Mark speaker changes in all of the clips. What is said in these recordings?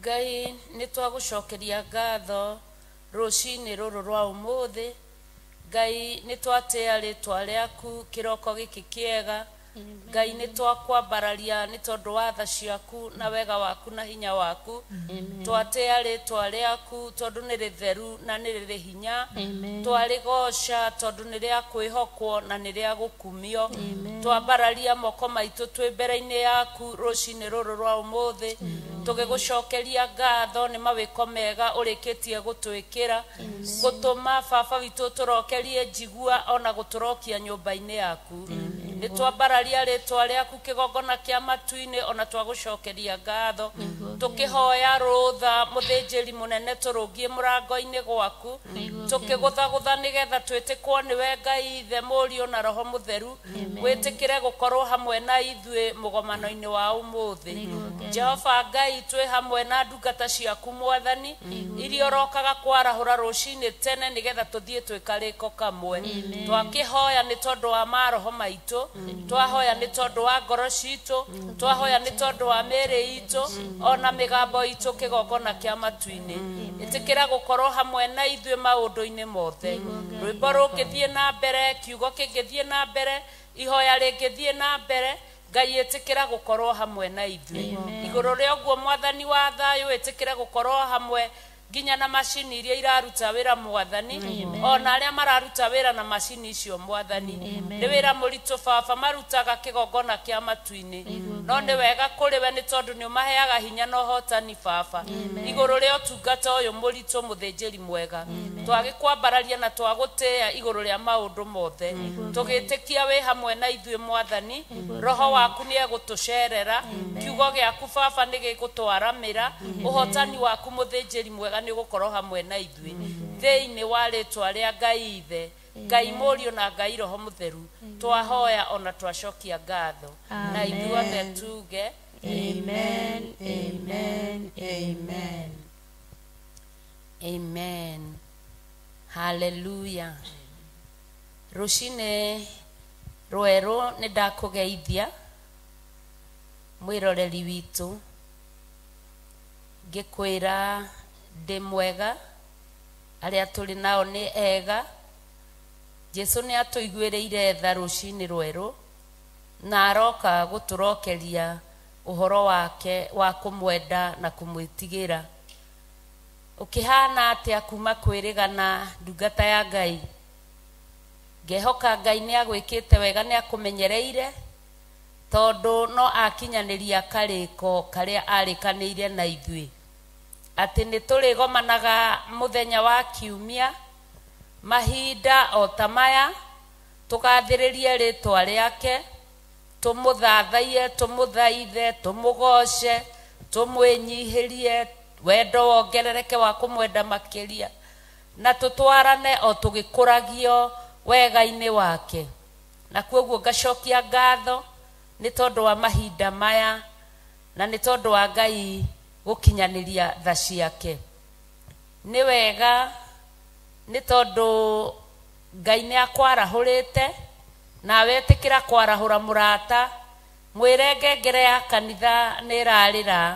Speaker 1: Ngai nĩ twagũcokeria ngatho rũcinĩ rũrũ rwa ũmũthĩ. Ngai nĩ twatĩa rĩtwa rĩaku kĩroko gĩkĩ kĩega. Ngai nĩ twakwambararia nĩ tondũ wa tha ciaku na wega waku na hinya waku. Twatĩa rĩtwa rĩaku tondũ nĩ rĩtheru na nĩ rĩrĩ hinya. Twarĩgoca tondũ nĩ rĩa kwĩhokwo na nĩ rĩa gũkumio. Twambararia moko maitũ twĩ mbere-inĩ yaku rũcinĩ rũrũ rwa ũmũthĩ, tũgĩgũcokeria ngatho nĩ mawĩko mega ũrĩkĩtie gũtwĩkĩra, gũtũma baba witũ tũrokerie njigua ona gũtũrokia nyũmba-inĩ yaku. Nĩ twambararia rĩtwa rĩaku kĩgongona kĩa matu-inĩ ona twagũcokeria ngatho, tũkĩhoya rũtha mũthĩnjĩri mũnene tũrũngie mũrango-inĩ gwaku, tũkĩgũthagũtha nĩgetha twĩtĩkwo nĩwe Ngai Ithe, Mũriũ na Roho Mũtheru, wĩtĩkĩre gũkorwo hamwe na ithuĩ mũgomano-inĩ wa ũmũthĩ. Jehova Ngai, twĩ hamwe na ndungata ciaku Mwathani, iria ũrokaga kwarahũra rũcinĩ tene nĩgetha tũthiĩ twĩkarĩko kamwe. Twakĩhoya nĩ tondũ wa maroho maitũ, twahoya nĩ tondũ wa ngoro citũ, twahoya nĩ tondũ wa mĩĩrĩ itũ ona mĩgambo itũ kĩgongona kĩa matu-inĩ. Ĩtĩkĩra gũkorwo hamwe na ithuĩ maũndũ-inĩ mothe. Rwĩmbo rũngĩthiĩ na mbere, kiugo kĩngĩthiĩ na mbere, ihoya rĩngĩthiĩ na mbere, Ngai ĩtĩkĩra gũkorwo hamwe na ithuĩ. Igũrũ rĩa ũguo Mwathani wa thayũ, ĩtĩkĩra gũkorwo hamwe nginya na macini iria iraruta wĩra Mwathani, ona arĩa mararuta wĩra na macini icio Mwathani. Nĩ wĩra mũritũ baba marutaga kĩgongona kĩa matu-inĩ, no nĩ wega kũrĩ we nĩ tondũ nĩ ũmaheaga hinya na ũhotani baba. Igũrũ rĩa ũtungata ũyũ mũritũ mũthĩnjĩri mwega, twagĩkwambararia na twagũtĩĩa igũrũ rĩa maũndũ mothe, tũgĩtĩkia wĩ hamwe na ithuĩ Mwathani. Roho waku nĩ egũtũcerera, kiugo gĩaku baba nĩ gĩgũtwaramĩra, ũhotani waku mũthĩnjĩri mwega nĩ ũgũkorwo hamwe na ithuĩ. Thĩinĩ wa rĩtwa rĩa Ngai Ithe, Ngai Mũriũ na Ngai Roho Mũtheru, twahoya ona twacokia ngatho, na ithuothe tuge
Speaker 2: Amen, amen, amen.
Speaker 1: Amen. Hallelujah. Rũcinĩ rwerũ nĩ ndakũgeithia mwĩroreri witũ, ngĩkwĩra ndĩ mwega, arĩa tũrĩ nao nĩ ega. Jesu nĩ atũiguĩrĩire tha rũcinĩ rwerũ na aroka gũtũrokeria ũhoro wake wa kũmwenda na kũmwĩtigĩra. Ũkĩhana atĩa kuma kwĩrĩgana ndungata ya Ngai? Ngehoka Ngai nĩ agwĩkĩte wega, nĩ akũmenyereire, tondũ no akinyanĩria karĩko karĩa arĩkanĩire na ithuĩ, atĩ nĩ tũrĩgomanaga mũthenya wa kiumia mahinda o ta maya, tũgathĩrĩrie rĩtwa rĩake, tũmũthathaiye, tũmũthaithe, tũmũgoce, tũmwĩnyihĩrie, wendo wongerereke wa kũmwenda makĩria, na tũtwarane o tũgĩkũragio wega-inĩ wake. Na kwoguo ngacokia ngatho nĩ tondũ wa mahinda maya na nĩ tondũ wa Ngai gũkinyanĩria tha ciake. Nĩ wega nĩ tondũ Ngai nĩ akwarahũrĩte, nawe ĩtĩkĩra kwarahũra mũrata, mwĩre ngengere ya kanitha nĩ ĩrarĩra,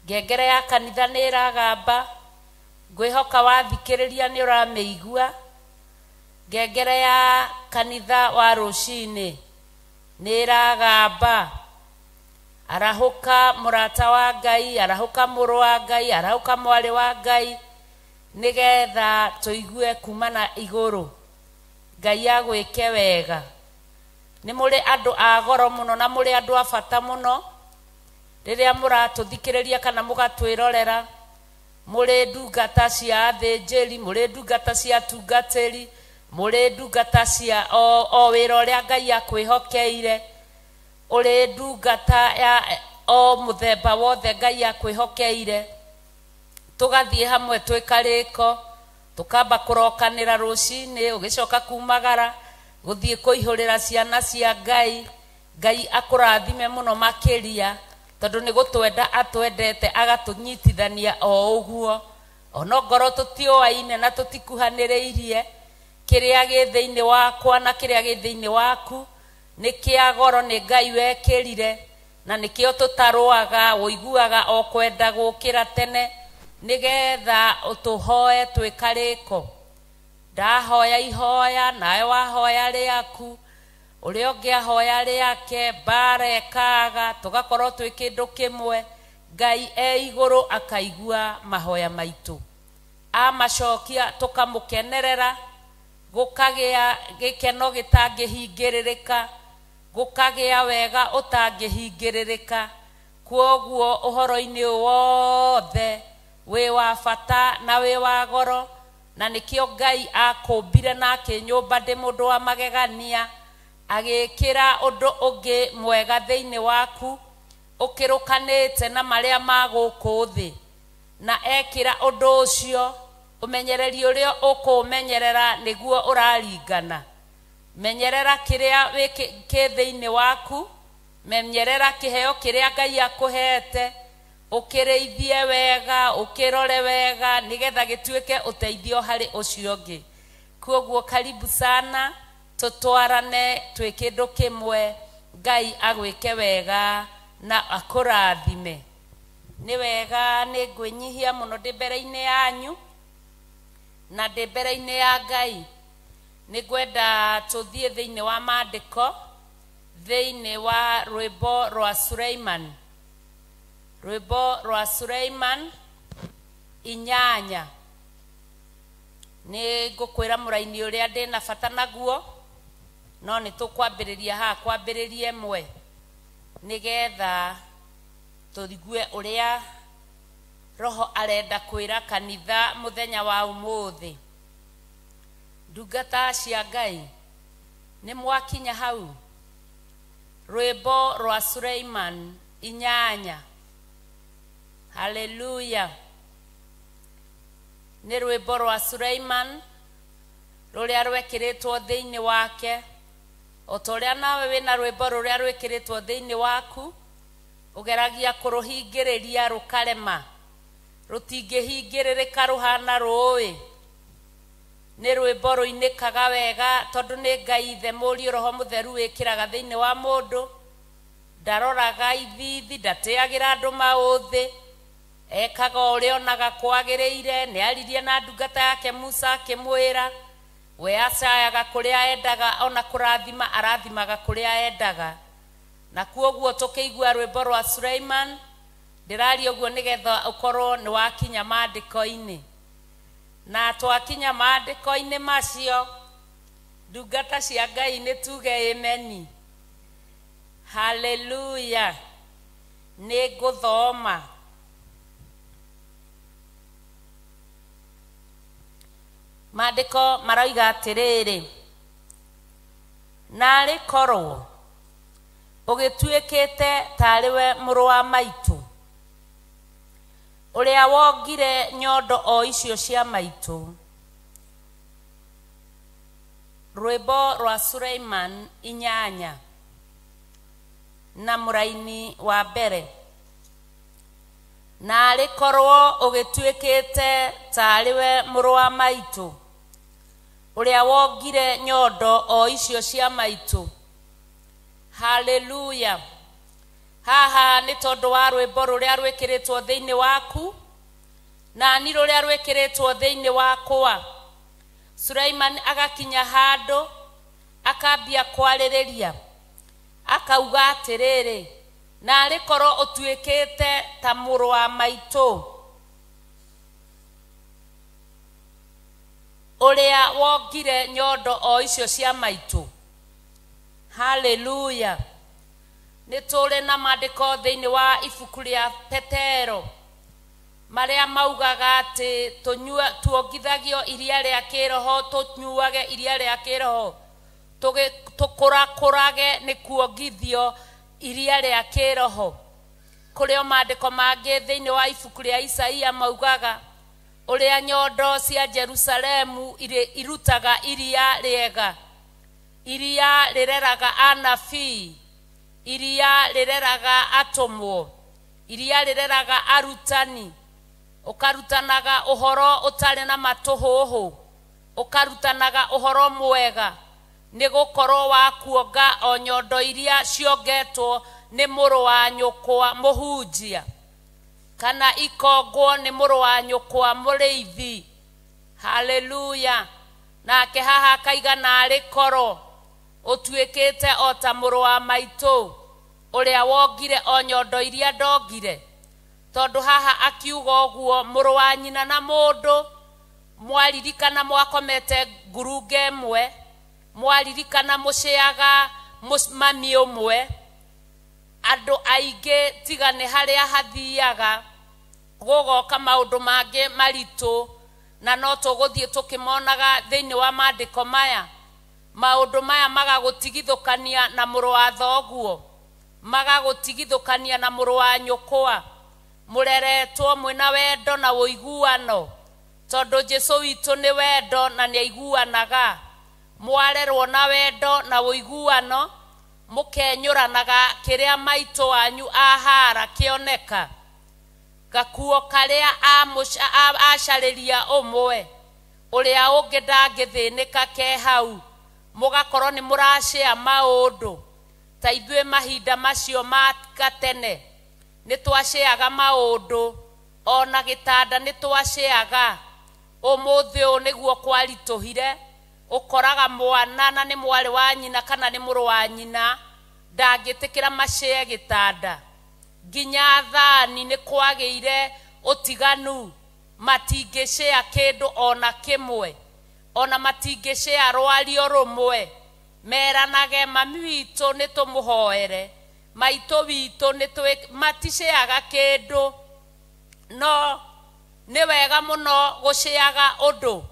Speaker 1: ngengere ya kanitha nĩ ĩragamba, ngwĩhoka wathikĩrĩria nĩ ũramĩigua. Ngengere ya kanitha wa rũcinĩ nĩ ĩragamba. Arahũka mũrata wa Ngai, arahũka mũrũ wa Ngai, arahũka mwarĩ wa Ngai, nĩgetha tũigue kuma na igũrũ. Ngai agwĩke wega. Nĩ mũrĩ andũ a goro mũno na mũrĩ andũ a bata mũno rĩrĩa mũratũthikĩrĩria kana mũgatwĩrorera. Mũrĩ ndungata cia athĩnjĩri, mũrĩ ndungata cia atungatĩri, mũrĩ ndungata cia o wĩra ũrĩa Ngai akwĩhokeire. Ũrĩ ndungata ya o mũthemba wothe Ngai akwĩhokeire, tũgathiĩ hamwe twĩ karĩko, tũkamba kũrokanĩra rũcinĩ, ũgĩcoka kumagara gũthiĩ kũihũrĩra ciana cia Ngai. Ngai akũrathime mũno makĩria, tondũ nĩ gũtwenda atwendete agatũnyitithania o ũguo, onongorwo tũtiũaine na tũtikuhanĩrĩirie. Kĩrĩa gĩ thĩinĩ wakwa na kĩrĩa gĩ thĩinĩ waku nĩ kĩa goro, nĩ Ngai wekĩrire, na nĩkĩo tũtarũaga, ũiguaga o kwenda gũkĩra tene nĩgetha ũtũhoe twĩ karĩko. Ndahoya ihoya, nawe wahoya rĩaku, ũrĩa ũngĩ ahoya rĩake, mbara ĩkaga, tũgakorwo twĩ kĩndũ kĩmwe. Ngai e igũrũ akaigua mahoya maitũ, amacokia tũkamũkenerera, gũkagĩa gĩkeno gĩtangĩhingĩrĩrĩka, gũkagĩa wega ũtangĩhingĩrĩrĩka. Kwoguo ũhoro-inĩ wothe wĩ wa bata na wĩ wa goro, na nĩkĩo Ngai akũmbire na akĩnyũmba ndĩ mũndũ wa magegania, agĩkĩra ũndũ ũngĩ mwega thĩinĩ waku ũkĩrũkanĩte na marĩa ma gũkũ thĩ, na ekĩra ũndũ ũcio ũmenyereri ũrĩa ũkũũmenyerera nĩguo ũraringana. Menyerera kĩrĩa kĩ thĩinĩ waku, menyerera kĩheo kĩrĩa Ngai akũhete, ũkĩrĩithie wega, ũkĩrore wega, nĩgetha gĩtuĩke ũteithio harĩ ũcio ũngĩ. Kwoguo karibu sana, tũtwarane twĩ kĩndũ kĩmwe. Ngai agwĩke wega na akũrathime. Nĩ wega nĩ ngwĩnyihia mũno ndĩ mbere-inĩ yanyu na ndĩ mbere-inĩ ya Ngai. Nĩ ngwenda tũthiĩ thĩinĩ wa maandĩko, thĩinĩ wa rwĩmbo rwa Suleiman, rwĩmbo rwa Suleiman 8. Nĩ ngũkwĩra mũraini ũrĩa ndĩna bata naguo, no nĩ tũkwambĩrĩria haha kwambĩrĩria ĩmwe nĩgetha tũigue ũrĩa Roho arenda kwĩra kanitha mũthenya wa ũmũthĩ. Ndungata cia Ngai, nĩ mwakinya hau? Rwĩmbo rwa Suleiman 8. Haleluya. Nĩ rwĩmbo rwa Suleiman rũrĩa rwekĩrĩtwo thĩinĩ wake, o ta ũrĩa nawe wĩna rwĩmbo rũrĩa rwĩkĩrĩtwo thĩinĩ waku, ũgeragia kũrũhingĩrĩria rũkarema, rũtingĩhingĩrĩrĩka rũhana rũĩ. Nĩ rwĩmbo rũinĩkaga wega tondũ nĩ Ngai Ithe, Mũriũ, Roho Mũtheru wĩkĩraga thĩinĩ wa mũndũ. Ndaroraga ithithi, ndatĩagĩra andũ maũthĩ, ekaga ũrĩa onaga kwagĩrĩire. Nĩ aririe na ndungata yake Musa akĩmwĩra we acayaga kũrĩa endaga, ona kũrathima arathimaga kũrĩa endaga. Na kwoguo tũkĩigua rwĩmbo rwa Suleiman, ndĩraria ũguo nĩgetha ũkorwo nĩ wakinya maandĩko-inĩ. Na twakinya maandĩko-inĩ macio, ndungata cia Ngai nĩ tuge ameni. Haleluya. Nĩ ngũthoma maandĩko maroiga atĩrĩrĩ, narĩ korwo ũgĩtuĩkĩte tarĩ we mũrũ wa maitũ, ũrĩa wongire nyondo o icio cia maitũ. Rwĩmbo rwa Suleiman 8 na mũraini wa mbere. Narĩ korwo ũgĩtuĩkĩte tarĩ we mũrũ wa maitũ, ũrĩa wongire nyondo o icio cia maitũ. Haleluya. Haha nĩ tondũ wa rwĩmbo rũrĩa rwĩkĩrĩtwo thĩinĩ waku, na ni rũrĩa rwĩkĩrĩtwo thĩinĩ wakwa. Suleiman agakinya handũ akambia kwarĩrĩria, akauga atĩrĩrĩ, narĩ korwo ũtuĩkĩte ta mũrũ wa maitũ, ũrĩa wongire nyondo o icio cia maitũ. Haleluya. Nĩ tũrĩ na maandĩko thĩinĩ wa ibuku rĩa Petero marĩa maugaga atĩ tuongithagio iria rĩa kĩroho, tũnyuage iria rĩa kĩroho, tũkũrakũrage nĩ kuongithio Iria rĩa kĩroho. Kũrĩ o maandĩko mangĩ thĩinĩ wa ibuku rĩa Isaia maugaga ũrĩa nyondo cia Jerusalemu irutaga iria rĩega, iria rĩreraga anabii, iria rĩreraga atũmwo, iria rĩreraga arutani. Ũkarutanaga ũhoro ũtarĩ na matũhũhũ, ũkarutanaga ũhoro mwega, nĩ gũkorwo wakuonga o nyondo iria ciongetwo nĩ mũrũ wa nyũkwa mũhunjia, kana ikongwo nĩ mũrũ wa nyũkwa mũrĩithi. Haleluya. Nake haha akaiga narĩ korwo ũtuĩkĩte o ta mũrũ wa maitũ ũrĩa wongire o nyondo iria ndongire. Tondũ haha akiuga ũguo mũrũ wa nyina na mũndũ mwaririkana mwakomete ngurunga ĩmwe, mwaririkana mũcĩaga mami ũmwe. Andũ aingĩ tiga nĩ harĩa hathiaga gũgoka maũndũ mangĩ maritũ, na no tũgũthiĩ tũkĩmonaga thĩinĩ wa maandĩko maya. Maũndũ maya magagũtigithũkania na mũrũ wa thoguo, magagũtigithũkania na mũrũ wa nyũkwa. Mũreretwo mwĩna wendo na ũiguano, tondũ Jesũ witũ nĩ wendo na nĩ aiguanaga. Mwarerwo na wendo na ũiguano, mũkenyũranaga kĩrĩa maitũ wanyu ahara kĩoneka, gakuo karĩa acarĩria ũmwe, ũrĩa ũngĩ ndangĩthĩnĩka ke hau. Mũgakorwo nĩ mũracĩa maũndũ. Ta ithuĩ mahinda macio ma gatene nĩ twacĩaga maũndũ, ona gĩtanda nĩ twacĩaga. Ũmũthĩ ũyũ nĩguo kwaritũhire, ũkoraga mwana na nĩ mwarĩ wa nyina kana nĩ mũrũ wa nyina ndangĩtĩkĩra macĩe gĩtanda. Nginya thani nĩ kwagĩire ũtiganu, matingĩcĩa kĩndũ ona kĩmwe, ona matingĩcĩa rwario rũmwe. Meranage mami witũ nĩ tũmũhoere, maitũ witũ nĩ maticĩaga kĩndũ. No nĩ wega mũno gũcĩaga ũndũ,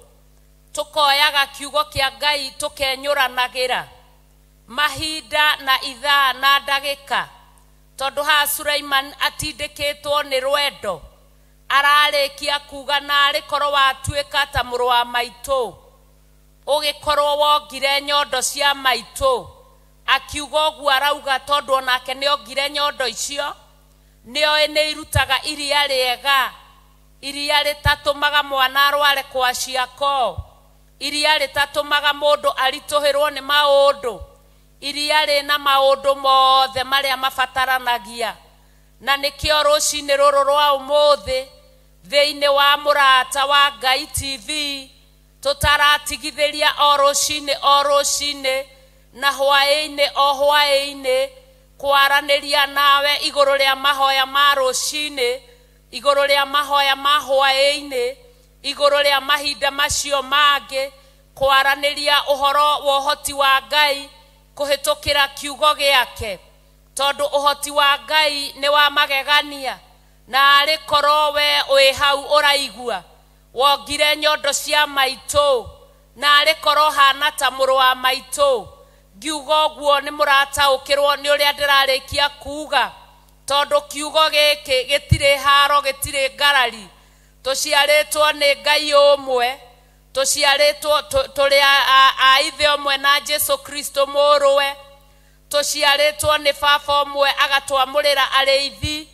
Speaker 1: tũkoyaga kiugo kĩa Ngai tũkenyũranagĩra mahinda na ithaa na ndagĩka. Tondũ haha Suleiman atindĩkĩtwo nĩ rwendo, ararĩkia kuga narĩ korwo watuĩka ta mũrũ wa maitũ, ũgĩkorwo wongire nyondo cia maitũ. Akiuga ũguo arauga tondũ onake nĩ ongire nyondo icio, nĩoĩ nĩ irutaga iria rĩega, iria rĩtatũmaga mwana arware kwa ciako, iria rĩtatũmaga mũndũ aritũhĩrwo nĩ maũndũ, iria rĩna maũndũ mothe marĩa mabataranagia. Na nĩkĩo rũcinĩ rũrũ rwa ũmũthĩ thĩinĩ wa Mũrata wa Ngai TV tũtaratigithĩria o rũcinĩ o rũcinĩ na hwaĩ-inĩ o hwaĩ-inĩ kwaranĩria nawe igũrũ rĩa mahoya ma rũcinĩ, igũrũ rĩa mahoya ma hwaĩ-inĩ, igũrũ rĩa mahinda macio mangĩ, kwaranĩria ũhoro wa ũhoti wa Ngai kũhĩtũkĩra kiugo gĩake. Tondũ ũhoti wa Ngai nĩ wa magegania, na arĩ korwo we wĩ hau ũraigua wongire nyondo cia maitũ, na arĩ korwo hana ta mũrũ wa maitũ. Ngiuga ũguo nĩ mũrataũkĩrwo nĩ ũrĩa ndĩrarĩkia kuga, tondũ kiugo gĩkĩ gĩtirĩ haro, gĩtirĩ ngarari. Tũciarĩtwo nĩ Ngai ũmwe, tũciarĩtwo tũrĩ a ithe ũmwe na Jesũ Kristo mũrũwe, tũciarĩtwo nĩ baba ũmwe agatwamũrĩra arĩithi.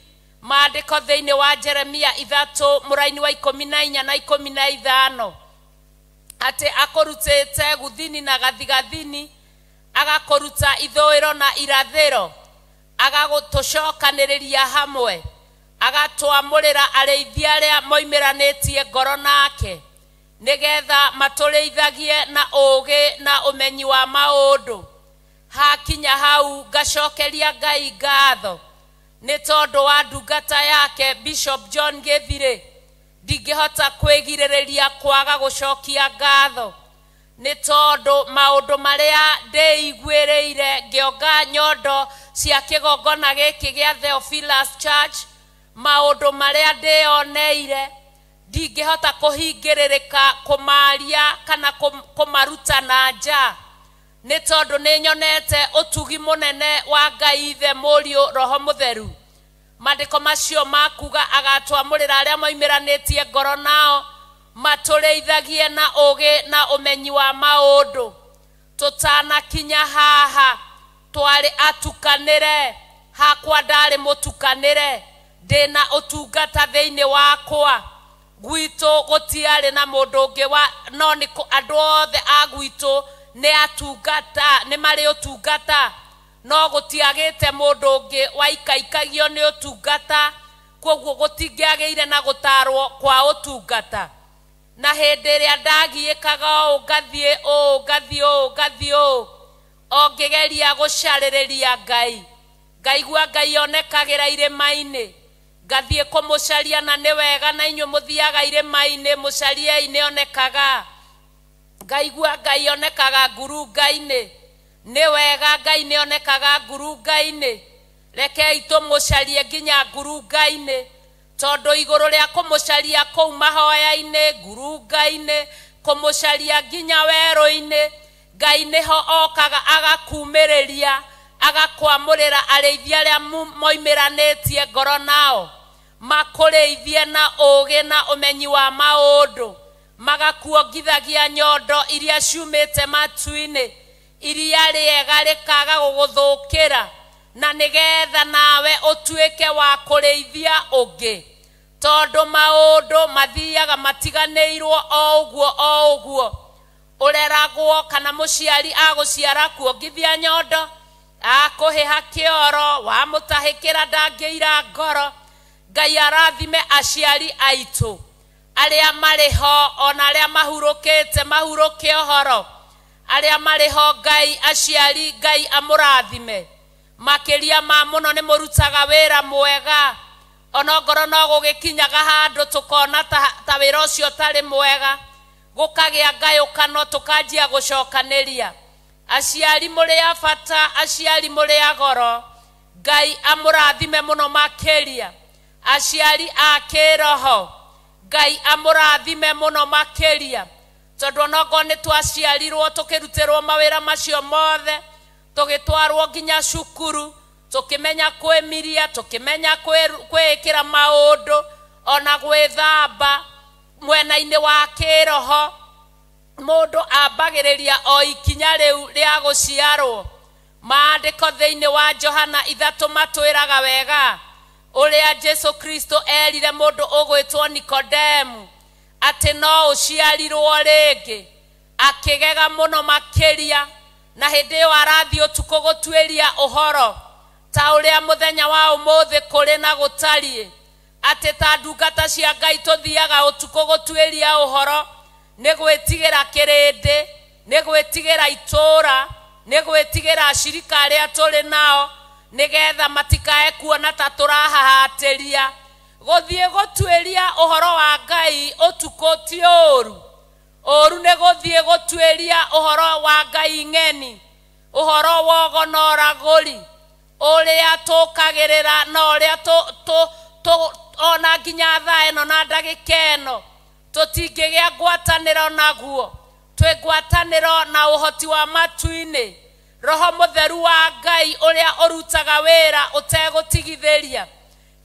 Speaker 1: Maandĩko thĩinĩ wa Jeremia 3 mũraini wa 14 na 15 atĩ akũrutĩte guthini na gathigathini, agakũruta ithũĩro na irathĩro, agagũtũcokanĩrĩria hamwe, agatwamũrĩra arĩithi arĩa moimĩranĩtie ngoro nake, nĩgetha matũrĩithagie na ũũgĩ na ũmenyi wa maũndũ. Hakinya hau ngacokeria Ngai ngatho nĩ tondũ wa ndungata yake Bishop John Gĩthirĩ. Ndingĩhota kwĩgirĩrĩria kwaga gũcokia ngatho nĩ tondũ maũndũ marĩa ndĩiguĩrĩire ngĩonga nyondo cia kĩgongona gĩkĩ gĩa Theophilus Church, maũndũ marĩa ndĩyoneire ndingĩhota kũhingĩrĩrĩka kũmaria kana kũmaruta na nja. Nĩ tondũ nĩ nyonete ũtugi mũnene wa Ngai Ithe, Mũriũ, Roho Mũtheru. Maandĩko macio makuga agatwamũrĩra arĩa moimĩranĩtie ngoro nao, matũrĩithagie na ũũgĩ na ũmenyi wa maũndũ. Tũtanakinya haha twarĩ atukanĩre, hakwa ndarĩ mũtukanĩre, ndĩna ũtungata thĩinĩ wakwa. Gwitũ gũtiarĩ na mũndũ ũngĩ wa no nĩ andũ othe a gwitũ nĩ atungata, nĩ marĩ ũtungata, no gũtiagĩte mũndũ ũngĩ waikaikagio nĩ ũtungata, koguo gũtingĩagĩire na gũtarwo kwa ũtungata. Na hĩndĩ ĩrĩa ndagiĩkaga ũũ ngathiĩ ũũ ngathiĩ ũũ ngathiĩ ũũ, o ngĩgeria gũcarĩrĩria Ngai, ngaigua Ngai onekagĩra irĩma-inĩ, ngathiĩ kũmũcaria, na nĩ wega na inyuĩ mũthiaga irĩma-inĩ mũcariei nĩ onekaga. Ngaigua Ngai onekaga ngurunga-inĩ, nĩ wega Ngai nĩ onekaga ngurunga-inĩ, rekei tũmũcarie nginya ngurunga-inĩ, tondũ igũrũ rĩa kũmũcaria kũu mahoya-inĩ, ngurunga-inĩ, kũmũcaria nginya werũ-inĩ, Ngai nĩho okaga agakumĩrĩria, agakwamũrĩra arĩithi arĩa moimĩranĩtie ngoro nao, makũrĩithie na ũũgĩ na ũmenyi wa maũndũ, magakuongithagia nyondo iria ciumĩte matu-inĩ, iria rĩega rĩkaga gũgũthũkĩra, na nĩgetha nawe ũtuĩke wa kũrĩithia ũngĩ, tondũ maũndũ mathiaga matiganĩirwo o ũguo o ũguo. Ũreragwo kana mũciari agũciara kuongithia nyondo, akũhĩha kĩoro, wamũtahĩkĩra ndangĩira ngoro. Ngai arathime aciari aitũ arĩa marĩ ho, ona arĩa mahurũkĩte mahurũke ũhoro, arĩa marĩ ho Ngai aciari Ngai amũrathime makĩria ma mũno, nĩ mũrutaga wĩra mwega, onongorwo no gũgĩkinyaga handũ tũkona ta wĩra ũcio ũtarĩ mwega, gũkagĩa ngayũkano, tũkanjia gũcokanĩria. Aciari mũrĩ a bata, aciari mũrĩ a goro, Ngai amũrathime mũno makĩria. Aciari a kĩroho, Ngai amũrathime mũno makĩria, tondũ onokorwo nĩ twaciarirwo tũkĩrutĩrwo mawĩra macio mothe, tũgĩtwarwo nginya cukuru, tũkĩmenya kwĩmiria, tũkĩmenya kwĩĩkĩra maũndũ, ona gwĩthamba. Mwena-inĩ wa kĩroho mũndũ ambagĩrĩria o ikinya rĩu rĩa gũciarwo. Maandĩko thĩinĩ wa Johana 3 matwĩraga wega ũrĩa Jesu Kristo erire mũndũ ũgwĩtwo Nikodemu atĩ no ũciarirwo rĩngĩ, akĩgega mũno makĩria, na hĩndĩ ĩyo arathiĩ ũtukũ gũtuĩria ũhoro ta ũrĩa mũthenya wa ũmũthĩ kũrĩ na gũtariĩ, atĩ ta ndungata cia Ngai tũthiaga ũtukũ gũtuĩria ũhoro, nĩ gwĩtigĩra kĩrĩndĩ, nĩ gwĩtigĩra itũũra, nĩ gwĩtigĩra acirika arĩa tũrĩ nao, nĩgetha matikae kuona ta tũrahahatĩria. Gũthiĩ gũtuĩria ũhoro wa Ngai ũtukũ ti ũũru, ũũru nĩ gũthiĩ gũtuĩria ũhoro wa Ngai ng'eni, ũhoro wogo na ũragũri, ũrĩa tũkagĩrĩra na ũrĩa ona nginya thaa ĩno na ndagĩka ĩno tũtingĩgĩa ngwatanĩro naguo. Twĩ ngwatanĩro na ũhoti wa matu-inĩ, Roho Mũtheru wa Ngai ũrĩa ũrutaga wĩra ũtegũtigithĩria.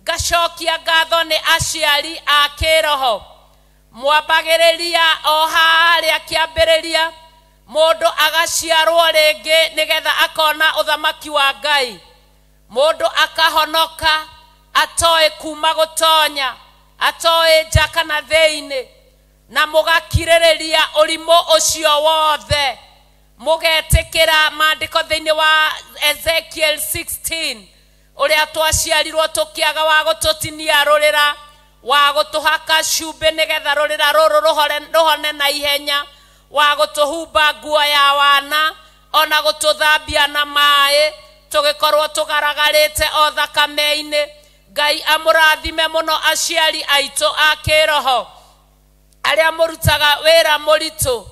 Speaker 1: Ngacokia ngatho nĩ aciari a kĩroho, mwambagĩrĩria o harĩa kĩambĩrĩria, mũndũ agaciarwo rĩngĩ nĩgetha akona ũthamaki wa Ngai, mũndũ akahonoka atoĩ kuma gũtonya, atoĩ nja kana thĩinĩ, na mũgakirĩrĩria ũrimũ ũcio wothe, mũgetĩkĩra maandĩko thĩinĩ wa Ezekiel 16 ũrĩa twaciarirwo tũkĩaga wa gũtũtinia rũrĩra, wa gũtũhaka cumbĩ nĩgetha rũrĩra rũrũ rũhone na ihenya, wa gũtũhumba nguo ya wana, ona gũtũthambia na maĩ, tũgĩkorwo tũgaragarĩte o thakame-inĩ. Ngai amũrathime mũno aciari aitũ a kĩroho arĩa mũrutaga wĩra mũritũ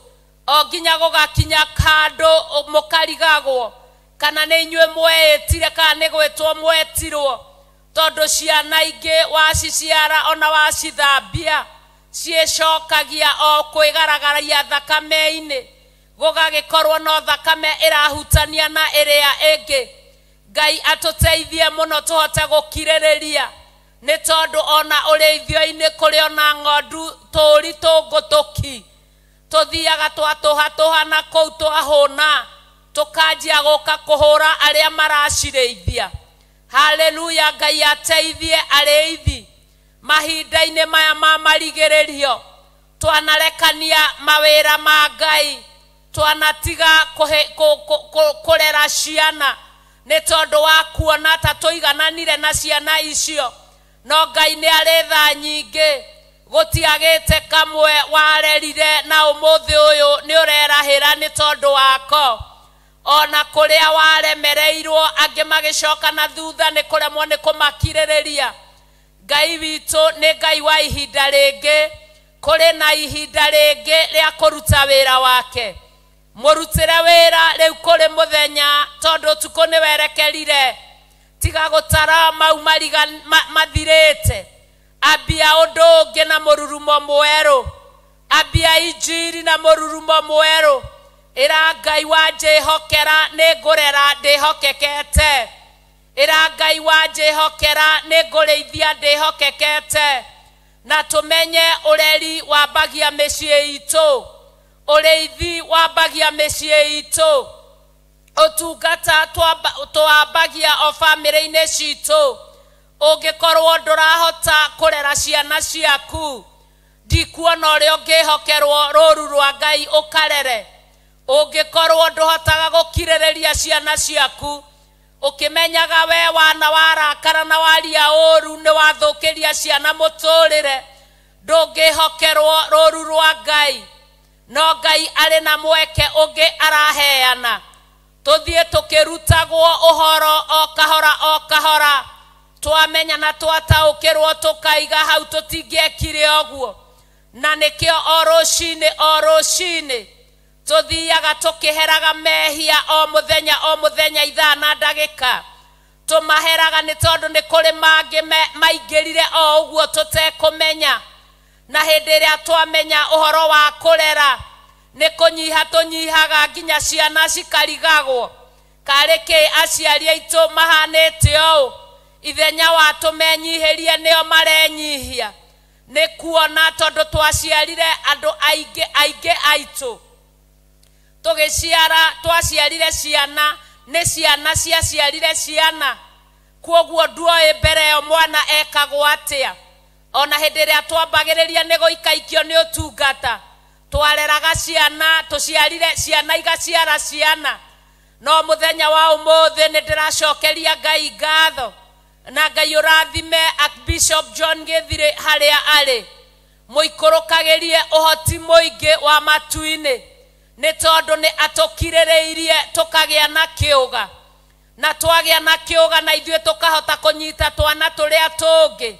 Speaker 1: o nginya gũgakinya handũ mũkarigagwo kana nĩ inyuĩ mweĩtire kana nĩ gwĩtwo mwetirwo, tondũ ciana ingĩ waciciara ona wacithambia ciĩcokagia o kwĩgaragaria thakame-inĩ. Gũgagĩkorwo no thakame ĩrahutania na ĩrĩa ĩngĩ. Ngai atũteithie mũno tũhote gũkirĩrĩria, nĩ tondũ ona ũrĩithio-inĩ kũrĩ ona ng'ondu tũũri tũngũtũki tũthiaga twatũhatũha na kũu twahũna tũkanjia gũka kũhũra arĩa maracirĩithia. Haleluya. Ngai ateithie arĩithi mahinda-inĩ maya ma marigĩrĩrio. Twanarekania mawĩra ma Ngai, twanatiga kũrera ciana nĩ tondũ wa kuona ta tũigananire na ciana icio. No Ngai nĩ arĩ tha nyingĩ, gũtiagĩte kamwe warerire na ũmũthĩ ũyũ nĩ ũrerahĩra nĩ tondũ wako. Ona kũrĩa waremereirwo angĩ magĩcoka na thutha nĩ kũremwo nĩ kũmakirĩrĩria. Ngai witũ nĩ Ngai wa ihinda rĩngĩ, kũrĩ na ihinda rĩngĩ rĩa kũruta wĩra wake. Mũrutĩre wĩra rĩu kũrĩ mũthenya, tondũ ũtukũ nĩ werekerire. Tiga gũtara mau mathirĩte. Ambia ũndũ ũngĩ na mũrurumo mwerũ, ambia injiri na mũrurumo mwerũ. Ĩra Ngai wanjĩhokera nĩ ngũrera ndĩhokekete. Ĩra Ngai wanjĩhokera nĩ ngũrĩithia ndĩhokekete. Na tũmenye ũreri wambagia mĩciĩ itũ, ũrĩithi wambagia mĩciĩ itũ, ũtungata twambagia o bamĩrĩ-inĩ citũ. Ũngĩkorwo ndũrahota kũrera ciana ciaku, ndikuona ũrĩa ũngĩhokerwo rũru rwa Ngai ũkarere. Ũngĩkorwo ndũhotaga gũkirĩrĩria ciana ciaku, ũkĩmenyaga we wana warakara na waria ũru nĩ wathũkĩria ciana mũtũrĩre, ndũngĩhokerwo rũru rwa Ngai. No Ngai arĩ na mweke ũngĩ araheana, tũthiĩ tũkĩrutagwo ũhoro o kahora o kahora, twamenya na twataũkĩrwo tũkaiga hau tũtingĩekire ũguo. Na nĩkĩo o rũcinĩ o rũcinĩ tũthiaga tũkĩheraga mehia o mũthenya o mũthenya ithaa na ndagĩka. Tũmaheraga nĩ tondũ nĩ kũrĩ mangĩ maingĩrire o ũguo tũtekũmenya. Na hĩndĩ ĩrĩa twamenya ũhoro wa kũrera, nĩ kũnyiha tũnyihaga nginya ciana cikarigagwo karĩ kĩ aciari aitũ mahanĩte ũũ. Ithenya wa tũmenyihĩrie nĩo marenyihia, nĩ kuona tondũ twaciarire andũ aingĩ aingĩ aitũ. Tũgĩciara twaciarire ciana, nĩ ciana ciaciarire ciana. Kwoguo nduoĩ mbere ĩyo mwana ekagwo atĩa. Ona hĩndĩ ĩrĩa twambagĩrĩria nĩ gũikaikio nĩ ũtungata, twareraga ciana, tũciarire ciana igaciara ciana. No mũthenya wa ũmũthĩ nĩ ndĩracokeria Ngai ngatho, na Ngai ũrathime Archbishop John Gĩthirĩ harĩa arĩ, mũikũrũkagĩrie ũhoti mũingĩ wa matu-inĩ, nĩ tondũ nĩ atũkirĩrĩirie tũkagĩa na kĩũga. Na twagĩa na kĩũga na ithuĩ tũkahota kũnyita twana tũrĩa tũngĩ,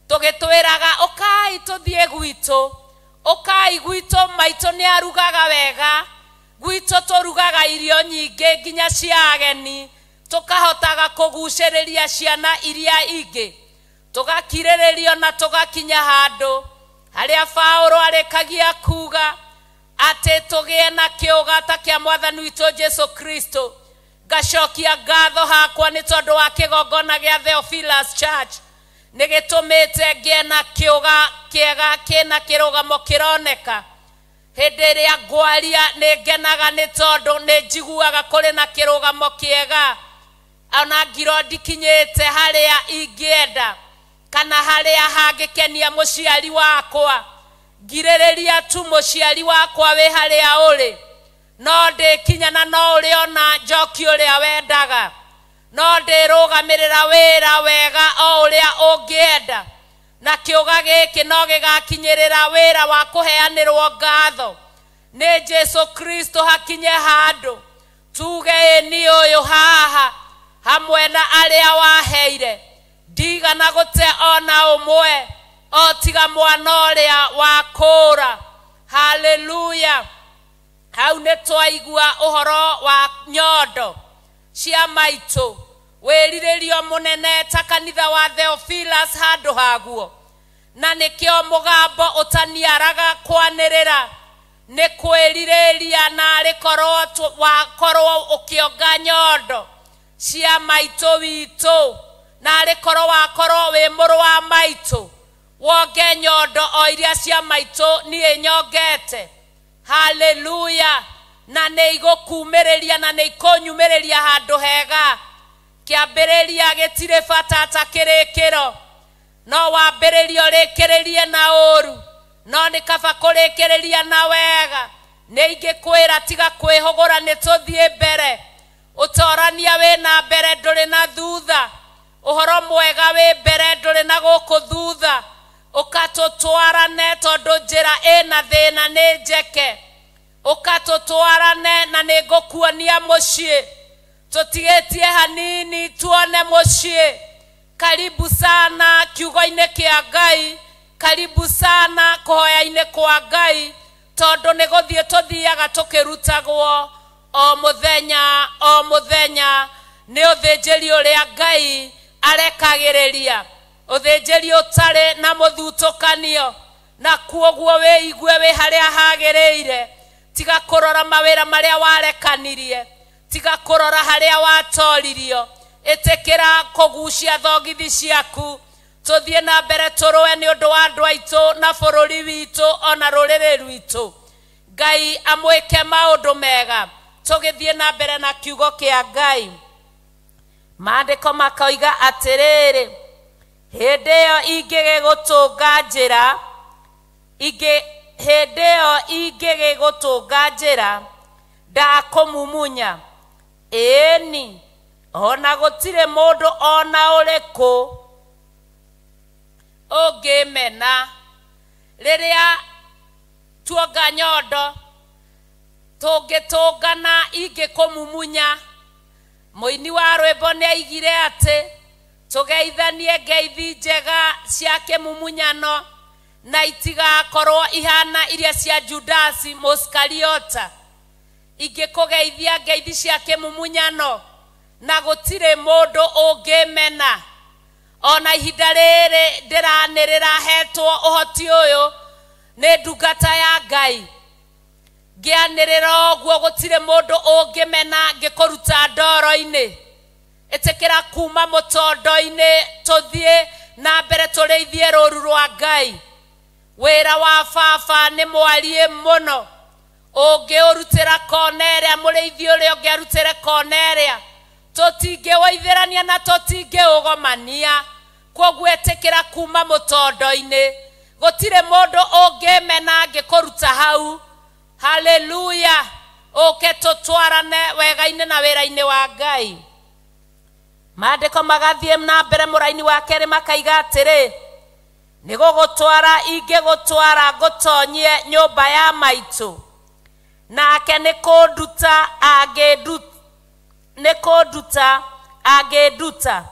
Speaker 1: tũgĩtwĩraga ũkai tũthiĩ gwitũ, ũkai gwitũ maitũ nĩ arugaga wega, gwitũ tũrugaga irio nyingĩ nginya cia ageni, tũkahotaga kũgucĩrĩria ciana iria ingĩ. Tũgakirĩrĩrio na tũgakinya handũ harĩa Paũlũ arĩkagia kuga atĩ tũgĩe na kĩũga ta kĩa Mwathani witũ Jesu Kristo. Ngacokia ngatho hakwa nĩ tondũ wa kĩgongona gĩa Theophilus Church, nĩ gĩtũmĩte ngĩe na kĩũga kĩega kĩna kĩrũgamo kĩroneka. Hĩndĩ ĩrĩa ngwaria nĩ ngenaga nĩ tondũ nĩ njiguaga kũrĩ na kĩrũgamo kĩega. Ona ngiro ndikinyĩte harĩa ingĩenda kana harĩa hangĩkenia mũciari wakwa, ngirĩrĩria tu mũciari wakwa wĩ harĩa ũrĩ, no ndĩkinya na no ũrĩona njoki ũrĩa wendaga, no ndĩrũgamĩrĩra wĩra wega o ũrĩa ũngĩenda. Na kĩũga gĩkĩ no gĩgakinyĩrĩra wĩra wa kũheanĩrwo ngatho nĩ Jesu Kristo hakinye handũ tuge ĩ niĩ ũyũ haha hamwe na arĩa waheire, ndigana gũte ona ũmwe o tiga mwana ũrĩa wa kũũra. Haleluya. Hau nĩ twaigua ũhoro wa nyondo cia maitũ, wĩrirĩrio mũnene ta kanitha wa Theophilus handũ haguo. Na nĩkĩo mũgambo ũtaniaraga kwanĩrĩra Nĩ kwĩrirĩria narĩ korwo wakorwo ũkĩonga nyondo cia maitũ witũ, narĩ korwo wakorwo wĩ mũrũ wa maitũ wonge nyondo o iria cia maitũ niĩ nyongete. Haleluya. Na nĩ igũkumĩrĩria na nĩ ikũnyumĩrĩria handũ hega. Kĩambĩrĩria gĩtirĩ bata ta kĩrĩkĩro, no wambĩrĩrie ũrĩkĩrĩrie na ũru, no nĩ kaba kũrĩkĩrĩria na wega. Nĩ ingĩkwĩra tiga kwĩhũgũra, nĩ tũthiĩ mbere. Ũtorania wĩna mbere ndũrĩ na thutha, ũhoro mwega wĩ mbere ndũrĩ na gũkũ thutha. Ũkatũtwarane tondũ njĩra ĩna thĩna nĩ njeke, ũkatũtwarane na nĩ ngũkuonia mũciĩ. Tũtigĩtie hanini tuone mũciĩ. Karibu sana kiugo-inĩ kĩa Ngai, karibu sana kũhoya-inĩ kwa Ngai, tondũ nĩ gũthiĩ tũthiaga tũkĩrutagwo o mũthenya o mũthenya nĩ ũthĩnjĩri ũrĩa Ngai arekagĩrĩria, ũthĩnjĩri ũtarĩ na mũthutũkanio, na kuoguo wĩigue wĩ harĩa hagĩrĩire. Tiga kũrora mawĩra marĩa warekanirie, tiga kũrora harĩa watoririo, ĩtĩkĩra kũgucia thogithi ciaku, tũthiĩ na mbere tũrũe nĩ ũndũ wa andũ aitũ na bũrũri witũ ona rũrĩrĩ rwitũ. Ngai amwĩke maũndũ mega. Tũgĩthiĩ na mbere na kiugo kĩa Ngai, maandĩko makoiga atĩrĩrĩ, hĩndĩ ĩyo ingĩgĩgũtũnga njĩra, hĩndĩ ĩyo ingĩgĩgũtũnga njĩra ndakũmumunya, ĩĩni ona gũtirĩ mũndũ ona ũrĩkũ ũngĩmena. Rĩrĩa tuonga nyondo tũngĩtũngana ingĩkũmumunya. Mũini wa rwĩmbo nĩ aigire atĩ tũgeithanie ngeithi njega cia kĩmumunyano na itigakorwo ihana iria cia Judasi Mũisikariota. Ingĩkũgeithia ngeithi cia kĩmumunyano na gũtirĩ mũndũ ũngĩmena. Ona ihinda rĩrĩ ndĩranĩrĩra hetwo ũhoti ũyũ nĩ ndungata ya Ngai, ngĩanĩrĩra ũguo gũtirĩ mũndũ ũngĩmena ngĩkũruta ndoro-inĩ. Ĩtĩkĩra kuma mũtondo-inĩ tũthiĩ na mbere tũrĩithie rũru rwa Ngai. Wĩra wa baba nĩ mwariĩ mũno, ũngĩũrutĩra kona ĩrĩa mũrĩithi ũrĩa ũngĩ arutĩre kona ĩrĩa, tũtingĩũithĩrania na tũtingĩũgomania. Kwoguo ĩtĩkĩra kuma mũtondo-inĩ, gũtirĩ mũndũ ũngĩmena ngĩkũruta hau. Haleluya. Ũke tũtwarane wega-inĩ na wĩra-inĩ wa Ngai. Maandĩko magathiĩ na mbere mũraini wa kerĩ makaiga atĩrĩ, nĩ gũgũtwara ingĩgũtwara ngũtonyie nyũmba ya maitũ, nake nĩ kũnduta angĩnduta,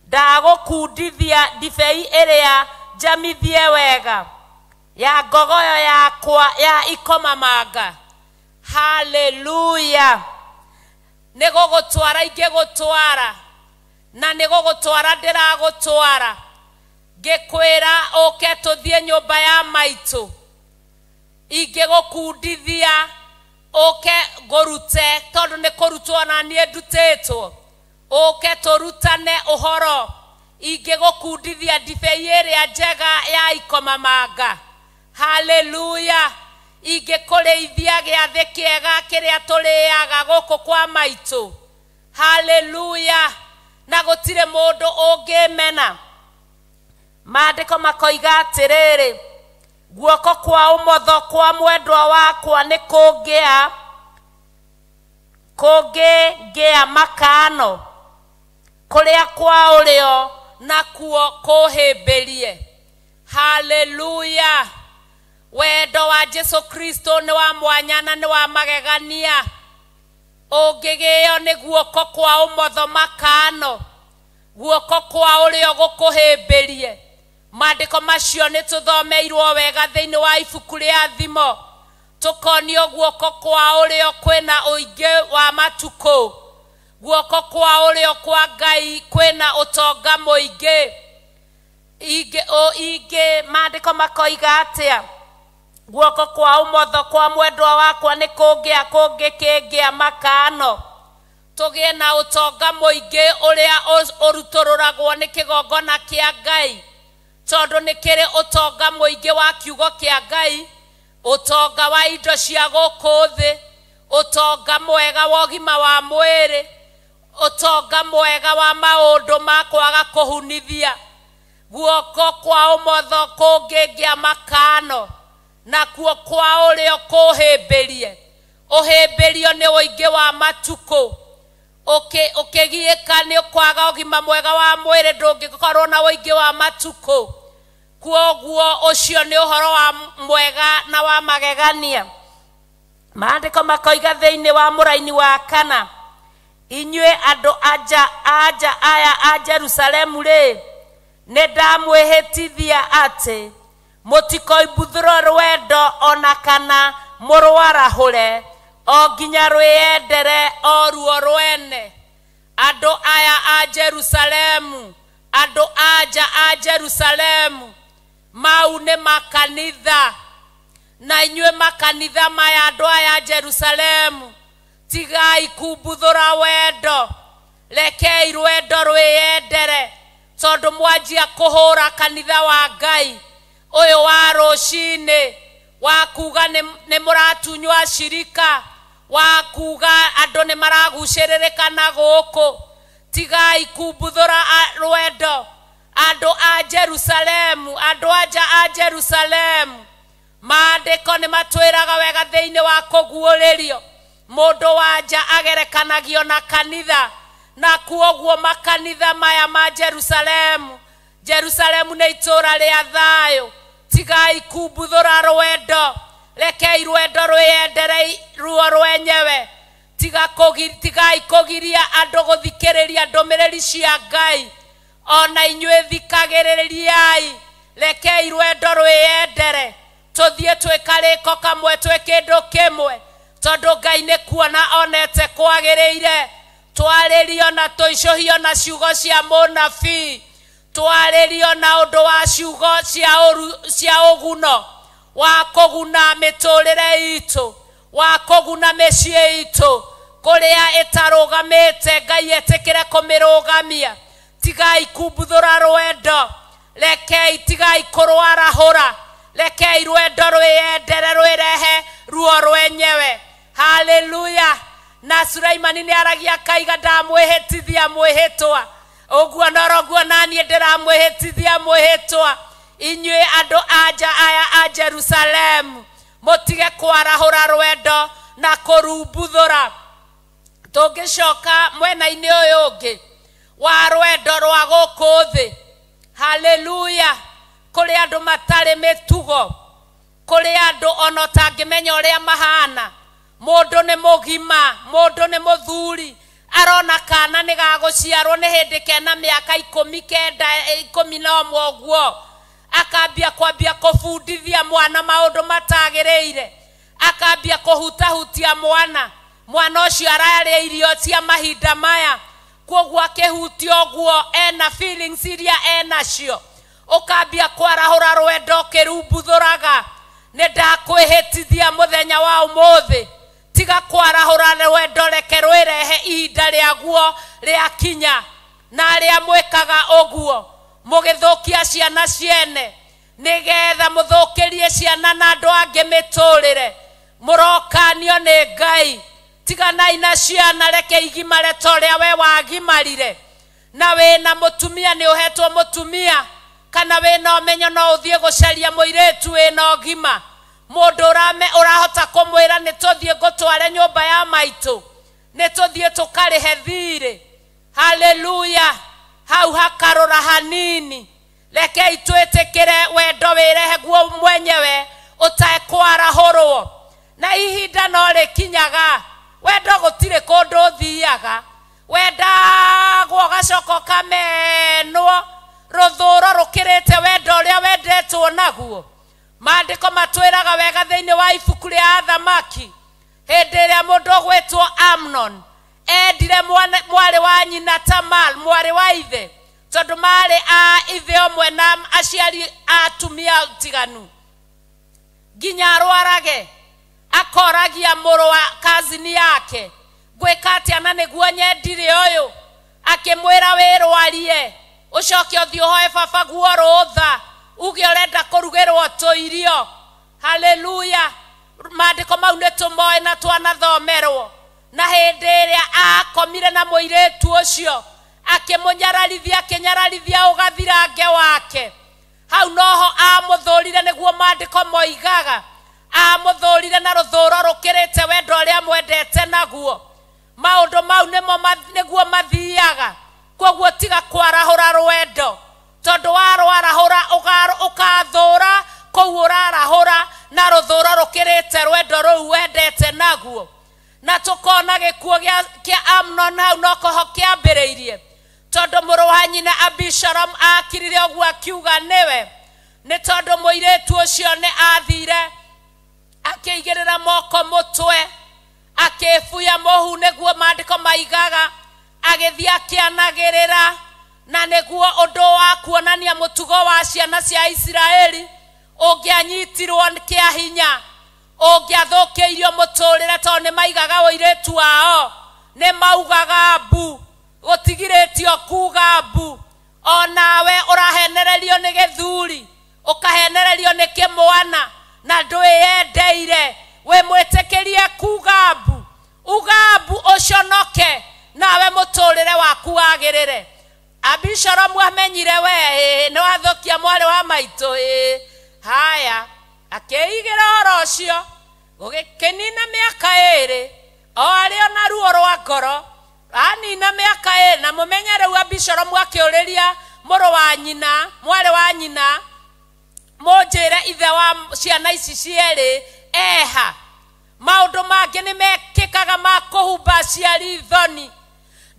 Speaker 1: ndagũkundithia ndibei ĩrĩa njamithie wega ya ngogoyo yakwa ya ikomamanga. Haleluya. Nĩ gũgũtwara ingĩgũtwara, na nĩ gũgũtwara ndĩragũtwara, ngĩkwĩra ũke tũthiĩ nyũmba ya maitũ, ingĩgũkundithia ũke ngũrute, tondũ nĩ kũrutwo na niĩ ndutĩtwo, ũke tũrutane ũhoro, ingĩgũkundithia ndibei ĩrĩa njega ya ikomamanga. Haleluya. Ingĩkũrĩithia gĩathĩ kĩega kĩrĩa tũrĩaga gũkũ kwa maitũ. Haleluya. Na gũtirĩ mũndũ ũngĩmena. Maandĩko makoiga atĩrĩrĩ, guoko kwa ũmotho kwa mwendwa wakwa nĩ kũngĩngĩa makano, kũrĩa kwa ũrĩo nakuo kũhĩmbĩrie. Haleluya. Wendo wa Jesu Kristo nĩ wa mwanya na nĩ wa magegania. Ũngĩgĩo nĩ guoko kwa ũmotho makano, guoko kwa ũrĩo gũkũhĩmbĩrie. Maandĩko macio nĩ tũthomeirwo wega thĩinĩ wa ibuku rĩa Thimo, tũkonio guoko kwa ũrĩo kwĩna ũingĩ wa matukũ, guoko kwa ũrĩo kwa Ngai kwĩna ũtonga mũingĩ. Ingĩ maandĩko makoiga atĩa? Guoko kwa ũmotho kwa mwendwa wakwa nĩ kũngĩa kũngĩkĩngĩa makano. Tũgĩe na ũtonga mũingĩ ũrĩa ũrutũrũragwo nĩ kĩgongona kĩa Ngai, tondũ nĩ kĩrĩ ũtonga mũingĩ wa kiugo kĩa Ngai, ũtonga wa indo cia gũkũ thĩ, ũtonga mwega wa ũgima wa mwĩrĩ, ũtonga mwega wa maũndũ ma kwaga kũhunithia. Guoko kwa ũmotho kũngĩngĩa makano, nakuo kwa ũrĩo kũhĩmbĩrie. Ũhĩmbĩrio nĩ ũingĩ wa matukũ. Ũkĩgiĩka nĩ kwaga ũgima mwega wa mwĩrĩ, ndũngĩkorwo na ũingĩ wa matukũ. Kwoguo ũcio nĩ ũhoro wa mwega na wa magegania. Maandĩko makoiga thĩinĩ wa mũraini wa kana, inyuĩ andũ anja aya a Jerusalemu rĩ, nĩ ndamwĩhĩtithia atĩ mũtikoimbuthũro rwendo ona kana mũrwarahũre, o nginya rwĩyendere o ruo rwene. Andũ aya a Jerusalemu, andũ anja a Jerusalemu, mau nĩ makanitha. Na inyuĩ makanitha maya, andũ aya a Jerusalemu, tigai kumbuthũra wendo, rekei rwendo rwĩyendere, tondũ mwanjia kũhũra kanitha wa Ngai ũyũ wa rũcinĩ, wa kuga nĩ mũratunywo acirika, wa kuga andũ nĩ maragucĩrĩrĩka na gũkũ. Tigai kumbuthũra rwendo, andũ a Jerusalemu, andũ anja a Jerusalemu. Maandĩko nĩ matwĩraga wega thĩinĩ wa kũguũrĩrio, mũndũ wa nja agerekanagio na kanitha, na kuoguo makanitha maya ma Jerusalemu. Jerusalemu nĩ itũũra rĩa thayũ. Tigai kumbuthũra rwendo, rekei rwendo rwĩyendere ruo rwenyewe. Tigai kũgiria andũ gũthikĩrĩria ndũmĩrĩri cia Ngai. Ona inyuĩ thikagĩrĩriai, rekei rwendo rwĩyendere. Tũthiĩ twĩ karĩko kamwe, twĩ kĩndũ kĩmwe, tondũ Ngai nĩ kuona onete kwagĩrĩire. Twarĩrio na tũicũhio na ciugo cia mũnabii, twarĩrio na ũndũ wa ciugo cia ũguno, wa kũguna mĩtũrĩre itũ, wa kũguna mĩciĩ itũ, kũrĩa ĩtarũgamĩte Ngai etĩkĩre kũmĩrũgamia. Tigai kumbuthũra rwendo, rekei, tigai kũrwarahũra, rekei rwendo rwĩyendere, rwĩrehe ruo rwenyewe. Haleluya. Na Sulaimani nĩ aragia akaiga, ndamwĩhĩtithia mwĩhĩtwa, ũguo noroguo naniĩ ndĩramwĩhĩtithia mwĩhĩtwa, inyuĩ andũ anja aya a Jerusalemu, mũtige kwarahũra rwendo na kũrumbuthũra. Tũngĩcoka mwena-inĩ ũyũ ũngĩ wa rwendo rwa gũkũ thĩ, haleluya, kũrĩ andũ matarĩ mĩtugo, kũrĩ andũ ona ũtangĩmenya ũrĩa mahana. Mũndũ nĩ mũgima, mũndũ nĩ mũthuri, arona kana nĩ gagũciarwo nĩ hĩndĩ kena mĩaka 19, 11 ũguo, akambia kwambia kũbundithia mwana maũndũ matagĩrĩire, akambia kũhutahutia mwana. Mwana ũcio ararĩa irio cia mahinda maya, kwoguo akĩhutia ũguo ena feelings iria enacio, ũkambia kwarahũra rwendo ũkĩrumbuthũraga. Nĩ ndakwĩhĩtithia mũthenya wa ũmũthĩ, tiga kwarahũra rwendo, reke rwĩrehe ihinda rĩaguo rĩakinya. Na arĩa mwĩkaga ũguo mũgĩthũkia ciana ciene, nĩgetha mũthũkĩrie ciana na andũ angĩ mĩtũrĩre, mũrokanio nĩ Ngai. Tiganai na ciana, reke igimare ta ũrĩa we wagimarire. Na wĩna mũtumia, nĩ ũhetwo mũtumia, kana wĩna ũmenyo no ũthiĩ gũcaria mũirĩtu wĩna ũgima, mũndũ ũrahota kũmwĩra nĩ tũthiĩ ngũtware nyũmba ya maitũ, nĩ tũthiĩ tũkarĩhe thirĩ. Haleluya. Hau hakarũra hanini. Rekei twĩtĩkĩre wendo wĩrehe guo mwenyewe ũtekwarahũrwo. Na ihinda no rĩkinyaga, wendo gũtirĩ kũndũ ũthiaga, wendagwo ũgacoka ũkamenwo, rũthũro rũkĩrĩte wendo ũrĩa wendetwo naguo. Maandĩko matwĩraga wega thĩinĩ wa ibuku rĩa Athamaki, hĩndĩ ĩrĩa mũndũ ũgwĩtwo Amnon endire mwarĩ wa nyina Tamar, mwarĩ wa ithe, tondũ marĩ a ithe ũmwe na aciari a atumia tiganu. Nginya arwarage akoragia mũrũ wa kazini yake ngwĩka atĩa na nĩguo nyendire ũyũ akĩmwĩra wĩrwarie ũcoke ũthiĩ ũhoe baba guo rũtha uge ũrenda kũrugĩrwo tũirio. Haleluya. Maandĩko mau nĩ tũmoĩ na twanathomerwo. Na hĩndĩ ĩrĩa akomire na mũirĩtu ũcio akĩmũnyararithia akĩnyararithia ũgathirange wake hau noho amũthũrire nĩguo maandĩko moigaga amũthũrire na rũthũro rũkĩrĩte wendo ũrĩa mwendete naguo. Maũndũ mau nĩmo nĩguo mathiaga. Koguo tiga kwarahũra rwendo tondũ warwarahũra ũkathũra kũu ũrarahũra na rũthũro rũkĩrĩte rwendo rũu wendete naguo. Na tũkona gĩkuũ kĩa Amnon hau nokoho kĩambĩrĩirie tondũ mũrũ wa nyina Abishalom akirire ũguo akiuga nĩwe nĩ tondũ mũirĩtu ũcio nĩ athire akĩigĩrĩra moko mũtwe akĩbuya mũhu nĩguo maandĩko maigaga agĩthiĩ akĩanagĩrĩra na nĩguo ũndũ wa kuonania mũtugo wa ciana cia Isiraeli ũngĩanyitirwo kĩa hinya ũngĩathũkĩirio mũtũrĩre tondũ nĩ maigaga ũirĩtu wao nĩ maugaga mbu gũtigirĩtio kuga mbu. Onawe ũrahenererio nĩ gĩthuri ũkahenererio nĩ kĩmwana na ndwĩyendeire wĩ mwĩtĩkĩrie kuga mbu uga mbu ũconoke nawe mũtũrĩre waku wagĩrĩre. Abisalomu amenyire we nĩ wathũkia mwarĩ wa maitũ ĩ haya akĩigĩra ũhoro ũcio gũgĩkĩnina mĩaka ĩĩrĩ o arĩ ona ruo rwa ngoro anina mĩaka ĩĩrĩ na mũmenye rĩu Abisalomu akĩũrĩria mũrũ wa nyina mwarĩ wa nyina mũnjĩre ithe wa ciana ici cierĩ eha. Maũndũ mangĩ nĩ mekĩkaga ma kũhumba aciari thoni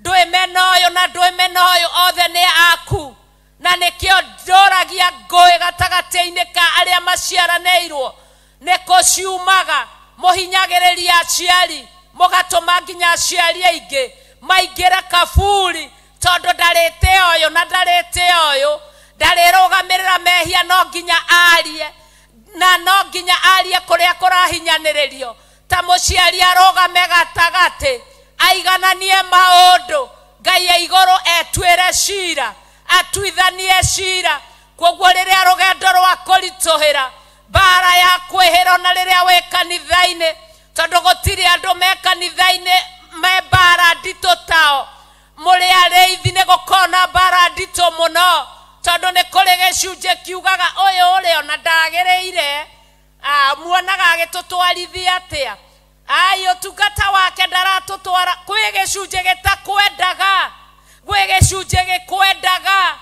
Speaker 1: ndwĩmena ũyũ na ndwĩmena ũyũ othe nĩ aku na nĩkĩo ndũragia ngũĩ gatagatĩ-inĩ ka arĩa maciaranĩirwo nĩ kũciumaga mũhinyagĩrĩria aciari mũgatũma nginya aciari aingĩ maingĩre kaburi tondũ ndarĩte ũyũ na ndarĩte ũyũ ndarĩrũgamĩrĩra mehia no nginya arie na no nginya arie kũrĩa kũrahinyanĩrĩrio ta mũciari arũgame gatagatĩ aigananie maũndũ Ngai e igũrũ etuĩre cira atuithanie cira. Koguo rĩrĩa rũgendo rwa kũritũhĩra mbara ya kwĩhĩrwo na rĩrĩa wĩ kanitha-inĩ tondũ gũtirĩ andũ me kanitha-inĩ me mbara nditũ tao mũrĩ arĩithi nĩ gũkorwo na mbara nditũ mũno tondũ nĩ kũrĩ gĩcunjĩ kiugaga ũyũ ũrĩa ona ndagĩrĩire muonaga agĩtũtwarithia atĩa ai ũtungata wake ndaratũtwara kwĩ gĩcunjĩ gĩtakwendaga gwĩ gĩcunjĩ gĩkwendaga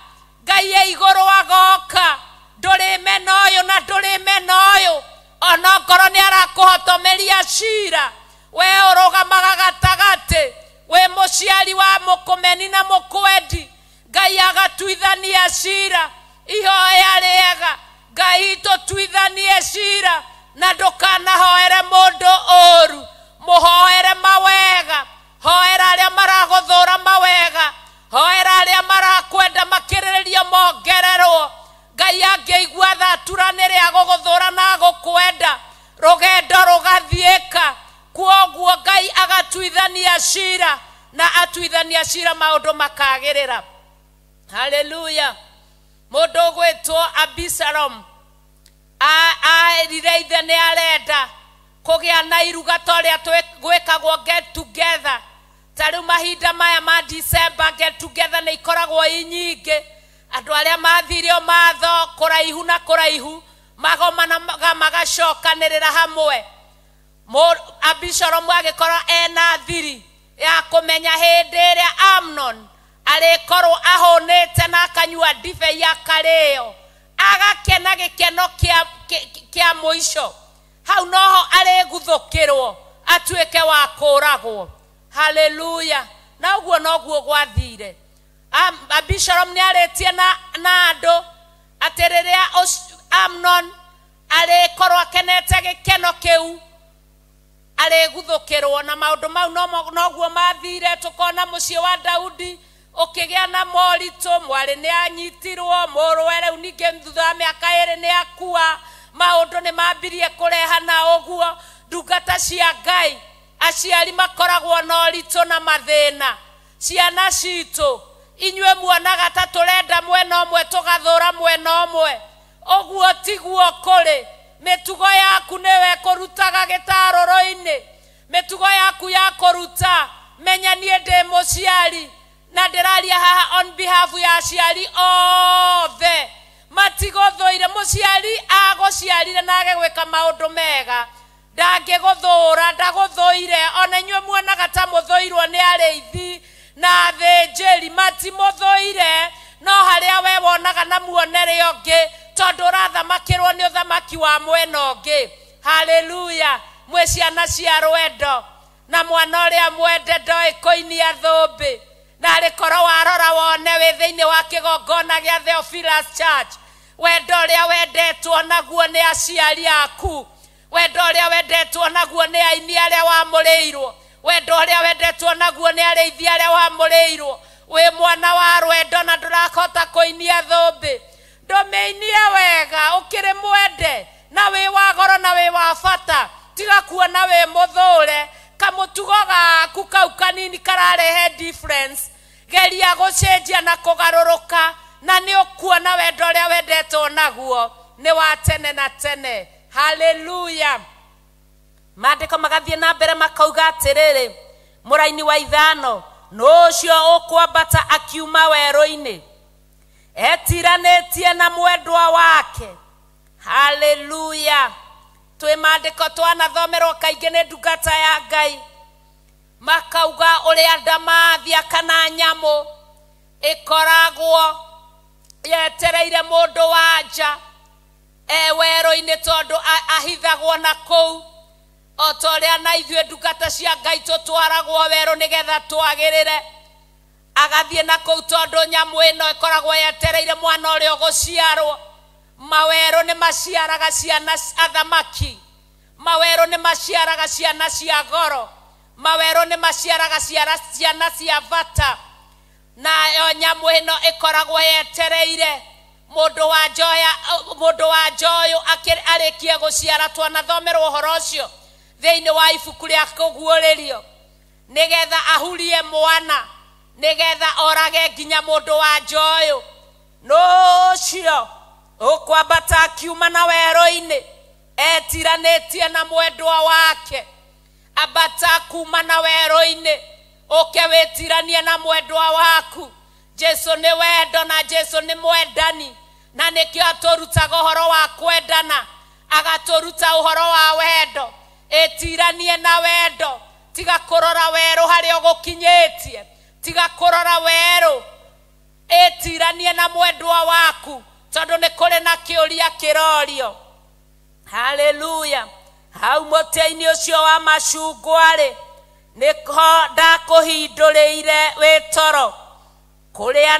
Speaker 1: Ngai e igũrũ agoka ndũrĩ mena ũyũ na ndũrĩ mena ũyũ onokorwo nĩ arakũhotomeria cira we ũrũgamaga gatagatĩ wĩ mũciari wa mũkũmeni na mũkwendi Ngai agatuithania cira ihoya rĩega Ngai tũtuithanie cira na ndũkanahoere mũndũ ũru mũhoere mawega hoera arĩa maragũthũra mawega hoera arĩa marakwenda makĩrĩrĩria mongererwo. Ngai angĩigua thatura nĩrĩa gũgũthũra na gũkwenda rũgendo rũgathiĩka. Kwoguo Ngai agatuithania cira na atuithania cira maũndũ makagĩrĩra. Haleluya. Mũndũ ũgwĩtwo Abisalomu aerire ithe nĩ arenda kũgĩa na iruga ta ũrĩa gwĩkagwo get together ta rĩu mahinda maya ma December get together nĩ ikoragwo i nyingĩ andũ arĩa mathire o matho kũraihu na kũraihu magomanaga magacokanĩrĩra hamwe. Abisalomu agĩkorwo ena thiri ya kũmenya hĩndĩ ĩrĩa Amnon arĩkorwo ahũnĩte na akanyua ndibei akarĩo agakena gĩkeno kĩa mũico hau noho arĩguthũkĩrwo atuĩke wa kũragwo. Haleluya. Na ũguo noguo gwathire. Abisalomu nĩ arĩtie na andũ atĩ rĩrĩa Amnon arĩkorwo akenete gĩkeno kĩu arĩguthũkĩrwo na maũndũ mau noguo mathire. Tũkona mũciĩ wa Daudi ũkĩgĩa na moritũ mwarĩ nĩ anyitirwo mũrũwe rĩu ningĩ thutha wa mĩaka ĩĩrĩ nĩ akua Maũndũ nĩ mambirie kũrehana ũguo. Ndungata cia Ngai, aciari makoragwo na ũritũ na mathĩna. Ciana citũ, inyuĩ muonaga ta tũrenda mwena ũmwe tũgathũra mwena ũmwe. Ũguo tiguo kũrĩ. Mĩtugo yaku nĩwe ĩkũrutaga gĩtarũrũ-inĩ. Mĩtugo yaku ya kũruta, menya niĩ ndĩ mũciari na ndĩraria haha on behalf ya aciari othe. Matigũthũire. Mũciari agũciarire na age gwĩka maũndũ mega, ndangĩgũthũra, ndagũthũire. Ona inyuĩ muonaga ta mũthũirwo nĩ arĩithi na athĩnjĩri, matimũthũire. No harĩa we wonaga na muonere ũngĩ, tondũ ũrathamakĩrwo nĩ ũthamaki wa mwena ũngĩ. Haleluya. Mwĩ ciana cia rwendo, na mwana ũrĩa mwende ndoĩ kũinia thũmbĩ. Na arĩkorwo warora wone wĩ thĩinĩ wa kĩgongona gĩa Theophilus Church, wendo ũrĩa wendetwo naguo nĩ aciari aku, wendo ũrĩa wendetwo naguo nĩ aini arĩa wamũrĩirwo, wendo ũrĩa wendetwo naguo nĩ arĩithi arĩa wamũrĩirwo. Wĩ mwana wa rwendo na ndũrakota kũinia thũmbĩ, ndũmĩinie wega, ũkĩrĩ mwende na wĩ wa goro na wĩ wa bata. Tiga kuona wĩ mũthũre, kamũtugo gaku kau kanini kararehe difference. Geria gũcenjia na kũgarũrũka, na nĩ ũkuona wendo ũrĩa wendetwo naguo nĩ wa tene na tene. Haleluya. Maandĩko magathiĩ na mbere makauga atĩrĩrĩ, mũraini wa 5, nũ ũcio ũkwambata akiuma werũ-inĩ etiranĩtie na mwendwa wake. Haleluya. Twĩ maandĩko twanathomerwo kaingĩ nĩ ndungata ya Ngai, makauga ũrĩa ndamathia kana nyamũ ĩkoragwo yetereire mũndũ wa nja e werũ-inĩ, tondũ ahithagwo na kũu. O ta ũrĩa na ithuĩ ndungata cia Ngai tũtwaragwo werũ nĩgetha twagĩrĩre, agathiĩ na kũu tondũ nyamũ ĩno ĩkoragwo yetereire mwana ũrĩa ũgũciarwo. Mawerũ nĩ maciaraga ciana athamaki, mawerũ nĩ maciaraga ciana cia goro, mawerũ nĩ maciaraga ciana cia bata. Nayo nyamũ ĩno ĩkoragwo yetereire mũndũ wa njoya, mũndũ wa njoyo arĩkie gũciara. Twanathomerwo ũhoro ũcio thĩinĩ wa ibuku rĩa kũguũrĩrio, nĩgetha ahurie mwana, nĩgetha orage nginya mũndũ wa njoyo. Nũcio ũkwambata akiuma na werũ-inĩ etiranĩtie na mwendwa wake. Ambata kuma na werũ-inĩ ũke wĩtiranie na mwendwa waku. Jesu nĩ wendo na Jesu nĩ mwendani, na nĩkĩo atũrutaga ũhoro wa kwendana, agatũruta ũhoro wa wendo. Ĩtiranie na wendo, tiga kũrora werũ harĩa ũgũkinyĩtie, tiga kũrora werũ, ĩtiranie na mwendwa waku, tondũ nĩ kũrĩ na kĩũria kĩrorio. Haleluya. Hau mũtĩ-inĩ ũcio wa macungwa-rĩ, nĩho ndakũhindũrĩire wĩ toro. Kũrĩa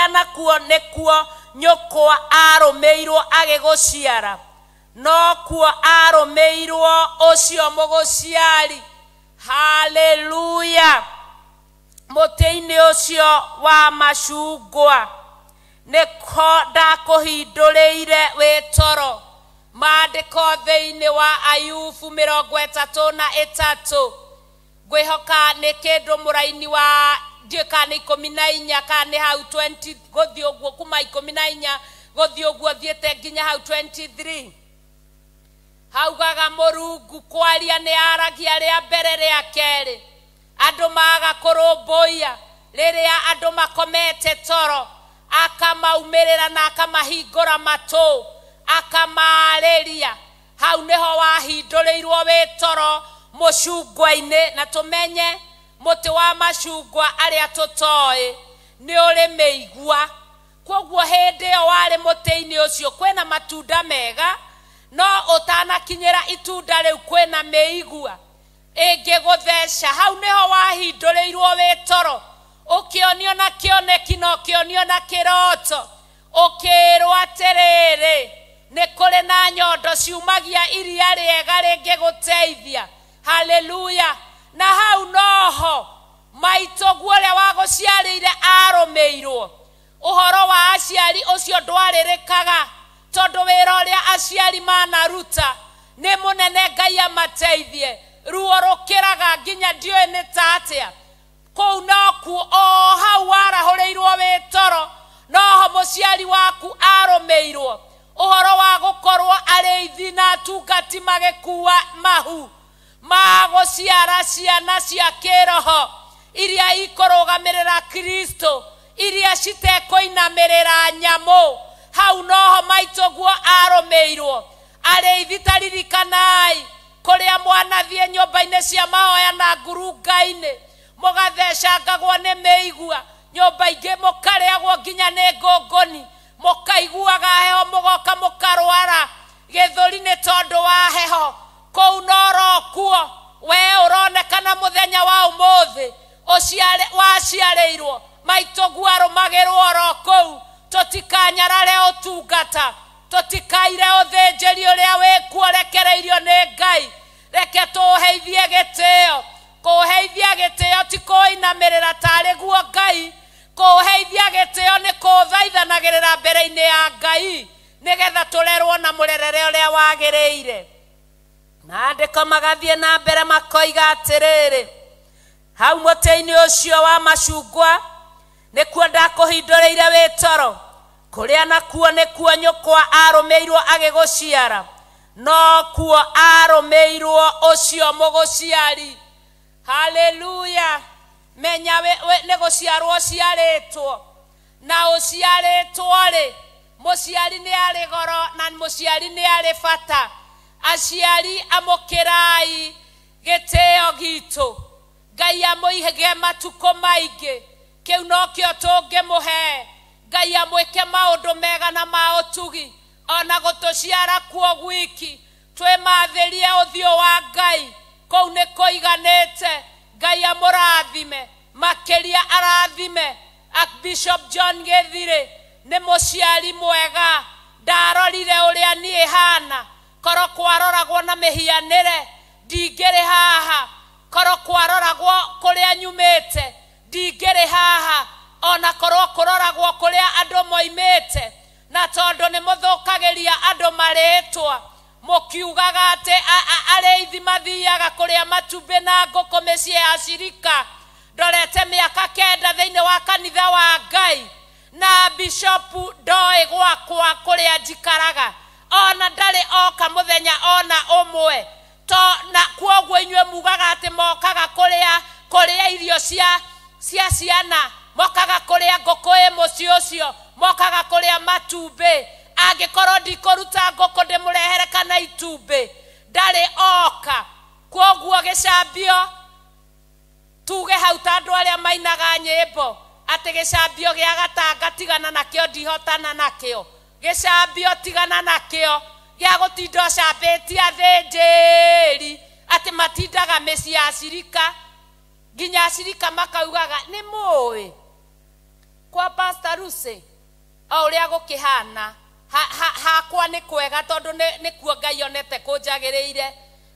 Speaker 1: nakuo nĩkuo nyũkwa arũmĩirwo agĩgũciara, no kuo arũmĩirwo ũcio mũgũciari. Haleluya. Mũtĩ-inĩ ũcio wa macungwa nĩko ndakũhindũrĩire wĩ toro. Maandĩko thĩinĩ wa Ayubu 33, ngwĩhoka nĩ kĩndũ mũraini wa ndiũĩ kana nĩ 14 kana nĩ hau 20 gũthiĩ ũguo, kuma 14 gũthiĩ ũguo thiĩte nginya hau 23. Haugaga Mũrungu kwaria nĩ aragia rĩa mbere rĩa kerĩ, andũ maga kũrũmbũiya. Rĩrĩa andũ makomete toro, akamaumĩrĩra na akamahingũra matũ, akamarĩria. Hau nĩho wahindũrĩirwo wĩ toro mũcungwa-inĩ. Na tũmenye mũtĩ wa macungwa arĩa tũtoĩ nĩ ũrĩ mĩigua. Kwoguo hĩndĩ ĩyo warĩ mũtĩ-inĩ ũcio kwĩna matunda mega, no ũtanakinyĩra itunda rĩu kwĩna mĩigua ĩngĩgũtheca. Hau nĩho wahindũrĩirwo wĩ toro, ũkĩonio na kĩoneki na ũkĩonio na kĩroto, ũkĩĩrwo atĩrĩrĩ, nĩ kũrĩ na nyondo ciumagia iria rĩega rĩngĩgũteithia. Haleluya. Na hau noho maitũguo ũrĩa wagũciarĩire arũmĩirwo. Ũhoro wa aciari ũcio ndwarĩrĩkaga tondũ wĩra ũrĩa aciari manaruta nĩ mũnene. Ngai amateithie. Ruo rũkĩraga nginya ndiũĩ nĩ ta atĩa. Kũu nokuo o hau warahũrĩirwo wĩ toro, noho mũciari waku arũmĩirwo. Ũhoro wa gũkorwo arĩithi na atungati magĩkua mahu ma gũciara ciana cia kĩroho iria ikũrũgamĩrĩra Kristo, iria citekũinamĩrĩra nyamũ. Hau noho maitũguo arũmĩirwo. Arĩithi ta ririkanai kũrĩa mwanathiĩ nyũmba-inĩ cia mahoya na ngurunga-inĩ, mũgathecangagwo nĩ mĩigua, nyũmba ingĩ mũkarĩagwo nginya nĩ ngũngũni, mũkaiguaga heho, mũgoka mũkarwara gĩthũri nĩ tondũ wa heho. Kũu noro kuo we ũronekana mũthenya wa ũmũthĩ waciarĩirwo maitũguo arũmagĩrwo oro kũu. Tũtikanyarare ũtungata, tũtikaire ũthĩnjĩri ũrĩa wĩkuo rekereirio nĩ Ngai. Reke tũũheithie gĩtĩo. Kũũheithia gĩtĩo ti kũinamĩrĩra tarĩ guo Ngai. Kũũheithia gĩtĩo nĩ kũũthaithanagĩrĩra mbere-inĩ ya Ngai, nĩgetha tũrerwo na mũrerere ũrĩa wagĩrĩire. Maandĩko magathiĩ na mbere makoiga atĩrĩrĩ, hau mũtĩ-inĩ ũcio wa macungwa nĩkuo ndakũhindũrĩire wĩ toro, kũrĩa nakuo nĩkuo nyũkwa arũmĩirwo agĩgũciara, no kuo arũmĩirwo ũcio mũgũciari. Haleluya. Menya nĩ gũciarwo ũciarĩtwo, na ũciarĩtwo rĩ, mũciari nĩ arĩ goro na mũciari nĩ arĩ bata. Aciari amũkĩrai gĩtĩo gitũ. Ngai amũige matukũ maingĩ, kĩu nokĩo tũngĩmũhe. Ngai amwĩke maũndũ mega na ma ũtugi, ona gũtũciara kuo gwiki. Twĩmathĩrie ũthiũ wa Ngai, kũu nĩ kũiganĩte. Ngai amũrathime makĩria, arathime Archbishop John Gĩthirĩ. Nĩ mũciari mwega, ndarorire ũrĩa niĩ hana. Korwo kwaroragwo na mĩhianĩre ndingĩrĩ haha, korwo kwaroragwo kũrĩa nyumĩte ndingĩrĩ haha, ona korwo kũroragwo kũrĩa andũ moimĩte. Na tondũ nĩ mũthũkagĩria andũ marĩtwa, mũkiugaga atĩ arĩithi mathiaga kũrĩa matumbĩ na ngũkũ mĩciĩ ya cirika. Ndorete mĩaka 9 thĩinĩ wa kanitha wa Ngai, na bishopu ndoĩ gwakwa kũrĩa njikaraga, ona ndarĩ oka mũthenya ona ũmwe. To na kuoguo inyuĩ mugaga atĩ mokaga kũrĩa irio cia ciana, mokaga kũrĩa ngũkũ ĩ mũciĩ ũcio, mokaga kũrĩa matumbĩ. Angĩkorwo ndikũruta ngũkũ ndĩmũrehere kana itumbĩ, ndarĩ oka. Kuoguo gĩcambio tuge hau ta andũ arĩa mainaga nyĩmbo atĩ gĩcambio gĩa gatanga tigana nakĩo, ndihotana nakĩo. Gĩcambio tigana nakĩo gĩa gũtinda ũcambĩtie athĩnjĩri atĩ matindaga mĩciĩ ya cirika, nginya acirika makaugaga nĩ mũĩ kwa Pastor Lucy o ũrĩa gũkĩhana. Hakwa nĩ kwega tondũ nĩkuo Ngai onete kũnjagĩrĩire.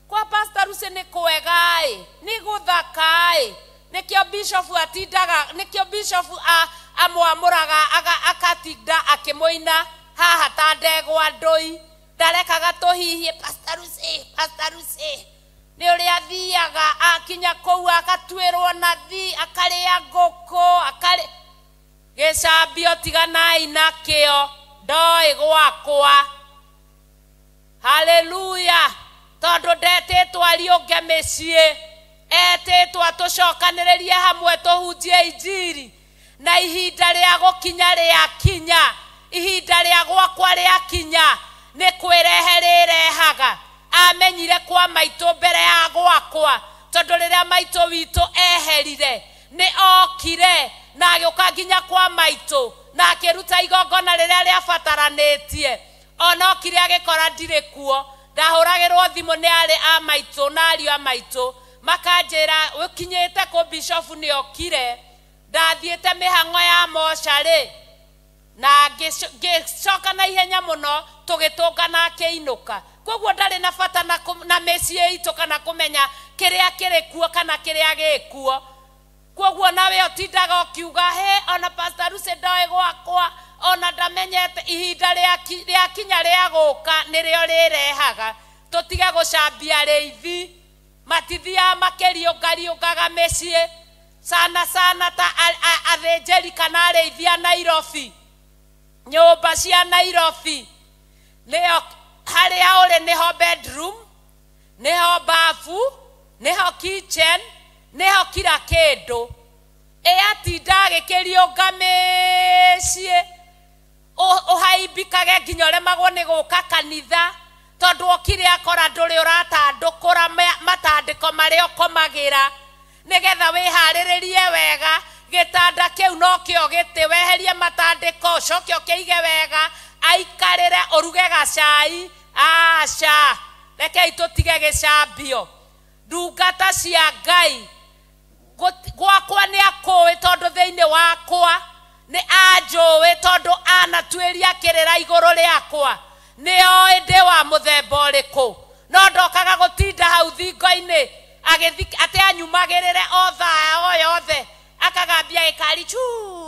Speaker 1: Kwa Pastor Lucy nĩ kwega-ĩ, nĩ gũthaka-ĩ. Nĩkĩo bishop atindaga, nĩkĩo bishop amwamũraga akatinda akĩmũina haha ta ndegwa ndũi. Ndarekaga tũhihie Pastor Lucy, Pastor Lucy. Nĩ ũrĩa athiaga akinya kũu agatuĩrwo nathi, akarĩa ngũkũ, akarĩ gĩcambio tiganai nakĩo, ndoĩ gwakwa. Haleluya. Tondũ ndetĩtwo ariũnge mĩciĩ, etĩtwo atũcokanĩrĩrie hamwe tũhunjie injiri. Na ihinda rĩa gũkinya rĩakinya, ihinda rĩa gwakwa rĩakinya, nĩ kwĩrehe rĩrehaga. Amenyire kwa maitũ mbere ya gwakwa, tondũ rĩrĩa maitũ witũ eherire nĩ okire na agĩũka nginya kwa maitũ na akĩruta igongona rĩrĩa rĩabataranĩtie. Ona okire agĩkora ndirĩ kuo. Ndahũragĩrwo thimũ nĩ arĩ a maitũ na ariũ a maitũ, makanjĩra ũkinyĩte kũ, bishop nĩ okire. Ndathiĩte mĩhang'o ya mocarĩ na ngĩcoka na ihenya mũno, tũgĩtũngana akĩinũka. Koguo ndarĩ na bata na mĩciĩ itũ kana kũmenya kĩrĩa kĩrĩ kuo kana kĩrĩa gĩkuo. Kwoguo nawe ũtindaga ũkiuga he ona Pastor Lucy ndoĩ gwakwa ona ndamenyete ihinda rĩakinya rĩa gũka nĩrĩo rĩrehaga. Tũtige gũcambia rĩithi, matithiaga makĩriũngariũngaga mĩciĩ sana sana ta athĩnjĩri kana arĩithi a Nairobi. Nyũmba cia Nairobi nĩyo harĩa ũrĩ nĩho bedroom, nĩho bafu, nĩho kitchen, nĩho kila kĩndũ. Ĩ atinda agĩkĩriũnga mĩciĩ ũhaimbikage nginya ũremagwo nĩ gũka kanitha tondũ okire akora ndũrĩ ũratandũkũra matandĩko marĩa ũkomagĩra nĩgetha wĩharĩrĩrie wega. Gĩtanda kĩu nokĩo gĩtĩ, weherie matandĩko ũcoke ũkĩige wega, aikarĩre ũruge gacai. Aca, rekei tũtige gĩcambio. Ndungata cia Ngai gwakwa nĩ akũĩ tondũ thĩinĩ wakwa nĩ anjũĩ tondũ anatuĩria kĩrĩra igũrũ rĩakwa, nĩ oĩ ndĩ wa mũthemba ũrĩkũ. No ndokaga gũtinda hau thingo-inĩ atĩ anyumagĩrĩre o thaa o yothe akagambia gĩkari chu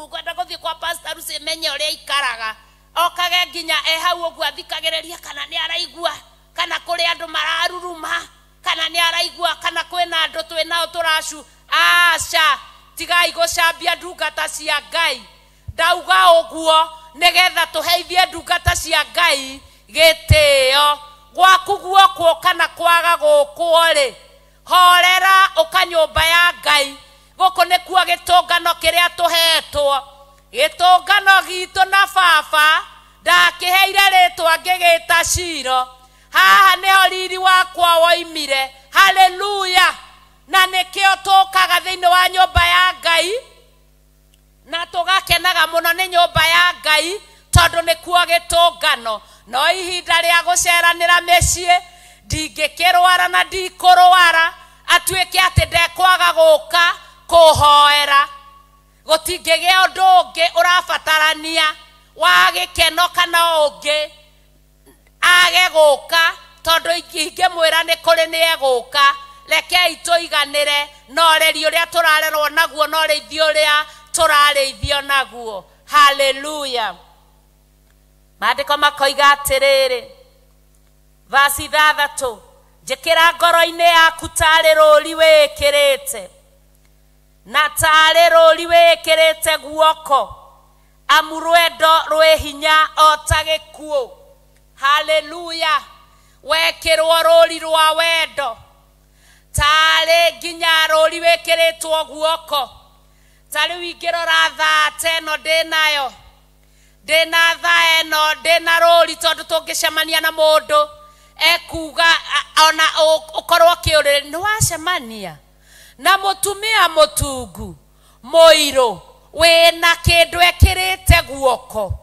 Speaker 1: ngwenda gũthiĩ kwa Pastor Lucy menye ũrĩa aikaraga. Okage nginya e hau ũguo athikagĩrĩria kana nĩ araigua kana kũrĩ andũ mararuruma kana nĩ araigua kana kwĩna andũ twĩnao tũracu. Aca, tigai gũcambia ndungata cia Ngai. Ndauga ũguo nĩgetha tũheithie ndungata cia Ngai gĩtĩo. Gwaku guokwo kana kwaga gũkwo rĩ, horera ũka nyũmba ya Ngai. Gũkũ nĩkuo gĩtũngano kĩrĩa tũhetwo. Gĩtũngano gitũ na baba ndakĩheire rĩtwa ngĩgĩta Shilo. Haha nĩho riri wakwa woimire. Haleluya. Na nĩkĩo tũkaga thĩinĩ wa nyũmba ya Ngai na tũgakenaga mũno nĩ nyũmba ya Ngai tondũ nĩkuo gĩtũngano. No ihinda rĩa gũceranĩra mĩciĩ ndingĩkĩrwara na ndikũrwara atuĩke atĩ ndekwaga gũka kũhoera. Gũtingĩgĩa ũndũ ũngĩ ũrabatarania wa gĩkeno kana ũngĩ age gũka tondũ ingĩmwĩra nĩ kũrĩ nĩ egũka. Rekei tũiganĩre na ũreri ũrĩa tũrarerwo naguo na ũrĩithio ũrĩa tũrarĩithio naguo. Haleluya. Maandĩko makoiga atĩrĩrĩ, vasi 6, njĩkĩra ngoro-inĩ yaku tarĩ rũri wĩkĩrĩte na tarĩ rũri wĩkĩrĩte guoko, amu rwendo rwĩ hinya o ta gĩkuũ. Haleluya. Wekĩrwo rũri rwa wendo tarĩ nginya rũri wĩkĩrĩtwo guoko. Ta rĩu ingĩrora thaa ta ĩno ndĩnayo, ndĩna thaa ĩno ndĩna rũri tondũ tũngĩcemania na mũndũ ekuga ona ũkorwo kĩũrĩrĩ nĩ wacemania na mũtumia mũtungu mũirũ wĩna kĩndũ ekĩrĩte guoko,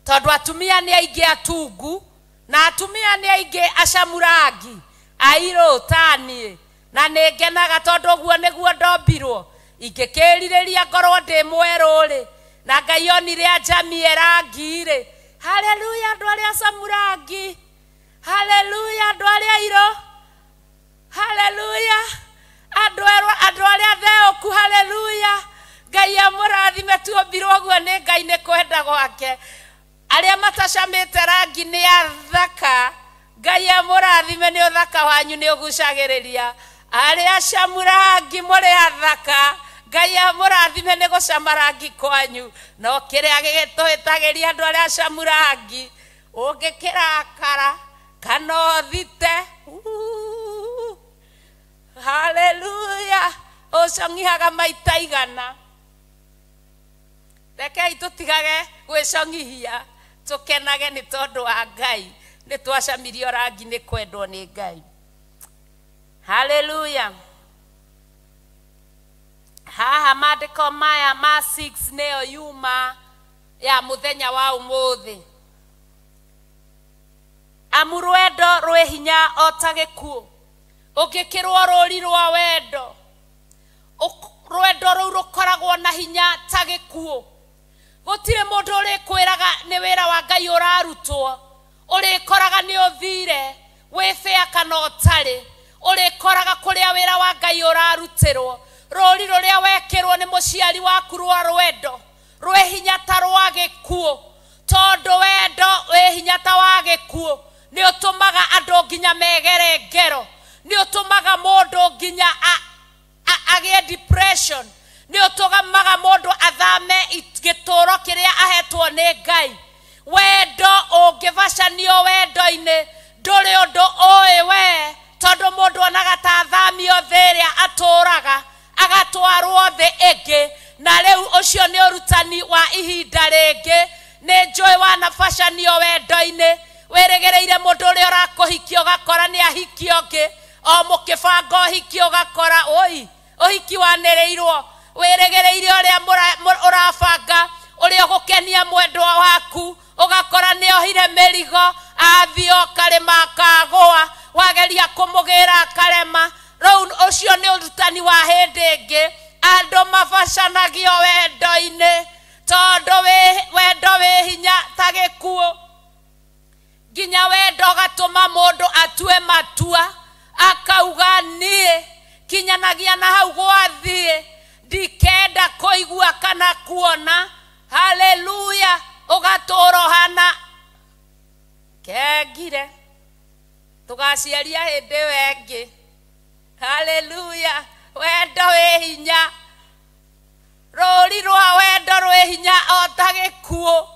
Speaker 1: tondũ atumia nĩ aingĩ atungu na atumia nĩ aingĩ acamu rangi airũ taniĩ, na nĩ ngenaga tondũ ũguo nĩguo ndombirwo. Ingĩkĩrirĩria ngorwo ndĩ mwerũ rĩ, na Ngai onire anjamie rangi rĩ. Haleluya andũ arĩa acamu rangi, haleluya andũ arĩa airũ, haleluya andũ arĩa theũku, haleluya. Ngai amũrathime, tuombirwo ũguo nĩ Ngai nĩ kwenda gwake. Arĩa matacamĩte rangi nĩ athaka, Ngai amũrathime nĩ ũthaka wanyu nĩ ũgucagĩrĩria. Arĩa acamu rangi mũrĩ athaka, Ngai amũrathime nĩ gũcama rangi kwanyu. No kĩrĩa gĩgĩtũhĩtagĩria andũ arĩa acamu rangi, ũngĩkĩrakara kana ũthite, haleluya, ũcong'ihaga maita igana. Rekei tũtigage gwĩcong'ihia, tũkenage nĩ tondũ wa Ngai. Nĩ twacamirio rangi nĩ kwendwo nĩ Ngai. Haleluya. Haha maandĩko maya ma 6 nĩyo yuma ya mũthenya wa ũmũthĩ. Amu rwendo rwĩ hinya o ta gĩkuũ. Ũngĩkĩrwo rũri rwa wendo, rwendo rũu rũkoragwo na hinya ta gĩkuũ. Gũtirĩ mũndũ ũrĩkwĩraga nĩ wĩra wa Ngai ũrarutwo, ũrĩkoraga nĩ ũthire wĩ bĩa kana ũtarĩ, ũrĩkoraga kũrĩa wĩra wa Ngai ũrarutĩrwo. Rũri rũrĩa wekĩrwo nĩ mũciari waku rwa rwendo rwĩ hinya ta rwa gĩkuũ, tondũ wendo wĩ hinya ta wa gĩkuũ. Nĩ ũtũmaga andũ nginya megere ngero, nĩ ũtũmaga mũndũ nginya agĩe depression, nĩ ũtũmaga mũndũ athame gĩtũũro kĩrĩa ahetwo nĩ Ngai. Wendo ũngĩbacanio wendo-inĩ ndũrĩ ũndũ ũĩ we, tondũ mũndũ onaga ta athamio thĩ ĩrĩa atũũraga agatwarwo thĩ ĩngĩ. Na rĩu ũcio nĩ ũrutani wa ihinda rĩngĩ. Nĩ njũĩ wanabacanio wendo-inĩ, wĩrĩgĩrĩire mũndũ ũrĩa ũrakũhikia ũgakora nĩ ahikio ũngĩ, o mũkĩbanga ũhiki ũgakora oi ũhiki wanĩrĩirwo. Wĩrĩgĩrĩire ũrĩa ũrabanga ũrĩa ũgũkenia mwendwa waku, ũgakora nĩ ohire mĩrigo, athiĩ karĩma akagũa, wageria kũmũgĩra akarema. Rĩu ũcio nĩ ũrutani wa hĩndĩ ĩngĩ. Andũ mabacanagio wendo-inĩ tondũ wendo wĩ hinya ta gĩkuũ. Nginya wendo ũgatũma mũndũ atue matua, akauga niĩ kinyanagia na hau gwathiĩ, ndikenda kũigua kana kuona. Haleluya! Ũgatũũra ũhana kengire, tũgaciaria hĩndĩ ĩyo ĩngĩ. Haleluya! Wendo wĩ hinya, rũri rwa wendo rwĩ hinya o ta gĩkuũ.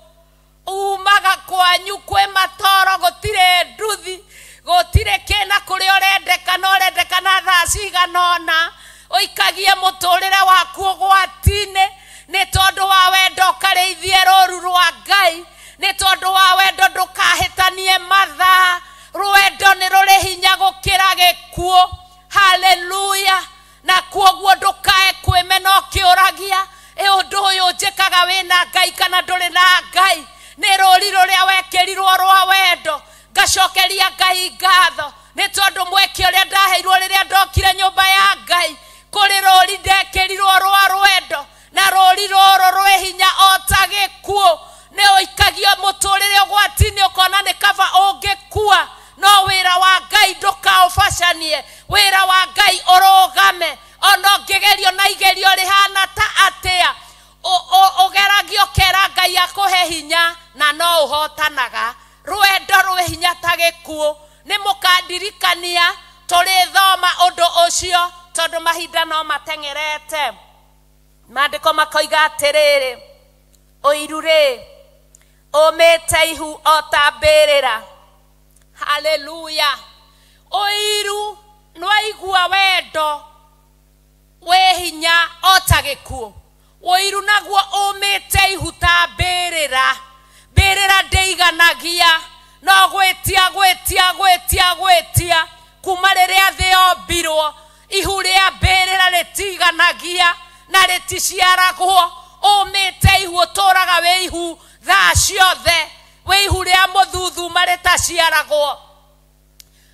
Speaker 1: Umaga kwanyu kwĩ matoro, gũtirĩ nduthi, gũtirĩ kĩna kũrĩa ũrendekana, ũrendekana thaa cigana ũna. Ũikagie mũtũrĩre waku ũgwati-inĩ nĩ tondũ wa wendo, ũkarĩithie rũru rwa Ngai. Nĩ tondũ wa wendo ndũkahĩtanie mathaa. Rwendo nĩ rũrĩ hinya gũkĩra gĩkuũ. Haleluya! Na kuoguo ndũkae kwĩmena ũkĩũragia, ĩ ũndũ ũyũ njĩkaga wĩna Ngai kana ndũrĩ na Ngai? Nĩ rũri rũrĩa wekĩrirwo rwa wendo. Ngacokeria Ngai ngatho nĩ tondũ mweke ũrĩa ndaheirwo rĩrĩa ndokire nyũmba ya Ngai, kũrĩ rũri ndekĩrirwo rwa rwendo, na rũri rũrũ rwĩ hinya o ta gĩkuũ. Nĩ ũikagio mũtũrĩre ũgwati-inĩ, ũkona nĩ kaba ũngĩkua, no wĩra wa Ngai ndũkaũbacanie. Wĩra wa Ngai ũrũgame, ona ũngĩgerio na igerio rĩhana ta atĩa, ũgeragio ũkera Ngai akũhe hinya, na no ũhotanaga. Rwendo rwĩ hinya ta gĩkuũ. Nĩ mũkandirikania tũrĩthoma ũndũ ũcio, tondũ mahinda no mateng'erete. Maandĩko makoiga atĩrĩrĩ, ũiru rĩ ũmĩte ihu o ta mbĩrĩra. Haleluya! Ũiru nĩwaigua wendo wĩ hinya o ta gĩkuũ. Ũiru naguo ũmĩte ihu ta mbĩrĩra. Mbĩrĩra ndĩiganagia, no gwĩtia gwĩtia gwĩtia gwĩtia kuma rĩrĩa thĩ yombirwo. Ihu rĩa mbĩrĩra rĩtiganagia na rĩticiaragwo. Ũmĩte ihu, ũtũũraga wĩ ihu thaa ciothe, wĩ ihu rĩa mũthuthuma rĩtaciaragwo.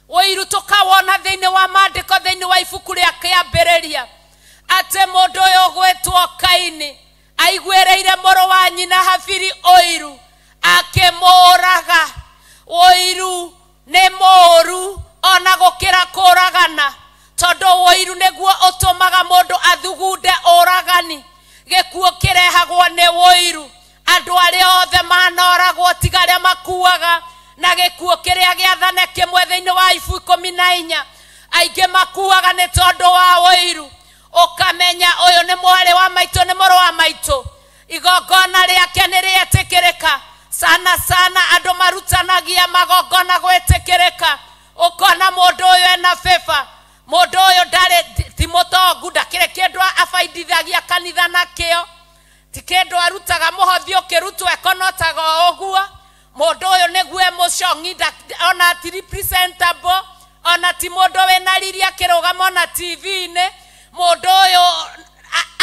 Speaker 1: Ũiru tũkawona thĩinĩ wa maandĩko, thĩinĩ wa ibuku rĩa kĩambĩrĩria, atĩ mũndũ ũyũ ũgwĩtwo Kaini aiguĩrĩire mũrũ wa nyina Habili ũiru, akĩmũũraga. Ũiru nĩ mũũru ona gũkĩra kũũragana, tondũ ũiru nĩguo ũtũmaga mũndũ athugunde ũragani. Gĩkuũ kĩrehagwo nĩ ũiru. Andũ arĩa othe manoragwo tiga arĩa makuaga na gĩkuũ kĩrĩa gĩathane kĩmwe thĩinĩ wa ibu 14, aingĩ makuaga nĩ tondũ wa ũiru. Ũkamenya ũyũ nĩ mwarĩ wa maitũ, nĩ mũrũ wa maitũ, igongona rĩake nĩ rĩetĩkĩrĩka. Sana sana andũ marutanagia magongona gwĩtĩkĩrĩka. Ũkona mũndũ ũyũ ena favor, mũndũ ũyũ ndarĩ, ti mũtongu, ndakĩrĩ kĩndũ abaindithagia kanitha nakĩo, ti kĩndũ arutaga mũhothi ũkĩrutwo ekonotaga o ũguo. Mũndũ ũyũ nĩguo e mũcong'i, ona ti representable, ona ti mũndũ wĩna riri akĩrũgama ona TV-inĩ. Mũndũ ũyũ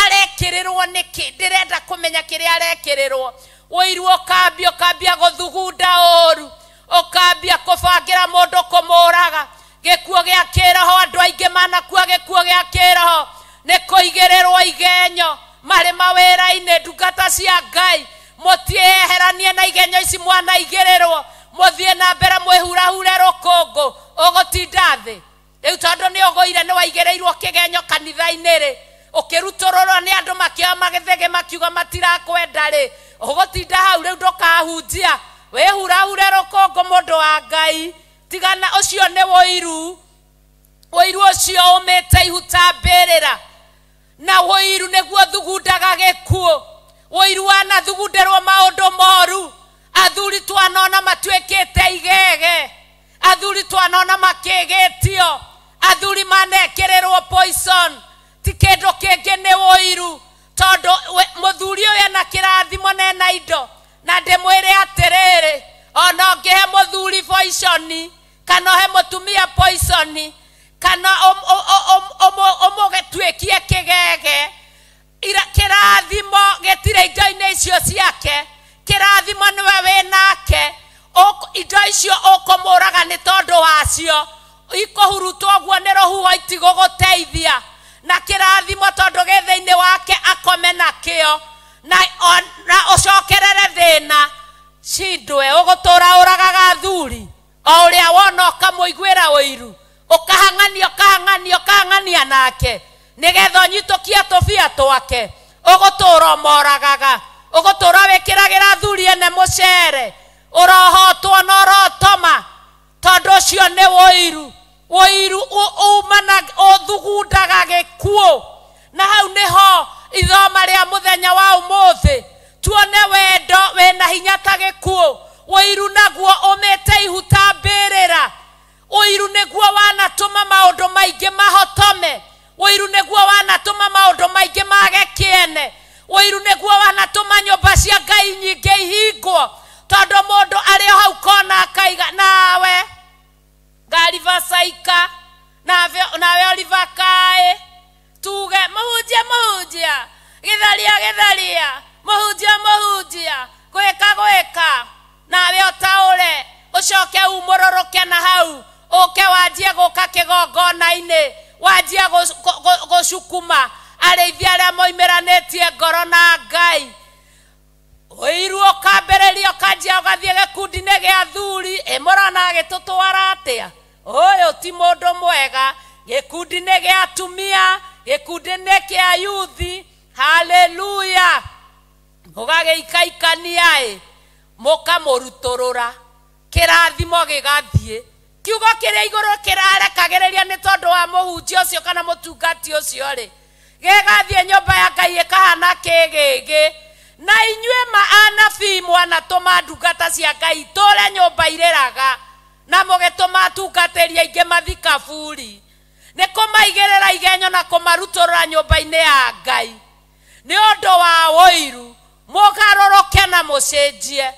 Speaker 1: arekĩrĩrwo nĩkĩ? Ndĩrenda kũmenya kĩrĩa arekĩrĩrwo. Ũiru ũkambia, ũkambia gũthugunda ũru, ũkambia kũbangĩra mũndũ kũmũraga. Gĩkuũ gĩa kĩroho, andũ aingĩ manakua gĩkuũ gĩa kĩroho nĩ kũigĩrĩrwo igenyo marĩ mawĩra-inĩ. Ndungata cia Ngai, mũtieheranie na igenyo ici mwanaigĩrĩrwo, mũthiĩ na mbere mwĩhurahure rũkũngũ, ũgũtinda thĩ. Rĩu tondũ nĩ ũgũire, nĩ waigĩrĩirwo kĩgenyo kanitha-inĩ rĩ, Ũkĩrutũrũrwo nĩ andũ makĩoya magĩthege makiuga matirakwenda rĩ, ũgũtinda hau rĩu ndũkahunjia, wĩhurahure rũkũngũ mũndũ wa Ngai. Tigana ũcio nĩ ũiru. Ũiru ũcio ũmĩte ihu ta mbĩrĩra, na ũiru nĩguo thugundaga gĩkuũ. Ũiru wanathugundĩrwo maũndũ moru. Athuri twanona matuĩkĩte igege, athuri twanona makĩgĩtio, athuri manekĩrĩrwo poison. Ti kĩndũ kĩngĩ nĩ ũiru, tondũ mũthuri ũyũ ena kĩrathimo na ena indo. Na ndĩmwĩre atĩrĩrĩ, ona ũngĩhe mũthuri poison kana ũhe mũtumia poison kana ũmũgĩtuĩkie kĩgege, kĩrathimo gĩtirĩ indo-inĩ icio ciake. Kĩrathimo nĩwe wĩnake, indo icio ũkũmũraga nĩ tondũ wacio, ikũhurutwo ũguo nĩ rũhuho itigũgũteithia. Na kĩrathimo tondũ gĩ thĩinĩ wake akome nakĩo, na ũcokerere thĩna. Cindwe ũgũtũra ũragaga athuri o ũrĩa wona ũkamũiguĩra ũiru, ũkahang'ania ũkahang'ania ũkahang'ania nake nĩgetha ũnyitũkie tũbia twake. Ũgũtũra ũmoragaga, ũgũtũra wĩkĩragĩra athuri ene mũcere, ũrohotwo na ũrotoma, tondũ ũcio nĩ ũiru. Ũiru umana ũthugundaga gĩkuũ. Na hau nĩho ithoma rĩa mũthenya wa ũmũthĩ, tuone wendo wĩna hinya ta gĩkuũ. Ũiru naguo ũmĩte ihu ta mbĩrĩra. Ũiru nĩguo wanatũma maũndũ maingĩ mahotome. Ũiru nĩguo wanatũma maũndũ maingĩ mage kĩene. Ũiru nĩguo wanatũma nyũmba cia Ngai nyingĩ ihingwo, tondũ mũndũ arĩ o hau kona akaiga nawe ngaribacaika, nawe oribakaĩ, tuge mũhunjia mũhunjia, gĩtharia gĩtharia, mũhunjia mũhunjia, gwĩka gwĩka, nawe ũtaũre, ũcoke umũrũrũke na hau, ũke wanjie gũka kĩgongona-inĩ, wanjie gũcukuma arĩithi arĩa moimĩranĩtie ngoro na Ngai. Ũiru ũkambĩrĩria ũkanjia ũgathiĩ gĩkundi-inĩ gĩa athuri, ĩ mũrona agĩtũtwara atĩa? Ũyũ ti mũndũ mwega. Gĩkundi-inĩ gĩa atumia, gĩkundi-inĩ kĩa yuthi, haleluya. Mũgagĩikaikania ĩ, mũkamũrutũrũra, kĩrathimo gĩgathiĩ. Kiugo kĩrĩa igũrũ kĩrarekagĩrĩria nĩ tondũ wa mũhunjia ũcio kana mũtungati ũcio rĩ, gĩgathiĩ nyũmba ya Ngai ĩkahana kĩgĩgĩ. Na inyuĩ ma anabii mwanatũma ndungata cia Ngai itũre nyũmba irĩraga, na mũgĩtũma atungatĩri aingĩ mathiĩ kaburi, nĩ kũmaigĩrĩra igenyo na kũmarutũrũra nyũmba-inĩ ya Ngai nĩ ũndũ wa ũiru. Mũgarũrũke na mũcenjie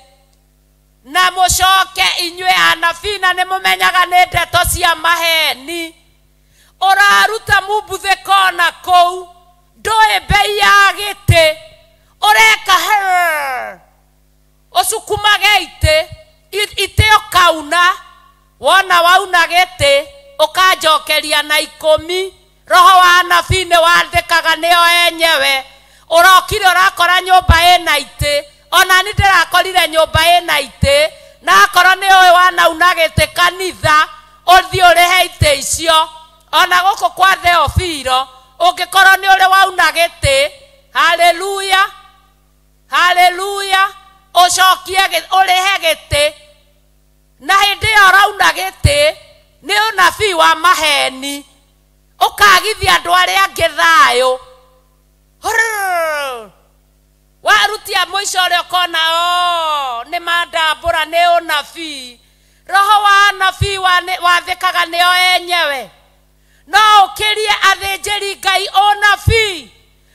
Speaker 1: na mũcoke inyuĩ anabii, na nĩ mũmenyaga nĩ ndeto cia maheni. Ũraruta mumbuthĩko na kũu, ndũĩ mbei ya gĩtĩ, ũreka ũcukumage itĩ, itĩ ũkauna, wona wauna gĩtĩ ũkanjokeria na 10. Roho wa anabii nĩ wandĩkaga nĩo enyewe. Ũrokire ũrakora nyũmba ĩna itĩ, ona ni ndĩrakorire nyũmba ĩna itĩ, na akorwo nĩ ũĩ wanauna gĩtĩ kanitha, ũthiĩ ũrĩhe itĩ icio. Ona gũkũ kwa Theofilo ũngĩkorwo nĩ ũrĩ wauna gĩtĩ, haleluya haleluya, ũcokie ũrĩhe gĩtĩ. Na hĩndĩ ĩyo ũrauna gĩtĩ nĩ ũnabii wa maheni, ũkagithia andũ arĩa angĩ thayũ. Warutia mũico ũrĩa ũkona o nĩ mandambũra, nĩ ũnabii. Roho wa anabii wathĩkaga nĩo enyewe. No ũkĩrie athĩnjĩri Ngai ũnabii,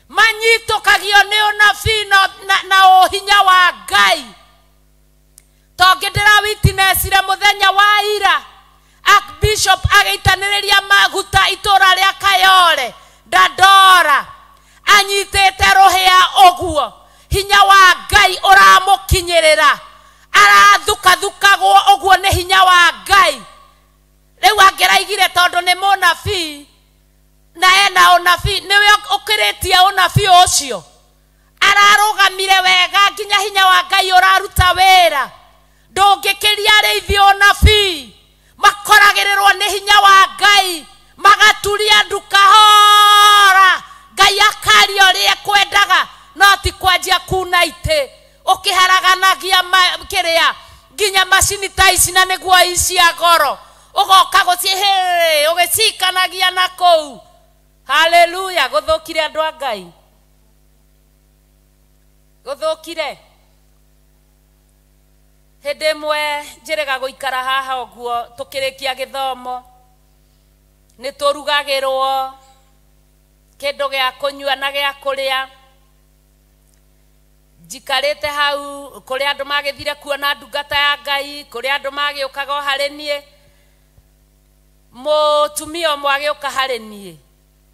Speaker 1: manyitũkagio nĩ ũnabii na ũhinya wa Ngai. Tongĩ ndĩra witnessire mũthenya wa ira, Archbishop agĩitanĩrĩria maguta itũra rĩa Kayole Dandora, anyitĩte rũhĩa ũguo, hinya wa Ngai ũramũkinyĩrĩra, arathukathukagwo ũguo nĩ hinya wa Ngai. Rĩu angĩraigire tondũ nĩ mũnabii na ena ũnabii, nĩwe ũkĩrĩtie ũnabii ũcio, ararũgamire wega nginya hinya wa Ngai ũraruta wĩra. Ndũngĩkĩria arĩithi ũnabii, makoragĩrĩrwo nĩ hinya wa Ngai, magaturia ndu kahora. Ngai akaria ũrĩa ekwendaga, no ti kwanjia kuna itĩ ũkĩharaganagia kĩrĩa nginya macini ta ici na nĩguo ici cia goro ũgoka gũciĩ ũgĩcikanagia na kũu. Haleluya. Gũthũkire andũ a Ngai, gũthũkire. Hĩndĩ ĩmwe njĩrĩga gũikara haha ũguo tũkĩrĩkia gĩthomo, nĩ tũrugagĩrwo kĩndũ gĩa kũnyua na gĩa kũrĩa. Njikarĩte hau kũrĩa andũ magĩthire kuona ndungata ya Ngai, kũrĩa andũ magĩũkaga o harĩ niĩ. Mũtumia ũmwe agĩũka harĩ niĩ,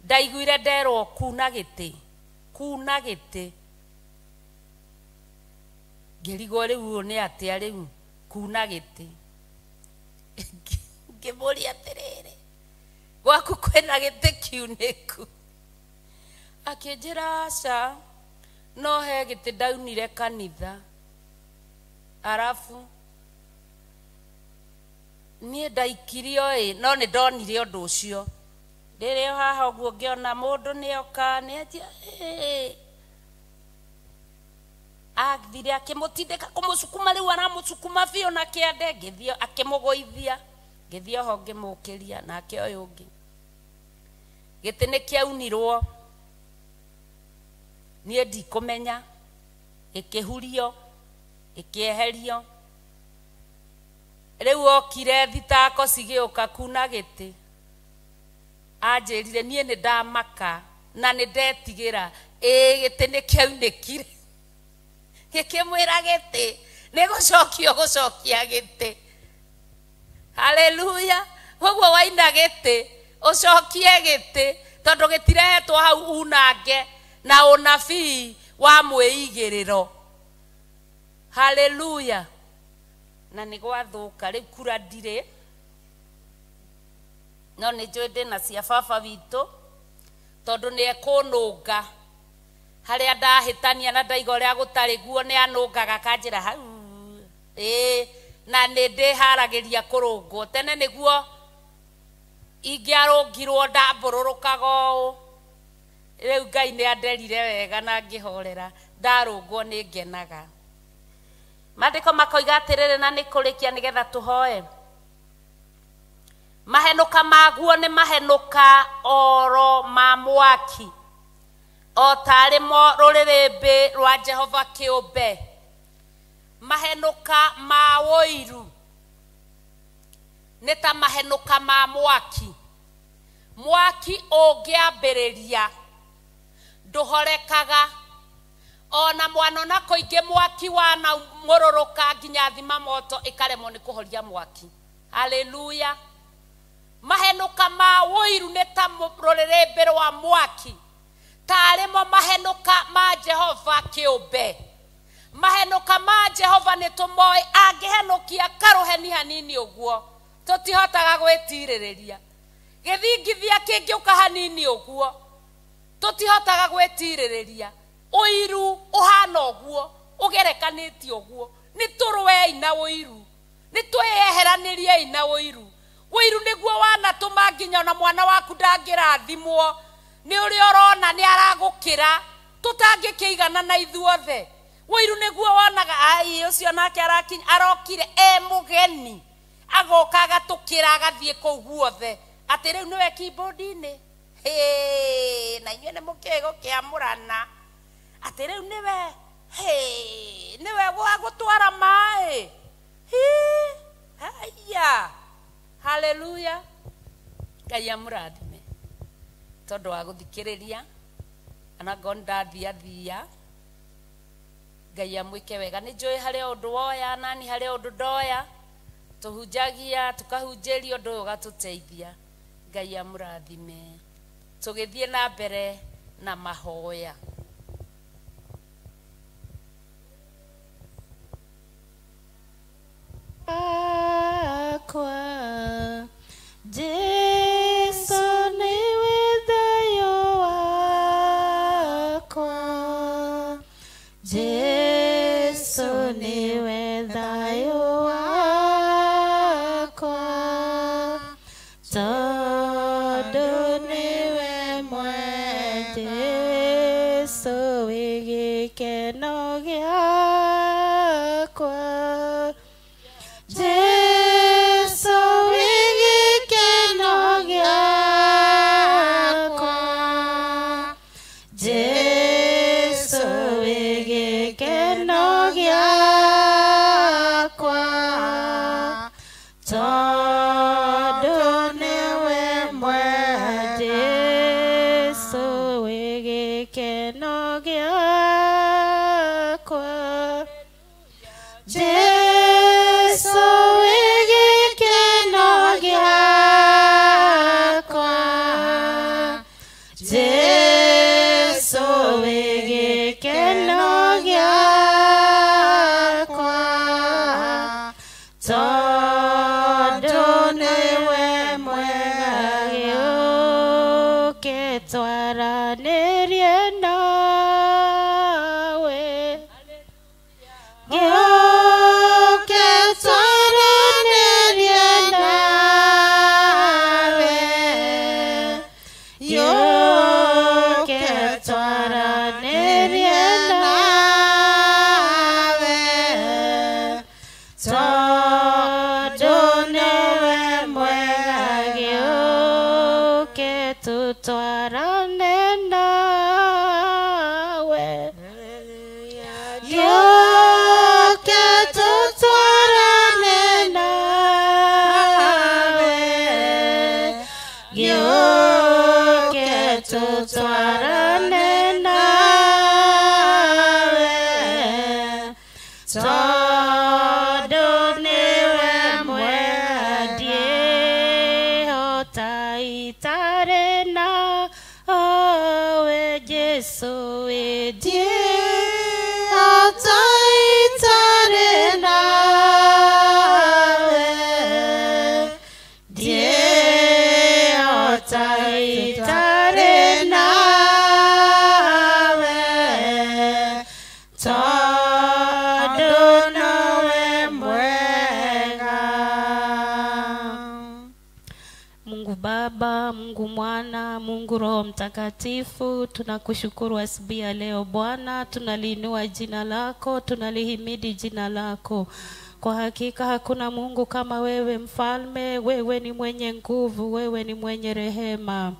Speaker 1: ndaiguire nderwo kuna gĩtĩ, kuna gĩtĩ. Ngĩrigwo rĩu ũyũ nĩ atĩa rĩu kuna gĩtĩ. Ngĩmũria atĩrĩrĩ, gwaku kwĩna gĩtĩ kiunĩku? Akĩnjĩra aca, no he gĩtĩ ndaunire kanitha. Arabu niĩ ndaikirio ĩ, no nĩ ndonire ũndũ ũcio. Rĩrĩa haha ũguo ngĩona mũndũ nĩoka nĩanjia athire akĩmũtindĩka kũmũcukuma, rĩu aramũcukuma biũ na kĩande. Ngĩthiĩ akĩmũgũithia, ngĩthiĩ oho ngĩmũkĩria, nake ũyũ ũngĩ. Gĩtĩ nĩ kĩaunirwo, niĩ ndikũmenya, gĩkĩhurio, gĩkĩeherio. Rĩu okire thitako cigĩũka kuna gĩtĩ. Anjĩrire niĩ nĩ ndamaka na nĩ ndetigĩra, ĩ gĩtĩ nĩ kĩaunĩkire. Gĩkĩmwĩra gĩtĩ nĩ gũcokio gũcokia gĩtĩ. Haleluya. Koguo waina gĩtĩ ũcokie gĩtĩ, tondũ gĩtirehetwo hau unange na ũnabii wa mwĩigĩrĩro. Haleluya. Na nĩ gwathũka rĩu kura ndirĩ, no nĩ njũĩ ndĩna cia baba witũ, tondũ nĩ ekũnũnga harĩa ndahĩtania na ndaiga ũrĩa gũtarĩ guo, nĩ anũngaga akanjĩra hau ĩĩ, na nĩ ndĩharagĩria kũrũngwo. Tene nĩguo ingĩarũngirwo ndambũrũrũkaga ũũ, rĩu Ngai nĩ anderire wega na ngĩhorera, ndarũngwo nĩ ngenaga. Maandĩko makoiga atĩrĩrĩ, na nĩ kũrĩkia nĩgetha tũhoe. Mahenũka maguo nĩ mahenũka oro ma mwaki, o tarĩ mo rũrĩrĩmbĩ rwa Jehova kĩũmbe. Mahenũka ma ũiru nĩ ta mahenũka ma mwaki. Mwaki ũngĩambĩrĩria ndũhorekaga, ona mwanona kũingĩ mwaki wana mũrũrũka nginya thima moto ĩkaremwo nĩ kũhoria mwaki. Haleluya. Mahenũka ma ũiru nĩ ta rũrĩrĩmbĩ rwa mwaki, tarĩ mo mahenũka ma Jehova kĩũmbe. Mahenũka ma Jehova nĩ tũmoĩ, angĩhenũkia karũheni hanini ũguo tũtihotaga gwĩtirĩrĩria. Gĩthingithia kĩngĩũka hanini ũguo tũtihotaga gwĩtirĩrĩria. Ũiru ũhana ũguo, ũgerekanĩtie ũguo, nĩ tũrũei na ũiru, nĩ twĩyeheranĩriei na ũiru. Ũiru nĩguo wanatũma nginya ona mwana waku ndangĩrathimwo nĩ ũrĩa ũrona nĩ aragũkĩra, tũtangĩkĩigana na ithuothe. Ũiru nĩguo wonaga ai ũcio nake arakinya, arokire e mũgeni, agoka agatũkĩra agathiĩ kũu guothe, atĩ rĩu nĩwe keyboard-inĩ, na inyuĩ nĩ mũkĩũĩ gũkĩamũrana, atĩ rĩu nĩwe nĩwe wa gũtwara maĩ. Haya. Haleluya. Ngai amũrathime tondũ wa gũthikĩrĩria, ona ngorwo nĩ ndathiathia, Ngai amwĩke wega. Nĩ njũĩ harĩ ũndũ woya nani harĩ ũndũ ndoya, tũhunjagia tũkahunjĩria ũndũ ũyũ ũgatũteithia. Ngai amũrathime. Tũgĩthiĩ na mbere na mahoya.
Speaker 2: Akwa Jesu niwe thayũ wakwa, Jesu niwe thayũ wakwa, tondũ niwe mwenjĩrĩku. gĩakwa, Jesu wĩ gĩkeno gĩakwa, Jesu wĩ gĩkeno gĩakwa, tondũ nĩwe mwega. Jesu wĩ gĩkeno gĩakwa, Jesu wĩ gĩkeno gĩakwa, Jesu wĩ gĩkeno gĩakwa, tondũ nĩwe mwega. Gĩũke twaranĩrie nawe, gĩũke twaranĩrie nawe, gĩũke twaranĩrie nawe, tondũ nĩwe mwega. Gĩũke tũtwarane nawe, gĩũke tũtwarane nawe, gĩũke tũtwarane nawe, tondũ nĩwe mwega. Ndiĩhota itarĩ nawe Jesu, ndiĩhota itarĩ nawe, ndiĩhota itarĩ nawe, tondũ nowe mwega. Mungu Baba, Mungu Mwana, Mungu Roho Mtakatifu, tunakushukuru asubuhi ya leo Bwana, tunaliinua jina lako, tunalihimidi jina lako. Kwa hakika hakuna Mungu kama wewe mfalme, wewe ni mwenye nguvu, wewe ni mwenye rehema,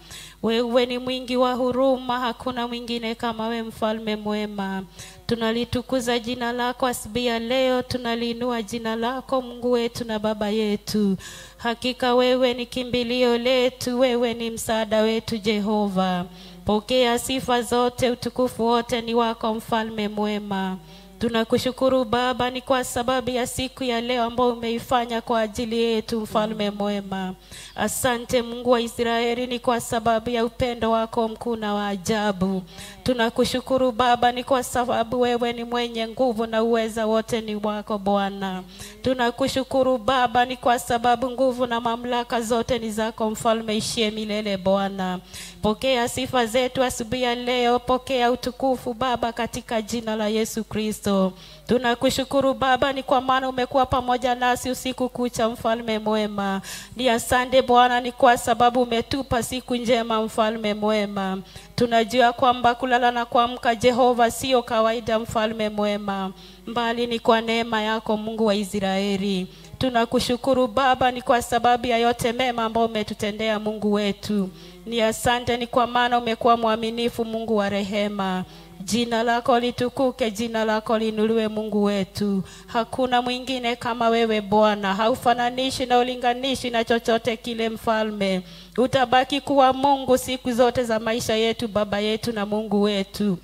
Speaker 2: wewe ni mwingi wa huruma, hakuna mwingine kama wewe mfalme mwema. Tunalitukuza jina lako asubuhi ya leo, tunaliinua jina lako Mungu wetu na Baba yetu. Hakika wewe ni kimbilio letu, wewe ni msaada wetu Jehova. Pokea sifa zote, utukufu wote ni wako mfalme mwema. Tunakushukuru Baba ni kwa sababu ya siku ya leo ambayo umeifanya kwa ajili yetu mfalme mwema. Asante Mungu wa Israeli ni kwa sababu ya upendo wako mkuu na wa ajabu. Tunakushukuru Baba ni kwa sababu wewe ni mwenye nguvu na uweza wote ni wako Bwana. Tunakushukuru Baba ni kwa sababu nguvu na mamlaka zote ni zako mfalme ishie milele Bwana. Pokea sifa zetu asubuhi ya leo, pokea utukufu Baba katika jina la Yesu Kristo. Tunakushukuru Baba ni kwa maana umekuwa pamoja nasi usiku kucha mfalme mwema. Ni asante Bwana ni kwa sababu umetupa siku njema mfalme mwema. Tunajua kwamba kulala na kuamka Jehova sio kawaida mfalme mwema, mbali ni kwa neema yako Mungu wa Israeli. Tunakushukuru Baba ni kwa sababu ya yote mema ambayo umetutendea Mungu wetu. Ni asante ni kwa maana umekuwa mwaminifu Mungu wa rehema. Jina lako litukuke, jina lako liinuliwe Mungu wetu. Hakuna mwingine kama wewe Bwana, haufananishi na ulinganishi na chochote kile mfalme. Utabaki kuwa Mungu siku zote za maisha yetu, Baba yetu na Mungu wetu.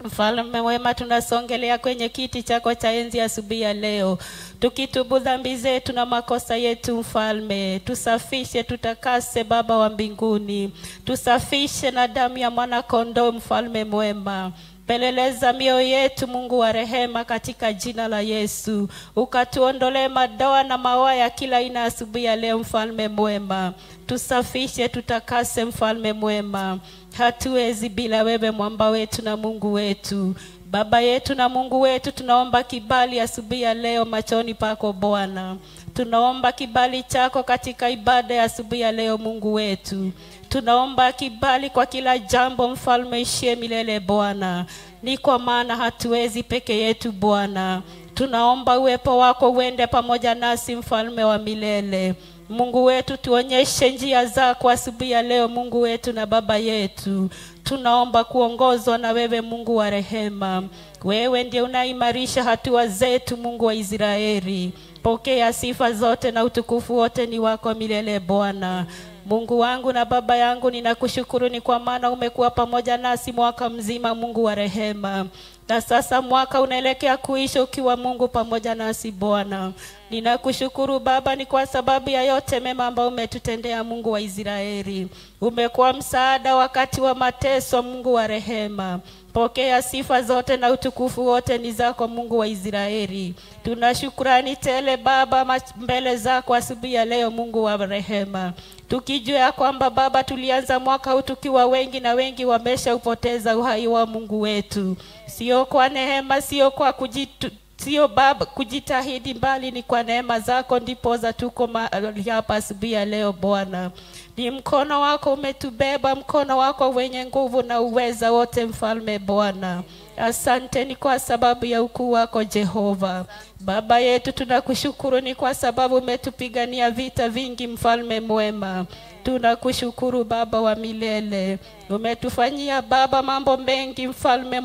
Speaker 2: Mfalme wema, tunasongelea kwenye kiti chako cha enzi asubuhi ya leo, tukitubu dhambi zetu na makosa yetu mfalme. Tusafishe, tutakase Baba wa mbinguni, tusafishe na damu ya mwana kondoo mfalme mwema. Peleleza mioyo yetu Mungu wa rehema katika jina la Yesu. Ukatuondolee madoa na mawa ya kila aina asubuhi ya leo mfalme mwema. Tusafishe, tutakase mfalme mwema. Hatuwezi bila wewe mwamba wetu na Mungu wetu. Baba yetu na Mungu wetu, tunaomba kibali asubuhi ya leo machoni pako Bwana. Tunaomba kibali chako katika ibada ya asubuhi ya leo Mungu wetu. Tunaomba kibali kwa kila jambo mfalme ishie milele Bwana. Ni kwa maana hatuwezi peke yetu Bwana. Tunaomba uwepo wako uende pamoja nasi, mfalme wa milele. Mungu wetu, tuonyeshe njia zako asubuhi ya leo, Mungu wetu na Baba yetu. Tunaomba kuongozwa na wewe, Mungu wa rehema. Wewe ndiye unaimarisha hatua zetu, Mungu wa Israeli. Pokea sifa zote na utukufu wote ni wako milele Bwana. Mungu wangu na Baba yangu, ninakushukuru ni kwa maana umekuwa pamoja nasi mwaka mzima, Mungu wa rehema. Na sasa mwaka unaelekea kuisha ukiwa Mungu pamoja nasi Bwana. Ninakushukuru Baba ni kwa sababu ya yote mema ambayo umetutendea, Mungu wa Israeli. Umekuwa msaada wakati wa mateso, Mungu wa rehema. Pokea sifa zote na utukufu wote ni zako, Mungu wa Israeli. Tunashukrani tele Baba mbele zako asubuhi ya leo, Mungu wa rehema. Tukijua kwamba Baba tulianza mwaka huu tukiwa wengi na wengi wameshaupoteza uhai wa Mungu wetu. Sio kwa neema, sio kwa sio Baba kujitahidi, mbali ni kwa neema zako ndipoza tuko mahali hapa asubuhi ya leo Bwana. Ni mkono wako umetubeba, mkono wako wenye nguvu na uweza wote, mfalme Bwana. Asante ni kwa sababu ya ukuu wako Jehova. Baba yetu, tunakushukuru ni kwa sababu umetupigania vita vingi, mfalme mwema. Tunakushukuru Baba wa milele. Umetufanyia Baba mambo mengi mfalme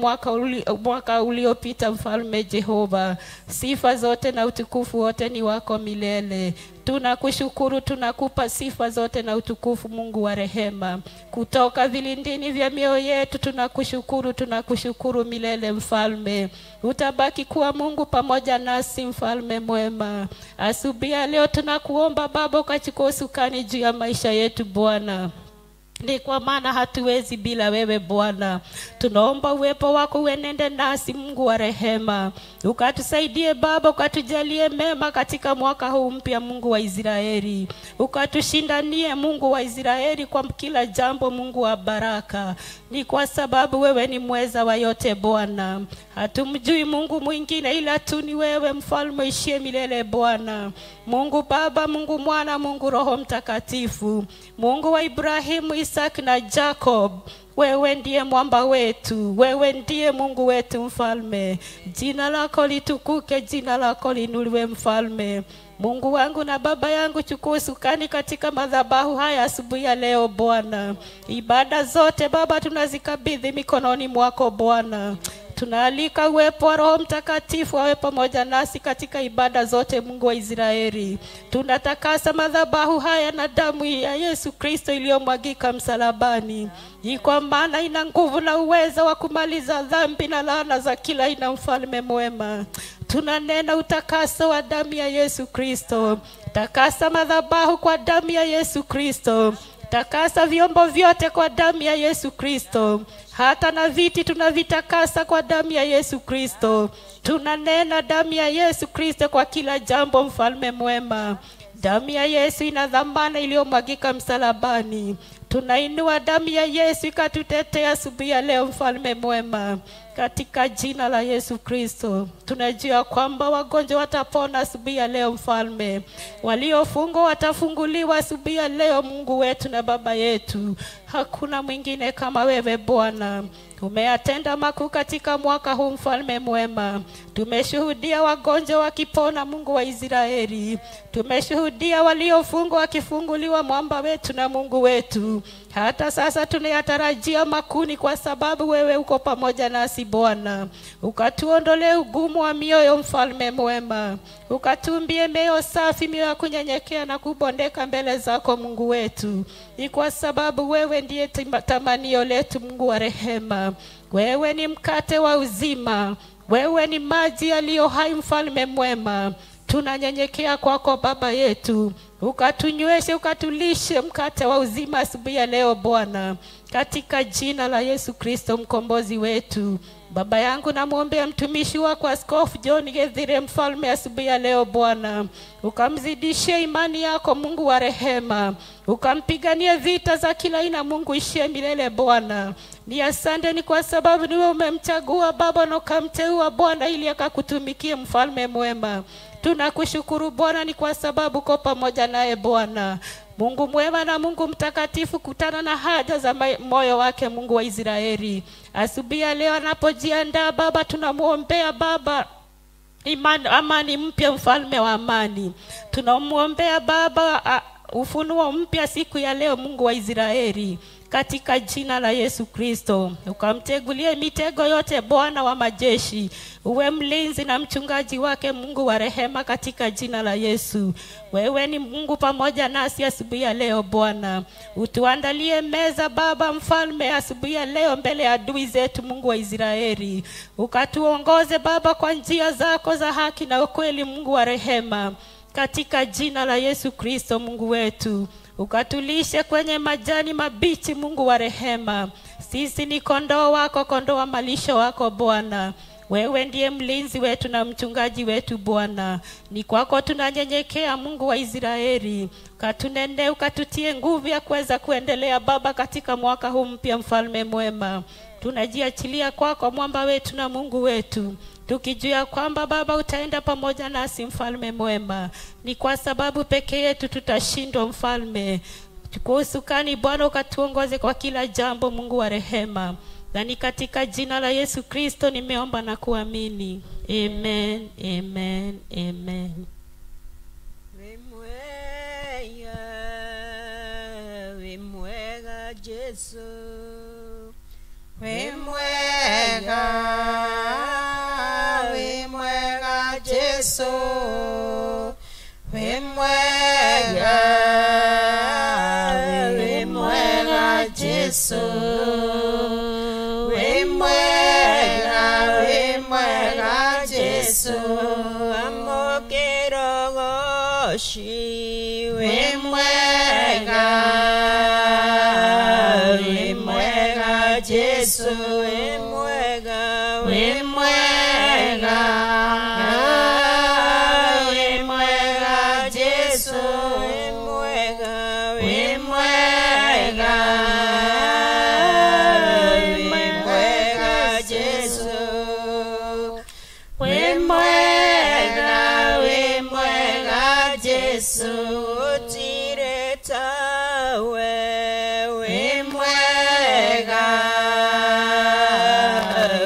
Speaker 2: mwaka uliopita, mfalme Jehova. Sifa zote na utukufu wote ni wako milele. Tunakushukuru, tunakupa sifa zote na utukufu, Mungu wa rehema. Kutoka vilindini vya mioyo yetu tunakushukuru, tunakushukuru milele mfalme. Utabaki kuwa Mungu pamoja nasi, mfalme mwema. Asubuhi ya leo tunakuomba Baba ukachukue usukani juu ya maisha yetu Bwana. Ni kwa maana hatuwezi bila wewe Bwana. Tunaomba uwepo wako uenende nasi, Mungu wa rehema. Ukatusaidie Baba, ukatujalie mema katika mwaka huu mpya, Mungu wa Israeli. Ukatushindanie Mungu wa Israeli kwa kila jambo, Mungu wa baraka. Ni kwa sababu wewe ni mweza wa yote Bwana. Hatumjui Mungu mwingine ila tu ni wewe, mfalme ishie milele Bwana. Mungu Baba, Mungu Mwana, Mungu Roho Mtakatifu, Mungu wa Ibrahimu, Isaac na Jacob. Wewe ndiye mwamba wetu, wewe ndiye Mungu wetu mfalme. Jina lako litukuke, jina lako liinuliwe mfalme. Mungu wangu na Baba yangu, chukua usukani katika madhabahu haya asubuhi ya leo Bwana. Ibada zote Baba tunazikabidhi mikononi mwako Bwana. Tunaalika uwepo wa Roho Mtakatifu awe pamoja nasi katika ibada zote, Mungu wa Israeli. Tunatakasa madhabahu haya na damu ya Yesu Kristo iliyomwagika msalabani. Kwa maana ina nguvu na uwezo wa kumaliza dhambi na laana za kila aina, mfalme mwema. Tunanena utakaso wa damu ya Yesu Kristo. Takasa madhabahu kwa damu ya Yesu Kristo. Takasa vyombo vyote kwa damu ya Yesu Kristo. Hata na viti tunavitakasa kwa damu ya Yesu Kristo. Tunanena damu ya Yesu Kristo kwa kila jambo, mfalme mwema. Damu ya Yesu ina dhamana iliyomwagika msalabani. Tunainua damu ya Yesu ikatutetea asubuhi ya leo, mfalme mwema. Katika jina la Yesu Kristo, tunajua kwamba wagonjwa watapona asubuhi ya leo mfalme. Waliofungwa watafunguliwa asubuhi ya leo, Mungu wetu na Baba yetu. Hakuna mwingine kama wewe Bwana. Umeyatenda makuu katika mwaka huu, mfalme mwema. Tumeshuhudia wagonjwa wakipona, Mungu wa Israeli. Tumeshuhudia waliofungwa wakifunguliwa, mwamba wetu na Mungu wetu. Hata sasa tunayatarajia makuu, kwa sababu wewe uko pamoja nasi Bwana. Ukatuondolee ugumu wa mioyo, mfalme mwema. Ukatumbie mioyo safi, mioyo ya kunyenyekea na kubondeka mbele zako, Mungu wetu. Ni kwa sababu wewe ndiye tamanio letu, Mungu wa rehema. Wewe ni mkate wa uzima, wewe ni maji yaliyo hai, mfalme mwema. Tunanyenyekea kwako Baba yetu, ukatunyweshe, ukatulishe mkate wa uzima asubuhi ya leo Bwana, katika jina la Yesu Kristo mkombozi wetu. Baba yangu, namuombea mtumishi wako Askofu John Githire mfalme asubuhi ya leo Bwana, ukamzidishie imani yako Mungu wa rehema, ukampiganie vita za kila aina Mungu ishie milele Bwana. Ni asante ni kwa sababu niwe umemchagua Baba na ukamteua Bwana ili akakutumikie mfalme mwema. Tunakushukuru Bwana ni kwa sababu uko pamoja naye Bwana. Mungu mwema na Mungu mtakatifu, kutana na haja za moyo wake Mungu wa Israeli. Asubuhi ya leo anapojiandaa Baba, tunamuombea Baba amani mpya, mfalme wa amani. Tunamuombea Baba ufunuo mpya siku ya leo Mungu wa Israeli, katika jina la Yesu Kristo. Ukamtegulie mitego yote Bwana wa majeshi, uwe mlinzi na mchungaji wake Mungu wa rehema, katika jina la Yesu. Wewe ni Mungu pamoja nasi asubuhi ya leo Bwana. Utuandalie meza Baba mfalme asubuhi ya leo mbele ya adui zetu Mungu wa Israeli. Ukatuongoze Baba kwa njia zako za haki na ukweli Mungu wa rehema, katika jina la Yesu Kristo Mungu wetu. Ukatulishe kwenye majani mabichi Mungu wa rehema. Sisi ni kondoo wako, kondoo wa malisho wako Bwana. Wewe ndiye mlinzi wetu na mchungaji wetu Bwana. Ni kwako tunanyenyekea Mungu wa Israeli. Katunende, ukatutie nguvu ya kuweza kuendelea Baba katika mwaka huu mpya mfalme mwema. Tunajiachilia kwako mwamba wetu na Mungu wetu, tukijua kwamba Baba utaenda pamoja nasi mfalme mwema. Ni kwa sababu pekee yetu tutashindwa mfalme. Chukua usukani Bwana, ukatuongoze kwa kila jambo Mungu wa rehema. Na ni katika jina la Yesu Kristo nimeomba na kuamini. Amen, amen, amen.
Speaker 3: Wĩ mwega Jesu, wĩ mwega, wĩ mwega Jesu, wĩ mwega, wĩ mwega Jesu, wĩ mwega, wĩ mwega Jesu, amũkĩra ũgooci, wĩ mwega, wĩ mwega Jesu, wĩ mwega, wĩ mwega, wĩ mwega Jesu, wĩ mwega, wĩ mwega, wĩ mwega Jesu, wĩ mwega, wĩ mwega Jesu, gũtirĩ tawe, wĩ mwega,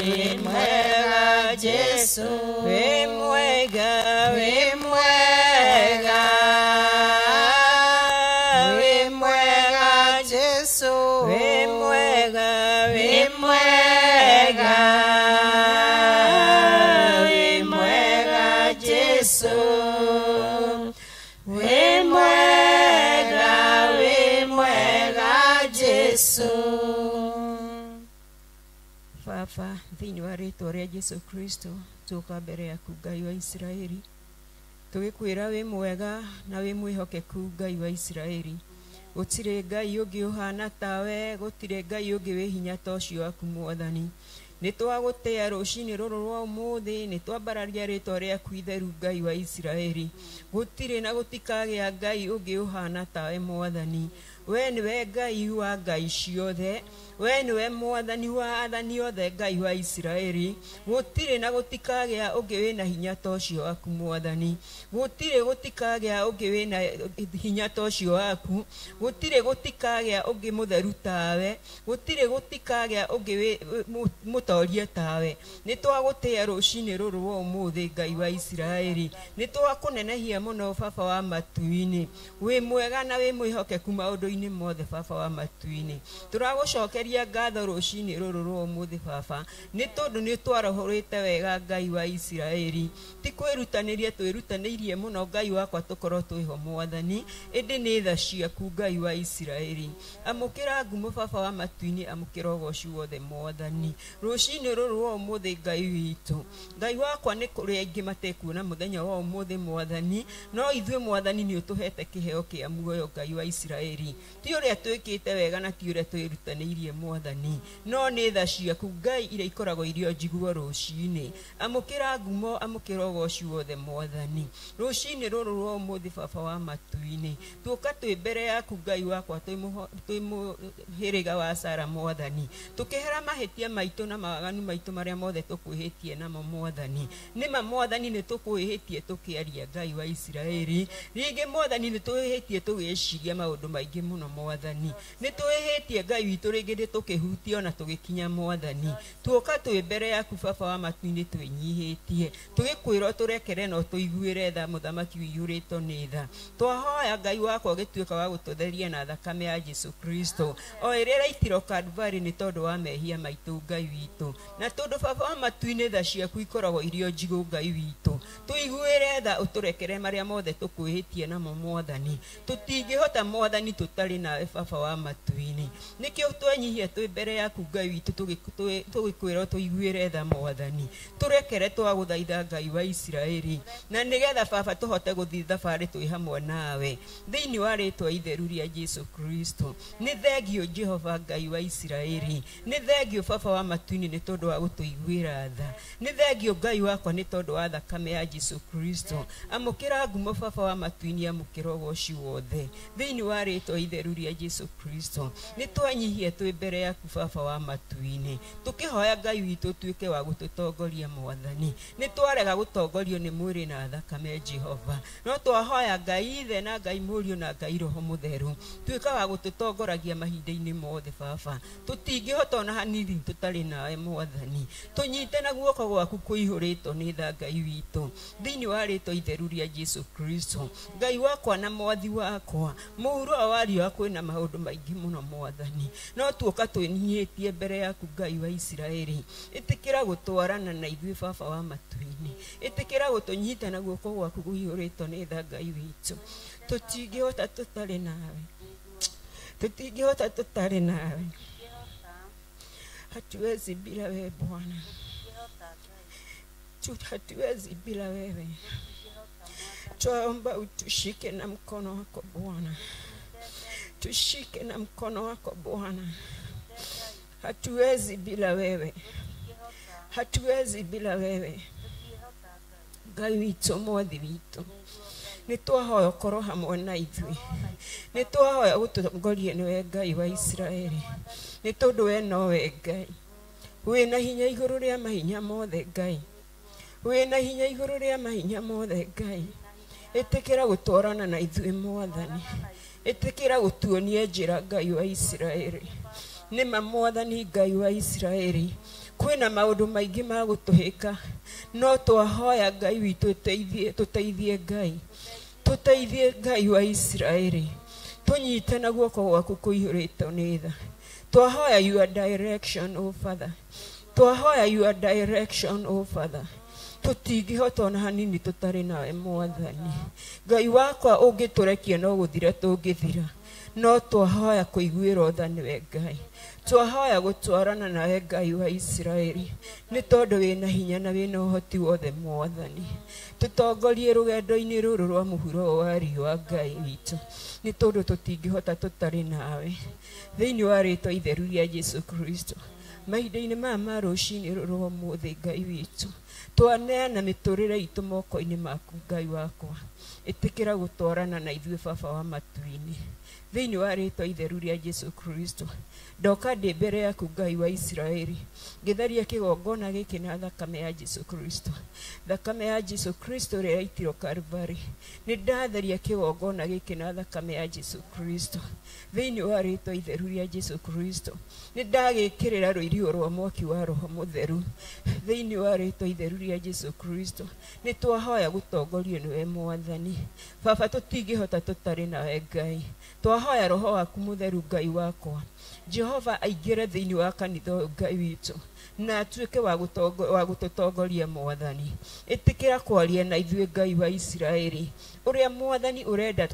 Speaker 3: wĩ mwega Jesu, wĩ mwega, wĩ mwega, wĩ mwega Jesu, wĩ mwega, wĩ mwega, wĩ mwega Jesu, wĩ mwega, wĩ mwega Jesu. Baba, thĩinĩ wa rĩtwa rĩa Jesu Kristo, tũka mbere yaku Ngai wa Isiraeli, tũgĩkwĩra wĩ mwega na wĩ mwĩhokeku Ngai wa Isiraeli. Gũtirĩ Ngai ũngĩ ũhana tawe, gũtirĩ Ngai ũngĩ wĩ hinya ta ũcio waku Mwathani. Nĩ twagũtĩa rũcinĩ rũrũ rwa ũmũthĩ, nĩ twambararia rĩtwa rĩaku itheru Ngai wa Isiraeli. Gũtirĩ na gũtikagĩa Ngai ũngĩ ũhana tawe Mwathani. We nĩwe Ngai wa ngai ciothe, we nĩwe Mwathani wa athani othe Ngai wa Isiraeli. Gũtirĩ na gũtikagĩa ũngĩ wĩna hinya ta ũcio waku Mwathani. Gũtirĩ gũtikagĩa ũngĩ wĩna hinya ta ũcio waku. Gũtirĩ gũtikagĩa ũngĩ mũtheru tawe. Gũtirĩ gũtikagĩa ũngĩ mũtorie tawe. Nĩ twagũtĩa rũcinĩ rũrũ rwa ũmũthĩ Ngai wa Isiraeli. Nĩ twakũnenehia mũno Baba wa matu-inĩ. Wĩ mwega na wĩ mwĩhokeku maũndũ-inĩ mothe Baba wa matu-inĩ. Tũragũcokeria ngatho rũcinĩ rũrũ rwa ũmũthĩ Baba, nĩ tondũ nĩ twarahũrĩte wega Ngai wa Isiraeli. Ti kwĩrutanĩria twĩrutanĩirie mũno Ngai wakwa tũkorwo twĩho Mwathani, ĩndĩ nĩ tha ciaku Ngai wa Isiraeli. Amũkĩra ngumo Baba wa matu-inĩ, amũkĩra ũgoci wothe Mwathani. Rũcinĩ rũrũ rwa ũmũthĩ Ngai witũ, Ngai wakwa, nĩ kũrĩ aingĩ matekuona mũthenya wa ũmũthĩ Mwathani, no ithuĩ Mwathani nĩ ũtũhete kĩheo kĩa muoyo Ngai wa Isiraeli. Ti ũrĩa twĩkĩte wega na ti ũrĩa twĩrutanĩirie mwathani, no nĩ tha ciaku Ngai iria ikoragwo irĩ o njiguo rũcinĩ. Amũkĩra ngumo, amũkĩra ũgoci wothe mwathani. Rũcinĩ rũrũ rwa ũmũthĩ baba wa matu-inĩ, tuoka twĩ mbere yaku Ngai wakwa, twĩ mũhĩrĩga wa Sara mwathani, tũkĩhera mahĩtia maitũ na mawaganu maitũ marĩa mothe tũkwĩhĩtie namo mwathani. Nĩma mwathani nĩ tũkwĩhĩtie tũkĩaria Ngai wa Isiraeli, rĩngĩ mwathani nĩ twĩhĩtie tũgĩciria maũndũ maingĩ mũno mwathani, nĩ twĩhĩtie Ngai witũ rĩngĩ nĩ tũkĩhutia ona tũgĩkinya mwathani. Tuoka twĩ mbere yaku baba wa matu-inĩ twĩnyihĩtie, tũgĩkwĩra ũtũrekere na ũtũiguĩre tha, mũthamaki ũiyũrĩtwo nĩ tha. Twahoya Ngai wakwa ũgĩtuĩka wa gũtũtheria na thakame ya Jesu Kristo o ĩrĩa ĩraitirwo Kalvari nĩ tondũ wa mehia maitũ Ngai witũ, na tondũ baba wa matu-inĩ tha ciaku ikoragwo irĩ o njigũ Ngai witũ, tũiguĩre tha ũtũrekere marĩa mothe tũkwĩhĩtie namo mwathani. Tũtingĩhota mwathani tũtarĩ nawe baba wa matu-inĩ, nĩkĩo twenyihia twĩ mbere yaku Ngai witũ tũgĩkwĩra ũtũiguĩre tha mwathani, tũrekere twagũthaitha Ngai wa Isiraeli, na nĩgetha baba tũhote gũthiĩ thabarĩ twĩ hamwe nawe thĩinĩ wa rĩtwa itheru rĩa Jesu Kristo. Nĩ thengio Jehova Ngai wa Isiraeli, nĩ thengio baba wa matu-inĩ nĩ tondũ wa gũtũiguĩra tha, nĩ thengio Ngai wakwa nĩ tondũ wa thakame ya Jesu Kristo. Amũkĩra ngumo baba wa matu-inĩ, amũkĩra ũgoci wothe thĩinĩ wa rĩtwa itheru rĩa Jesu Kristo. Nĩ twenyihia twĩ mbere yaku baba wa matu-inĩ, tũkĩhoya Ngai witũ ũtuĩke wa gũtũtongoria mwathani. Nĩ twarega gũtongorio nĩ mwĩrĩ na thakame Jehova, no twahoya Ngai Ithe na Ngai Mũriũ na Ngai Roho Mũtheru tuĩka wa gũtũtongoragia mahinda-inĩ mothe baba. Tũtingĩhota ona hanini tũtarĩ nawe mwathani, tũnyite na guoko gwaku kũihũrĩtwo nĩ tha Ngai witũ thĩinĩ wa rĩtwa itheru rĩa Jesu Kristo. Ngai wakwa na mwathi wakwa, mũhuro wa riũa kwĩna maũndũ maingĩ mũno mwathani, no tuoka twĩnyihĩtie mbere yaku Ngai wa Isiraeli. Ĩtĩkĩra gũtwarana na ithuĩ baba wa matu-inĩ, ĩtĩkĩra gũtũnyita na guoko gwaku kũihũrĩtwo nĩ tha Ngai witũ. Tũtingĩhota tũtarĩ nawe, tũtingĩhota tũtarĩ nawe, hatuwezi bila wewe Bwana, hatuwezi bila wewe. Twaomba utushike na mkono wako Bwana, tushike na mkono wako Bwana. Hatuwezi bila wewe, hatuwezi bila wewe Ngai witũ mwathi witũ. Nĩ twahoya ũkorwo hamwe na ithuĩ, nĩ twahoya ũtũtongorie nĩwe Ngai wa Isiraeli, nĩ tondũ we nowe Ngai wĩna hinya igũrũ rĩa mahinya mothe Ngai, wĩna hinya igũrũ rĩa mahinya mothe Ngai. Ĩtĩkĩra gũtwarana na ithuĩ mwathani, ĩtĩkĩra gũtuonia njĩra Ngai wa Isiraeli. Nĩma mwathani Ngai wa Isiraeli, kwĩna maũndũ maingĩ ma gũtũhĩka, no twahoya Ngai witũ tũteithie Ngai, tũteithie Ngai wa Isiraeli, tũnyite na guoko gwaku kũihũrĩtwo nĩ tha. Twahoya your direction, O Father, twahoya your direction, O Father. Tũtingĩhota ona hanini tũtarĩ nawe mwathani. Ngai wakwa ũngĩtũrekia no gũthira tũngĩthira, no twahoya kũiguĩrwo tha nĩwe Ngai, twahoya gũtwarana nawe Ngai wa Isiraeli, nĩ tondũ wĩna hinya na wĩna ũhoti wothe mwathani. Tũtongorie rũgendo-inĩ rũrũ rwa mũhuro wa riũa Ngai witũ, nĩ tondũ tũtingĩhota tũtarĩ nawe thĩinĩ wa rĩtwa itheru rĩa Jesu Kristo. Mahinda-inĩ maya ma rũcinĩ rũrũ rwa ũmũthĩ Ngai witũ, twaneana mĩtũrĩre itũ moko-inĩ maku Ngai wakwa. Ĩtĩkĩra gũtwarana na ithuĩ baba wa matu-inĩ thĩinĩ wa rĩtwa itheru rĩa Jesu Kristo. Ndoka ndĩ mbere yaku Ngai wa Isiraeli, ngĩtheria kĩgongona gĩkĩ na thakame ya Jesu Kristo, thakame ya Jesu Kristo ĩrĩa yaitirwo Kalvari. Nĩ ndatheria kĩgongona gĩkĩ na thakame ya Jesu Kristo thĩinĩ wa rĩtwa itheru rĩa Jesu Kristo. Nĩ ndagĩkĩrĩra rũiriũ rwa mwaki wa Roho Mũtheru thĩinĩ wa rĩtwa itheru rĩa Jesu Kristo. Nĩ twahoya gũtongorio nĩwe mwathani baba, tũtingĩhota tũtarĩ nawe Ngai. Twahoya Roho waku Mũtheru Ngai wakwa Jehova aingĩre thĩinĩ wa kanitha ũyũ Ngai witũ, na atuĩke wa gũtũtongoria mwathani. Ĩtĩkĩra kwaria na ithuĩ Ngai wa Isiraeli, ũrĩa mwathani ũrenda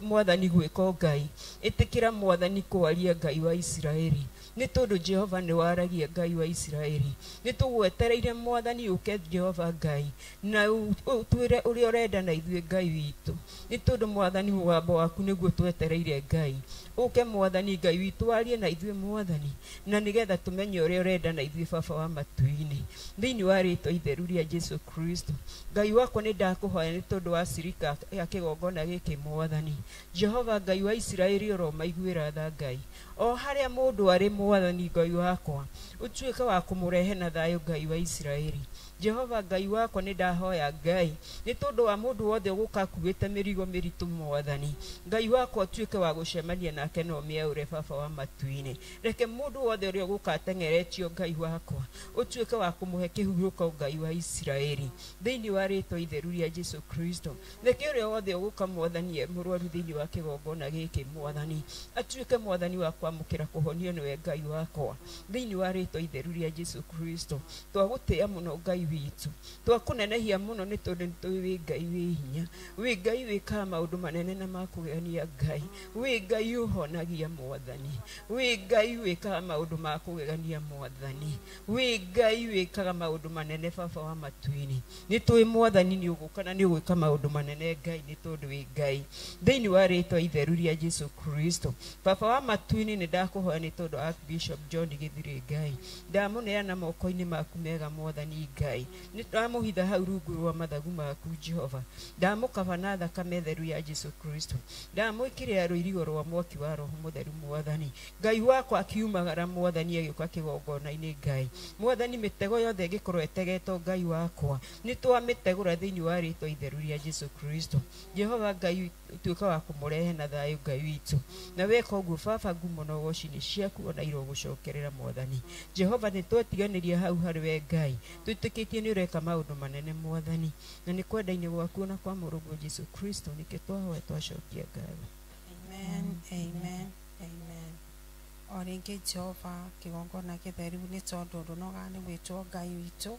Speaker 3: mwathani gwĩka Ngai. Ĩtĩkĩra mwathani kwaria Ngai wa Isiraeli. Nĩ tondũ Jehova nĩ waragia Ngai wa Isiraeli. Nĩ tũgwetereire Mwathani ũke Jehova Ngai na ũtwĩre ũrĩa ũrenda na ithuĩ Ngai witũ. Nĩ tondũ Mwathani mũgambo waku nĩguo twetereire Ngai. Ũke Mwathani Ngai witũ warie na ithuĩ Mwathani na nĩgetha tũmenye ũrĩa ũrenda na ithuĩ Baba wa matu-inĩ. Thĩinĩ wa rĩtwa itheru rĩa Jesu Kristo. Ngai wakwa nĩ ndakũhoya nĩ tondũ wa cirika ya kĩgongona gĩkĩ Mwathani. Jehova Ngai wa Isiraeli ũromaiguĩra tha Ngai. O harĩa mũndũ arĩ Mwathani Ngai wakwa, ũtuĩke wa kũmũrehe na thayũ Ngai wa Isiraeli. Jehova Ngai wakwa nĩ ndahoya Ngai nĩ tondũ wa mũndũ wothe ũgũka akuĩte mĩrigo mĩritũ Mwathani. Ngai wakwa ũtuĩke wa gũcemania nake na ũmĩaũre Baba wa matu-inĩ. Reke mũndũ wothe ũrĩa ũgũka ateng'eretio Ngai wakwa ũtuĩke wa kũmũhe kĩhurũko Ngai wa Isiraeli. Thĩinĩ wa rĩtwa itheru rĩa Jesu Kristo. Reke ũrĩa wothe ũgũka Mwathani e mũrwaru thĩinĩ wa kĩgongona gĩkĩ Mwathani atuĩke Mwathani wa kwamũkĩra kũhonio nĩwe Ngai wakwa. Thĩinĩ wa rĩtwa itheru rĩa Jesu Kristo. Twagũtĩĩa mũno Ngai witũ. Twakũnenehia mũno nĩ tondũ nĩ tũĩ wĩ Ngai wĩ hinya. Wĩ Ngai wĩkaga maũndũ manene na ma kũgegania Ngai. Wĩ Ngai ũhonagia Mwathani. Wĩ Ngai wĩkaga maũndũ ma kũgegania Mwathani. Wĩ Ngai wĩkaga maũndũ manene Baba wa matu-inĩ. Nĩ tũĩ Mwathani nĩ ũgũka na nĩ ũgwĩka maũndũ manene Ngai nĩ tondũ wĩ Ngai. Thĩinĩ wa rĩtwa itheru rĩa Jesu Kristo. Baba wa matu-inĩ nĩ ndakũhoya nĩ tondũ Archbishop John Gĩthirĩ Ngai. Ndamũneana moko-inĩ maku mega Mwathani Ngai. Nĩ ndamũhitha hau rungu rwa mathagu maku Jehova. Ndamũkaba na thakame theru ya Jesu Kristo. Ndamwĩkĩrĩra rũirigo rwa mwaki wa Roho Mũtheru Mwathani. Ngai wakwa akiumagara Mwathani agĩũka kĩgongona-inĩ Ngai. Mwathani mĩtego yothe ĩngĩkorwo ĩtegetwo Ngai wakwa nĩ twamĩtegũra thĩinĩ wa rĩtwa itheru rĩa Jesu Kristo. Jehova Ngai tuĩka wa kũmũrehe na thayũ Ngai witũ. Na weka ũguo Baba ngumo na ũgoci nĩ ciaku ona irogũcokerera Mwathani. Jehova nĩ twetiganĩria hau harĩ we Ngai. Twĩtĩkĩtie nĩ ũreka maũndũ manene Mwathani. Na nĩ kwenda-inĩ gwaku na kwa mũrũguo Jesu Kristo nĩkĩo twahoya twacokia ngatho.
Speaker 4: Amen, amen, amen. O rĩngĩ Jehova kĩgongona gĩtheru nĩ tondũ ndũnogaga nĩ gwĩtwo Ngai witũ.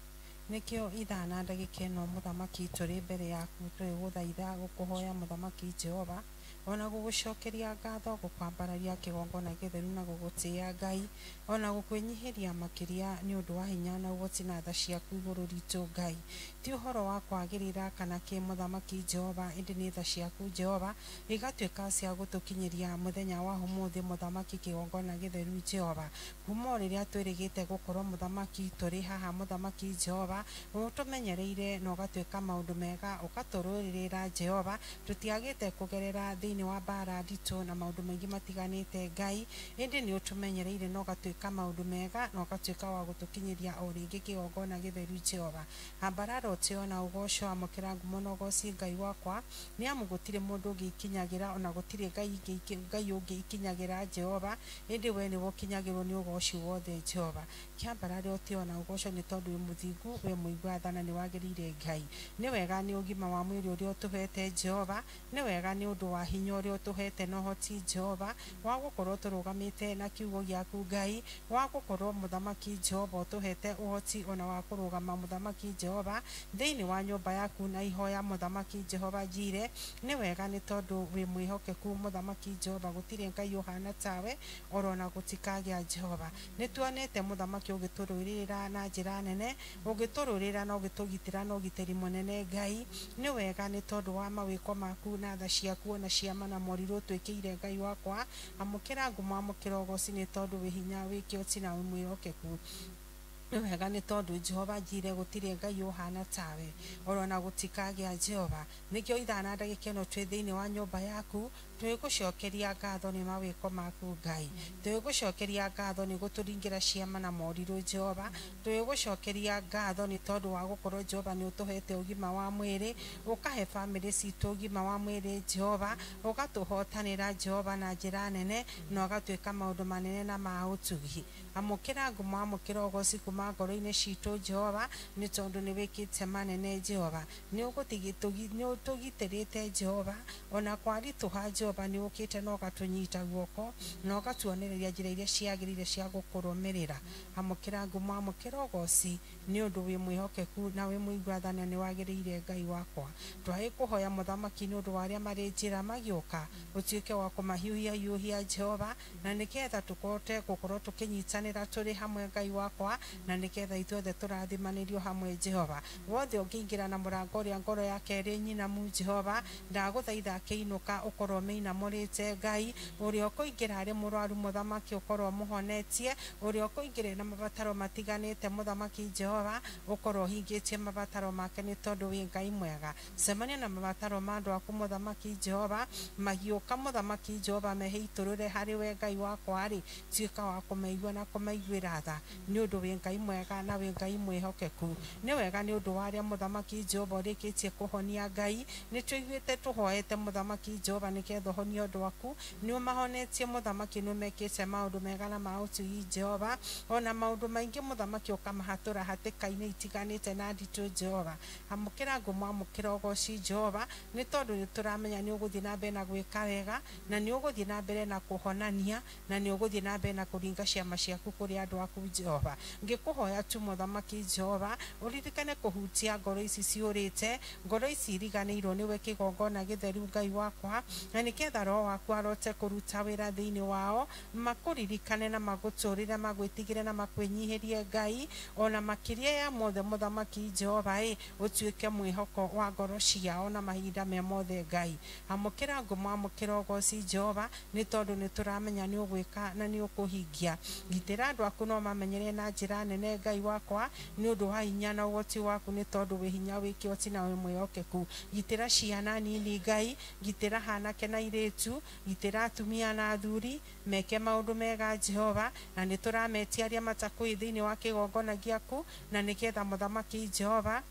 Speaker 4: Nĩkĩo ithaa na ndagĩka ĩno mũthamaki tũrĩ mbere yaku tũgĩgũthaitha gũkũhoya mũthamaki Jehova ona gũgũcokeria ngatho gũkwambararia kĩgongona gĩtheru na gũgũtĩĩa Ngai ona gũkwĩnyihĩria makĩria nĩ ũndũ wa hinya na ũhoti na tha ciaku igũrũ ritũ Ngai. Ti ũhoro wa kwagĩrĩra kana kĩ mũthamaki Jehova ĩndĩ nĩ tha ciaku Jehova igatuĩka cia gũtũkinyĩria mũthenya wa ũmũthĩ mũthamaki kĩgongona gĩtheru Jehova. Kuma o rĩrĩa twĩrĩgĩte gũkorwo mũthamaki tũrĩ haha mũthamaki Jehova ũtũmenyereire na ũgatuĩka maũndũ mega ũgatũrũĩrĩra Jehova tũtiagĩte kũgerera thĩinĩ wa mbara nditũ na maũndũ maingĩ matiganĩte Ngai ĩndĩ nĩ ũtũmenyereire na ũgatuĩka maũndũ mega na ũgatuĩka wa gũtũkinyĩria o rĩngĩ kĩgongona gĩtheru Jehova. Ambarara ũtĩo na ũgoco amũkĩra ngumo na ũgoci Ngai wakwa nĩ amu gũtirĩ mũndũ ũngĩ ikinyagĩra ona gũtirĩ Ngai ũngĩ ikinyagĩra Jehova ĩndĩ we nĩwe ũkinyagĩrwo nĩ ũgoci wothe Jehova. Kĩambarare ũtĩo na ũgoco nĩ tondũ wĩ mũthingu wĩ mũigua tha na nĩ wagĩrĩire Ngai. Nĩ wega nĩ ũgima wa mwĩrĩ ũrĩa ũtũhete Jehova, nĩ wega nĩ ũndũ wa hinya ũrĩa ũtũhete na ũhoti Jehova wa gũkorwo tũrũgamĩte na kiugo gĩaku Ngai wa gũkorwo mũthamaki Jehova ũtũhete ũhoti ona wa kũrũgama mũthamaki Jehova thĩinĩ wa nyũmba yaku na ihoya mũthamaki Jehova Jire. Nĩ wega nĩ tondũ wĩ mwĩhokeku mũthamaki Jehova gũtirĩ Ngai ũhana tawe orona gũtikagĩa Jehova. Nĩ tuonete mũthamaki ũgĩtũrũĩrĩra na njĩra nene ũgĩtũrũĩrĩra na ũgĩtũgitĩra na ũgitĩri mũnene Ngai. Nĩ wega nĩ tondũ wa mawĩko maku na tha ciaku ona ciama na morirũ ũtwĩkĩire Ngai wakwa. Amũkĩra ngumo amũkĩra ũgoci nĩ tondũ wĩ hinya wĩ kĩhoti na wĩ mwĩhokeku. Nĩ wega nĩ tondũ Jehova Jire gũtirĩ Ngai ũhana tawe orona gũtikagĩa Jehova. Nĩkĩo ithaa na ndagĩka ĩno twĩ thĩinĩ wa nyũmba yaku twĩgũcokeria ngatho nĩ mawĩko maku Ngai. Twĩgũcokeria ngatho nĩ gũtũringĩra ciama na morirũ Jehova. Twĩgũcokeria ngatho nĩ tondũ wa gũkorwo Jehova nĩ ũtũhete ũgima wa mwĩrĩ ũkahe bamĩrĩ citũ ũgima wa mwĩrĩ Jehova ũgatũhotanĩra Jehova na njĩra nene na ũgatuĩka maũndũ manene na ma ũtugi. Amũkĩra ngumo amũkĩra ũgoci kuma ngoro-inĩ citũ Jehova nĩ tondũ nĩ wĩkĩte manene Jehova. Nĩ ũtũgitĩrĩte Jehova ona kwaritũha Jehova Jehova nĩ ũkĩte na ũgatũnyita guoko na ũgatuonereria njĩra iria ciagĩrĩire cia gũkũrũmĩrĩra. Amũkĩra ngumo, amũkĩra ũgoci nĩ ũndũ wĩ mwĩhokeku na wĩ mũiguathania, nĩ wagĩrĩire Ngai wakwa. Twaĩ kũhoya mũthamaki nĩ ũndũ wa arĩa marĩ njĩra magĩũka, ũtuĩke wa kũmahiũhia hiũhia Jehova, na nĩgetha tũkote gũkorwo tũkĩnyitanĩra tũrĩ hamwe Ngai wakwa, na nĩgetha ithuothe tũrathimanĩrio hamwe Jehova. Wothe ũngĩingĩra na mũrango ũrĩa ngoro yake ĩrĩ nyinamu Jehova, ndagũthaitha akĩinũka ũkorwo ũmĩinamũrĩte Ngai. Ũrĩa ũkũingĩra arĩ mũrwaru mũthamaki ũkorwo ũmũhonetie, ũrĩa ũkũingĩra na mabataro matiganĩte mũthamaki Jehova ũkorwo ũhingĩtie mabataro make nĩ tondũ wĩ Ngai mwega. Cemania na mabataro ma andũ aku mũthamaki Jehova, magiũka mũthamaki Jehova meheitũrũre harĩ we Ngai wakwa rĩ, tuĩka wa kũmaigua na kũmaiguĩra tha nĩ ũndũ wĩ Ngai mwega na wĩ Ngai mwĩhokeku. Nĩ wega nĩ ũndũ wa arĩa mũthamaki Jehova ũrĩkĩtie kũhonia Ngai, nĩ tũiguĩte tũhoete mũthamaki Jehova nĩgetha ũhonie andũ aku, nĩ ũmahonetie mũthamaki, nĩ ũmekĩte maũndũ mega na ma ũtugi Jehova, ona maũndũ maingĩ mũthamaki ũkamahatũra hatĩka-inĩ itiganĩte na nditũ Jehova. Amũkĩra ngumo, amũkĩra ũgoci Jehova, nĩ tondũ nĩ tũramenya nĩ ũgũthiĩ na mbere na gwĩka wega, na nĩ ũgũthiĩ na mbere na kũhonania, na nĩ ũgũthiĩ na mbere na kũringa ciama ciaku kũrĩ andũ aku Jehova. Ngĩkũhoya tu mũthamaki Jehova ũririkane kũhutia ngoro ici ciũrĩte, ngoro ici iriganĩirwo nĩwe kĩgongona gĩtheru Ngai wakwa, na nĩgetha roho waku arote kũruta wĩra thĩinĩ wao, makũririkane na magũtũrĩre, magwĩtigĩre na makwĩnyihĩrie Ngai, ona makĩria ya mothe mũthamaki Jehova ĩ ũtuĩke mwĩhoko wa ngoro ciao na mahinda me mothe Ngai. Amũkĩra ngumo, amũkĩra ũgoci Jehova, nĩ tondũ nĩ tũramenya nĩ ũgwĩka na nĩ ũkũhingia. Gitĩra andũ aku no mamenyere na njĩra nene Ngai wakwa, nĩ ũndũ wa hinya na ũhoti waku, nĩ tondũ wĩ hinya, wĩ kĩhoti na wĩ mwĩhokeku. Gitĩra ciana nini Ngai, gitĩra hanake na airĩtu, gitĩra atumia na athuri, meke maũndũ mega Jehova, na nĩ tũrametia arĩa matakũĩ thĩinĩ wa kĩgongona gĩaku, na nĩgetha mũthamaki Jehova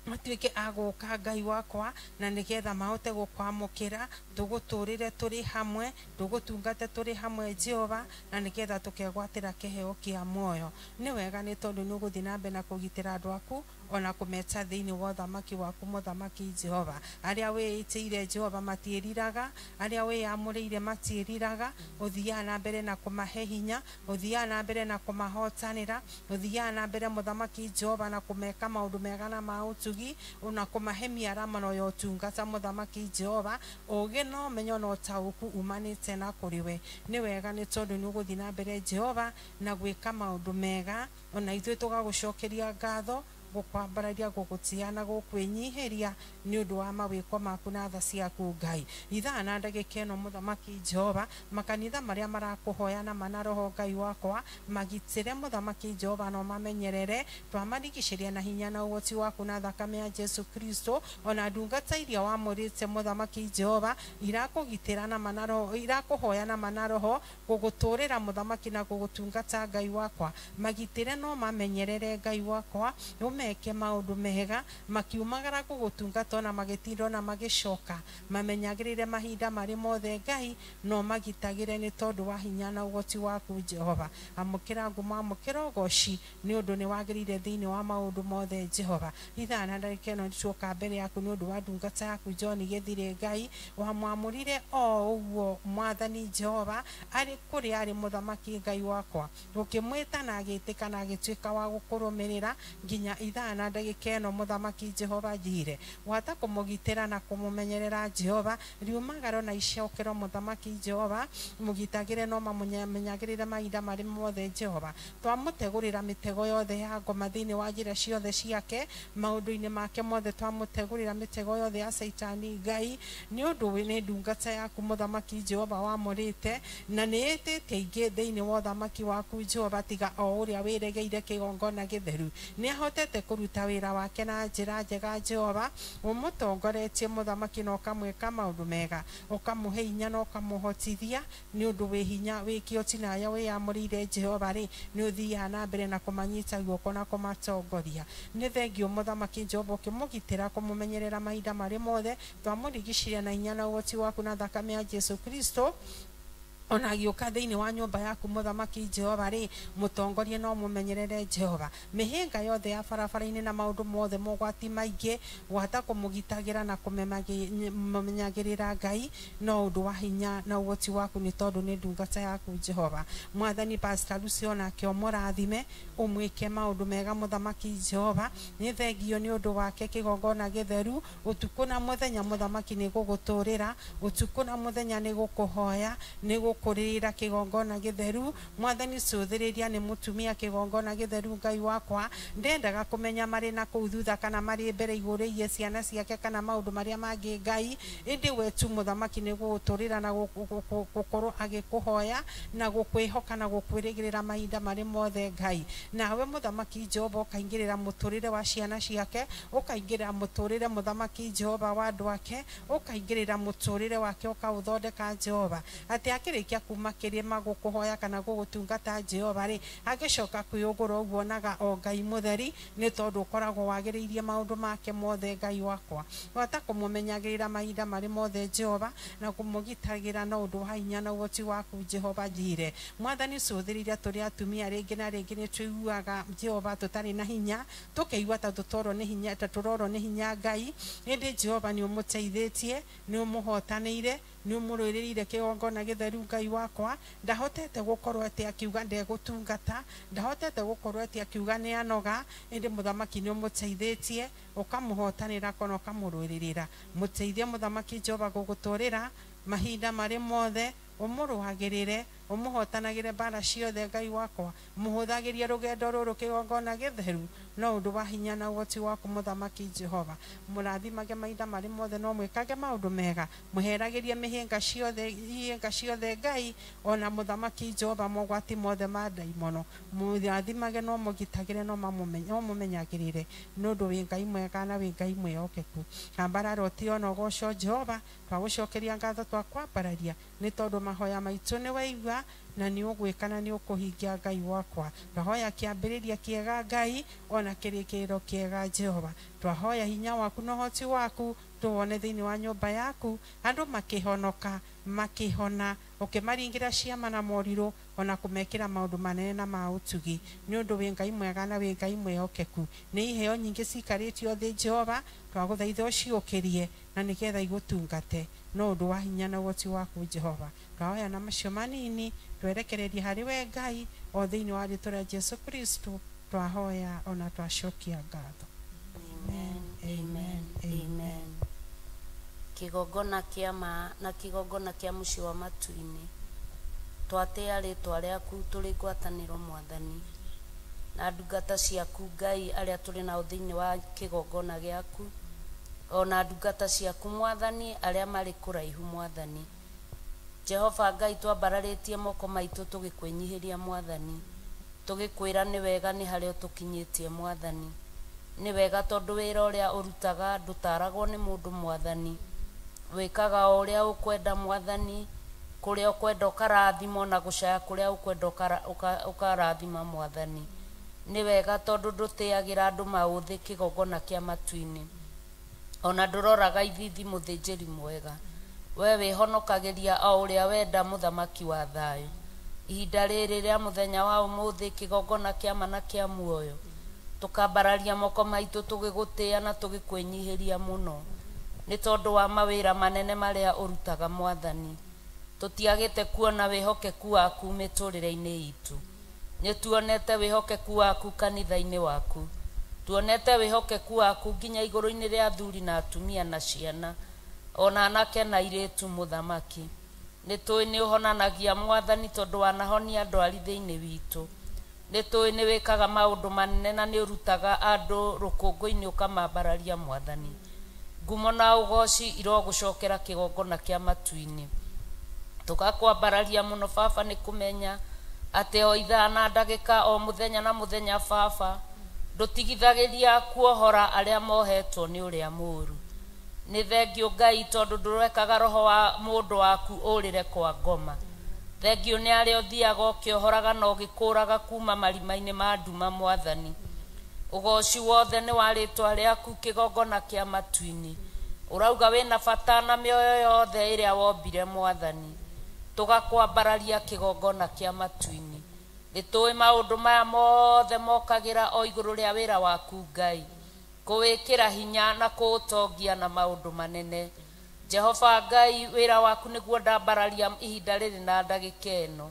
Speaker 4: matuĩke a gũka Ngai wakwa, na nĩgetha mahote gũkwamũkĩra, tũgũtũrĩre tũrĩ hamwe, tũgũtungate tũrĩ hamwe Jehova, na nĩgetha tũkegwatĩra kĩheo kĩa muoyo. Nĩ wega nĩ tondũ nĩ ũgũthiĩ na mbere na kũgitĩra andũ aku, ona kũmeta thĩinĩ wa ũthamaki waku mũthamaki Jehova. Arĩa wĩĩtĩire Jehova matiĩriraga, arĩa wĩyamũrĩire matiĩriraga, ũthiaga na mbere na kũmahe hinya, ũthiaga na mbere na kũmahotanĩra, ũthiaga na mbere mũthamaki Jehova na kũmeka maũndũ mega na ma ũtugi, ona kũmahe mĩaramano ya ũtungata mũthamaki Jehova, ũũgĩ na ũmenyo na ũtaũku umanĩte na kũrĩ we. Nĩ wega nĩ tondũ nĩ ũgũthiĩ na mbere Jehova na gwĩka maũndũ mega, ona ithuĩ tũgagũcokeria ngatho, gũkwambararia, gũgũtĩa na gũkwĩnyihĩria nĩ ũndũ wa mawĩko maku na tha ciaku Ngai. Ithaa na ndagĩka ĩno mũthamaki Jehova, makanitha marĩa marakũhoya na mana roho Ngai wakwa, magitĩre mũthamaki Jehova na ũmamenyerere, twamarigicĩria na hinya na ũhoti waku na thakame ya Jesu Kristo, ona ndungata iria wamũrĩte mũthamaki Jehova irakũgitĩra na mana roho, irakũhoya na mana roho, gũgũtũrĩra mũthamaki na gũgũtungata Ngai wakwa, magitĩre no mamenyerere Ngai wakwa, meke maũndũ mega, makiumagara gũgũtungata ona magĩtinda ona magĩcoka, mamenyagĩrĩre mahinda marĩ mothe Ngai, no magitagĩre nĩ tondũ wa hinya na ũhoti waku Jehova. Amũkĩra ngumo, amũkĩra ũgoci nĩ ũndũ nĩ wagĩrĩire thĩinĩ wa maũndũ mothe Jehova. Ithaa na ndagĩka ĩno nĩtuoka mbere yaku nĩ ũndũ wa ndungata yaku John Gĩthire Ngai, wamwamũrire o ũguo mwathani Jehova arĩ kũrĩa arĩ mũthamaki Ngai wakwa, ũkĩmwĩta na agĩtĩka na agĩtuĩka wa gũkũrũmĩrĩra nginya ithaa na ndagĩka ĩno mũthamaki Jehova njire, wata kũmũgitĩra na kũmũmenyerera Jehova, riumagaro na icokero mũthamaki Jehova, mũgitagĩre no mamũmenyagĩrĩre mahinda marĩ mothe Jehova. Twamũtegũrĩra mĩtego yothe ya ngoma thĩinĩ wa njĩra ciothe ciake, maũndũ-inĩ make mothe twamũtegũrĩra mĩtego yothe ya Caitani Ngai, nĩ ũndũ nĩ ndungata yaku mũthamaki Jehova wamũrĩte, na nĩ ĩtĩte aingĩ thĩinĩ wa ũthamaki waku Jehova, tiga o ũrĩa wĩregeire kĩgongona gĩtheru. Nĩ ahotete kũruta wĩra wake na njĩra njega Jehova, ũmũtongoretie mũthamaki na ũkamwĩka maũndũ mega, ũkamũhe hinya na ũkamũhotithia nĩ ũndũ wĩ hinya wĩ kĩhoti na arĩa wĩyamũrĩire Jehova rĩ, nĩ ũthiaga na mbere na kũmanyita guoko na kũmatongoria. Nĩ thengio mũthamaki Jehova ũkĩmũgitĩra kũmũmenyerera mahinda marĩ mothe, twamũrigicĩria na hinya na ũhoti waku na thakame ya Jesu Kristo, Ona agĩũka thĩinĩ wa nyũmba yaku mũthamaki Jehova rĩ, mũtongorie no mũmenyerere Jehova. Mĩhĩnga yothe ya barabara-inĩ na maũndũ mothe mogwati maingĩ, gwata kũmũgitagĩra na kũmenyagĩrĩra Ngai no ũndũ wa hinya na ũhoti waku, nĩ tondũ nĩ ndungata yaku Jehova. Mwathani Pastor Lucy onake ũmũrathime, ũmwĩke maũndũ mega mũthamaki Jehova. Nĩ thengio nĩ ũndũ wake kĩgongona gĩtheru, ũtukũ na mũthenya mũthamaki nĩ gũgũtũrĩra, ũtukũ na mũthenya nĩ gũkũhoya, nĩ gũkũrĩra kĩgongona gĩtheru. Mwathani cũthĩrĩria nĩ mũtumia kĩgongona gĩtheru Ngai wakwa, ndendaga kũmenya marĩ na kũu thutha kana marĩ mbere igũrĩirie ciana ciake kana maũndũ marĩa mangĩ Ngai, ĩndĩ we tu mũthamaki nĩ gũgũtũrĩra na gũkorwo agĩkũhoya na gũkwĩhoka na gũkwĩrĩgĩrĩra mahinda marĩ mothe Ngai. Nawe mũthamaki Jehova ũkaingĩrĩra mũtũrĩre wa ciana ciake, ũkaingĩrĩra mũtũrĩre mũthamaki Jehova wa andũ ake, ũkaingĩrĩra mũtũrĩre wake ũkaũthondeka Jehova, atĩ akĩrĩkia kuma kĩrĩma gũkũhoya kana gũgũtungata Jehova rĩ, agĩcoka kwĩũgũra ũguo onaga o Ngai mũtheri, nĩ tondũ ũkoragwo wagĩrĩirie maũndũ make mothe Ngai wakwa. Wata kũmũmenyagĩrĩra mahinda marĩ mothe Jehova na kũmũgitagĩra na ũndũ wa hinya na ũhoti waku Jehova Jire. Mwathani cũthĩrĩria tũrĩ atumia rĩngĩ na rĩngĩ nĩ tũiguaga Jehova tũtarĩ na hinya, tũkeigua ta tũtorwo nĩ hinya, ta tũrorwo nĩ hinya Ngai, ĩndĩ Jehova nĩ ũmũteithĩtie, nĩ ũmũhotanĩire, nĩ ũmũrũĩrĩire kĩgongona gĩtheru Ngai wakwa. Ndahotete gũkorwo atĩ akiuga ndegũtungata, ndahotete gũkorwo atĩ akiuga nĩ anoga, ĩndĩ mũthamaki nĩ ũmũteithĩtie, ũkamũhotanĩra kana ũkamũrũĩrĩra. Mũteithie mũthamaki Jehova gũgũtũrĩra mahinda marĩ mothe, ũmũrũagĩrĩre, ũmũhotanagĩre mbara ciothe Ngai wakwa, mũhũthagĩrie rũgendo rũrũ kĩgongona gĩtheru no ũndũ wa hinya na ũhoti waku mũthamaki Jehova. Mũrathimage mahinda marĩ mothe no mwĩkage maũndũ mega, mũheragĩrie mĩhĩnga ciothe, ihĩnga ciothe Ngai, ona mũthamaki Jehova mogwati mothe ma ndaimono mũrathimage no mũgitagĩre no mũmenyagĩrĩre, nĩ ũndũ wĩ Ngai mwega na wĩ Ngai mwĩhokeku. Ambarara ũtĩo na ũgoco Jehova, twagũcokeria ngatho twakwambararia, nĩ tondũ mahoya maitũ nĩ waigua na nĩ ũgwĩka na nĩ ũkũhingia Ngai wakwa. Twahoya kĩambĩrĩria kĩega Ngai ona kĩrĩkĩrĩro kĩega Jehova. Twahoya hinya waku na ũhoti waku tuwone thĩinĩ wa nyũmba yaku, andũ makĩhonoka makĩhona, ũkĩmaringĩra ciama na morirũ ona kũmekĩra maũndũ manene na ma ũtugi, nĩ ũndũ wĩ Ngai mwega na wĩ Ngai mwĩhokeku. Nĩ iheo nyingĩ cikarĩtio thĩ Jehova, twagũthaitha ũciũkĩrie na nĩgetha igũtungate no ũndũ wa hinya na ũhoti waku Jehova. Twahoya na macio manini twerekererie harĩ we Ngai, o thĩinĩ wa rĩĩtwa rĩa Jesu Kristo twahoya ona twacokia ngatho.
Speaker 1: Amen, amen, amen. Kĩgongona kĩa ma na kĩgongona kĩa mũciĩ wa matu-inĩ, twatĩa rĩĩtwa rĩaku tũrĩ ngwatanĩro Mwathani na ndungata ciaku Ngai arĩa tũrĩ nao thĩinĩ wa kĩgongona gĩaku, ona ndungata ciaku Mwathani arĩa marĩ kũraihu Mwathani. Jehova Ngai, twambararĩtie moko maitũ tũgĩkwĩnyihĩria Mwathani, tũgĩkwĩra nĩ wega nĩ harĩa ũtũkinyĩtie Mwathani. Nĩ wega tondũ wĩra ũrĩa ũrutaga ndũtaragwo nĩ mũndũ Mwathani, wĩkaga o ũrĩa ũkwenda Mwathani, kũrĩa ũkwenda ũkarathimwo na gũcaya kũrĩa ũkwenda ũkarathima Mwathani. Nĩ wega tondũ ndũtĩagĩra andũ maũthĩ kĩgongona kĩa matu-inĩ, ona ndũroraga ithithi mũthĩnjĩri mwega. We wĩhonokagĩria o ũrĩa wenda mũthamaki wa thayũ. Ihinda rĩrĩ rĩa mũthenya wa ũmũthĩ kĩgongona kĩa ma na kĩa muoyo, tũkambararia moko maitũ tũgĩgũtĩa na tũgĩkwĩnyihĩria mũno, nĩ tondũ wa mawĩra manene marĩa ũrutaga Mwathani. Tũtiagĩte kuona wĩhokeku waku mĩtũrĩre-inĩ itũ, nĩ tuonete wĩhokeku waku kanitha-inĩ waku, tuonete wĩhokeku waku nginya igũrũ-inĩ rĩa athuri na atumia na ciana ona anake na airĩtu mũthamaki. Nĩ tũĩ nĩ ũhonanagia Mwathani tondũ wanahonia ndwari thĩinĩ witũ. Nĩ tũĩ nĩ wĩkaga maũndũ manene na nĩ ũrutaga andũ rũkũngũ-inĩ ũkamambararia Mwathani. Ngumo na ũgoci irogũcokera kĩgongona kĩa matu-inĩ. Tũgakwambararia mũno baba nĩ kũmenya atĩ o ithaa na ndagĩka o mũthenya na mũthenya baba ndũtigithagĩria kuohora arĩa mohetwo nĩ ũrĩa mũũru. Nĩ thengio Ngai tondũ ndũrekaga roho wa mũndũ waku ũrĩre kwa ngoma. Thengio nĩ arĩa ũthiaga ũkĩohoraga na ũgĩkũraga kuma marima-inĩ ma nduma Mwathani. Ũgoci wothe nĩ wa rĩĩtwa rĩaku kĩgongona kĩa matu-inĩ. Ũrauga wĩna bata na mĩoyo yothe ĩrĩa wombire Mwathani. Tũgakwambararia kĩgongona kĩa matu-inĩ. Nĩ tũĩ maũndũ maya mothe mokagĩra o igũrũ rĩa wĩra waku Ngai, kũwĩkĩra hinya na kũũtongia na maũndũ manene. Jehova Ngai, wĩra waku nĩguo ndambararia ihinda rĩrĩ na ndagĩka ĩno.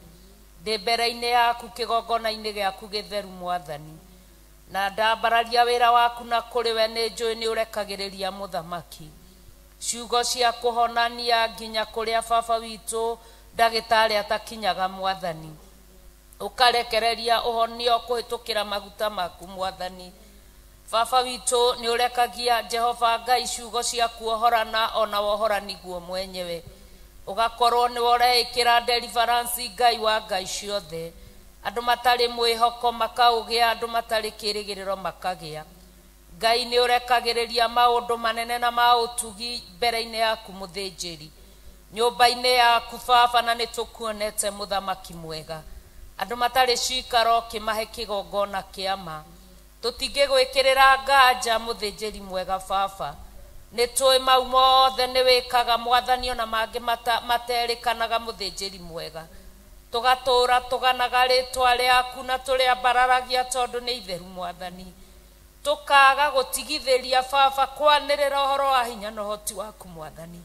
Speaker 1: Ndĩ mbere-inĩ yaku kĩgongona-inĩ gĩaku gĩtheru Mwathani, na ndambararia wĩra waku na kũrĩ we nĩ njũĩ nĩ ũrekagĩrĩria mũthamaki ciugo cia kũhonania nginya kũrĩa baba witũ ndagĩtarĩ atakinyaga Mwathani, ũkarekereria ũhonio kũhĩtũkĩra maguta maku Mwathani. Baba witũ nĩ ũrekagia Jehova Ngai ciugo cia kuohorana ona wohorani guo mwenyewe, ũgakorwo nĩ ũreĩkĩra deliverance Ngai wa Ngai ciothe. Andũ matarĩ mwĩhoko makaũgĩa, andũ matarĩ kĩrĩgĩrĩro makagĩa. Ngai nĩ ũrekagĩrĩria maũndũ manene na ma ũtugi mbere-inĩ yaku mũthĩnjĩri, nyũmba-inĩ yaku baba, na nĩ tũkuonete mũthamaki mwega. Andũ matarĩ cikaro kĩmahe kĩgongona kĩa ma, tũtingĩgwĩkĩrĩra nganja mũthĩnjĩri mwega baba. Nĩ tũĩ mau mothe nĩ wĩkaga Mwathani, ona mangĩ materĩkanaga mũthĩnjĩri mwega. Tũgatũra tũganaga rĩtwa rĩaku na tũrĩambararagia tondũ nĩ itheru Mwathani. Tũkaga gũtigithĩria baba kwanĩrĩra ũhoro wa hinya na ũhoti waku Mwathani.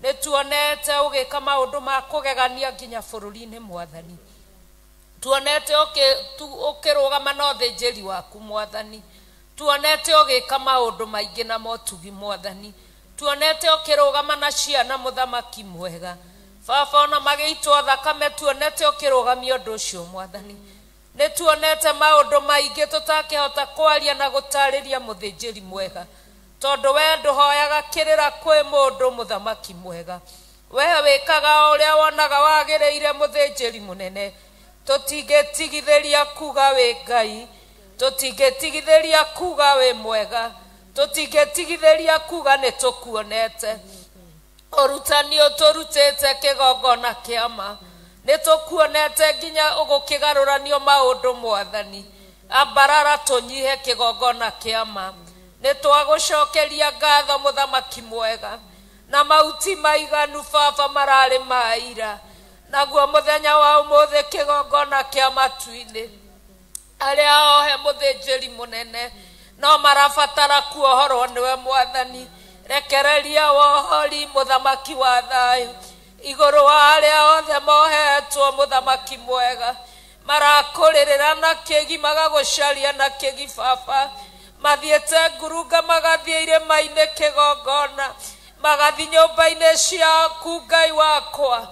Speaker 1: Nĩ tuonete ũgĩka maũndũ ma kũgegania nginya bũrũri-inĩ Mwathani. Tuonete ũkĩrũgama na ũthĩnjĩri waku Mwathani. Tuonete ũgĩka maũndũ maingĩ na motugi Mwathani. Tuonete ũkĩrũgama na ciana mũthamaki mwega baba, ona magĩitwo thakame tuonete ũkĩrũgamia ũndũ ũcio Mwathani. Nĩ tuonete maũndũ maingĩ tũtakĩhota kwaria na gũtarĩria mũthĩnjĩri mwega, tondũ we ndũhoyaga kĩrĩra kwĩ mũndũ mũthamaki mwega. We wĩkaga o ũrĩa wonaga wagĩrĩire mũthĩnjĩri mũnene. Tũtingĩtigithĩria kuga wĩ Ngai, tũtingĩtigithĩria kuga wĩ mwega, tũtingĩtigithĩria kuga nĩ tũkuonete. Ũrutani ũtũrutĩte kĩgongona kĩa ma, nĩ tũkuonete nginya ũgũkĩgarũranio maũndũ Mwathani. Ambarara tũnyihe kĩgongona kĩa ma. Nĩ twagũcokeria ngatho mũthamaki mwega, na mauti maiganu baba mararĩ ma ira, naguo mũthenya wa ũmũthĩ kĩgongona kĩa matu-inĩ. Arĩa ohe mũthĩnjĩri mũnene no marabatara kuohorwo nĩwe Mwathani. Rekereria wohori mũthamaki wa thayũ igũrũ wa arĩa othe mohetwo mũthamaki mwega. Marakũrĩrĩra na kĩgi, magagũcaria na kĩgi baba. Mathiĩte ngurunga, magathiĩ irĩma-inĩ kĩgongona, magathiĩ nyũmba-inĩ ciaku Ngai wakwa,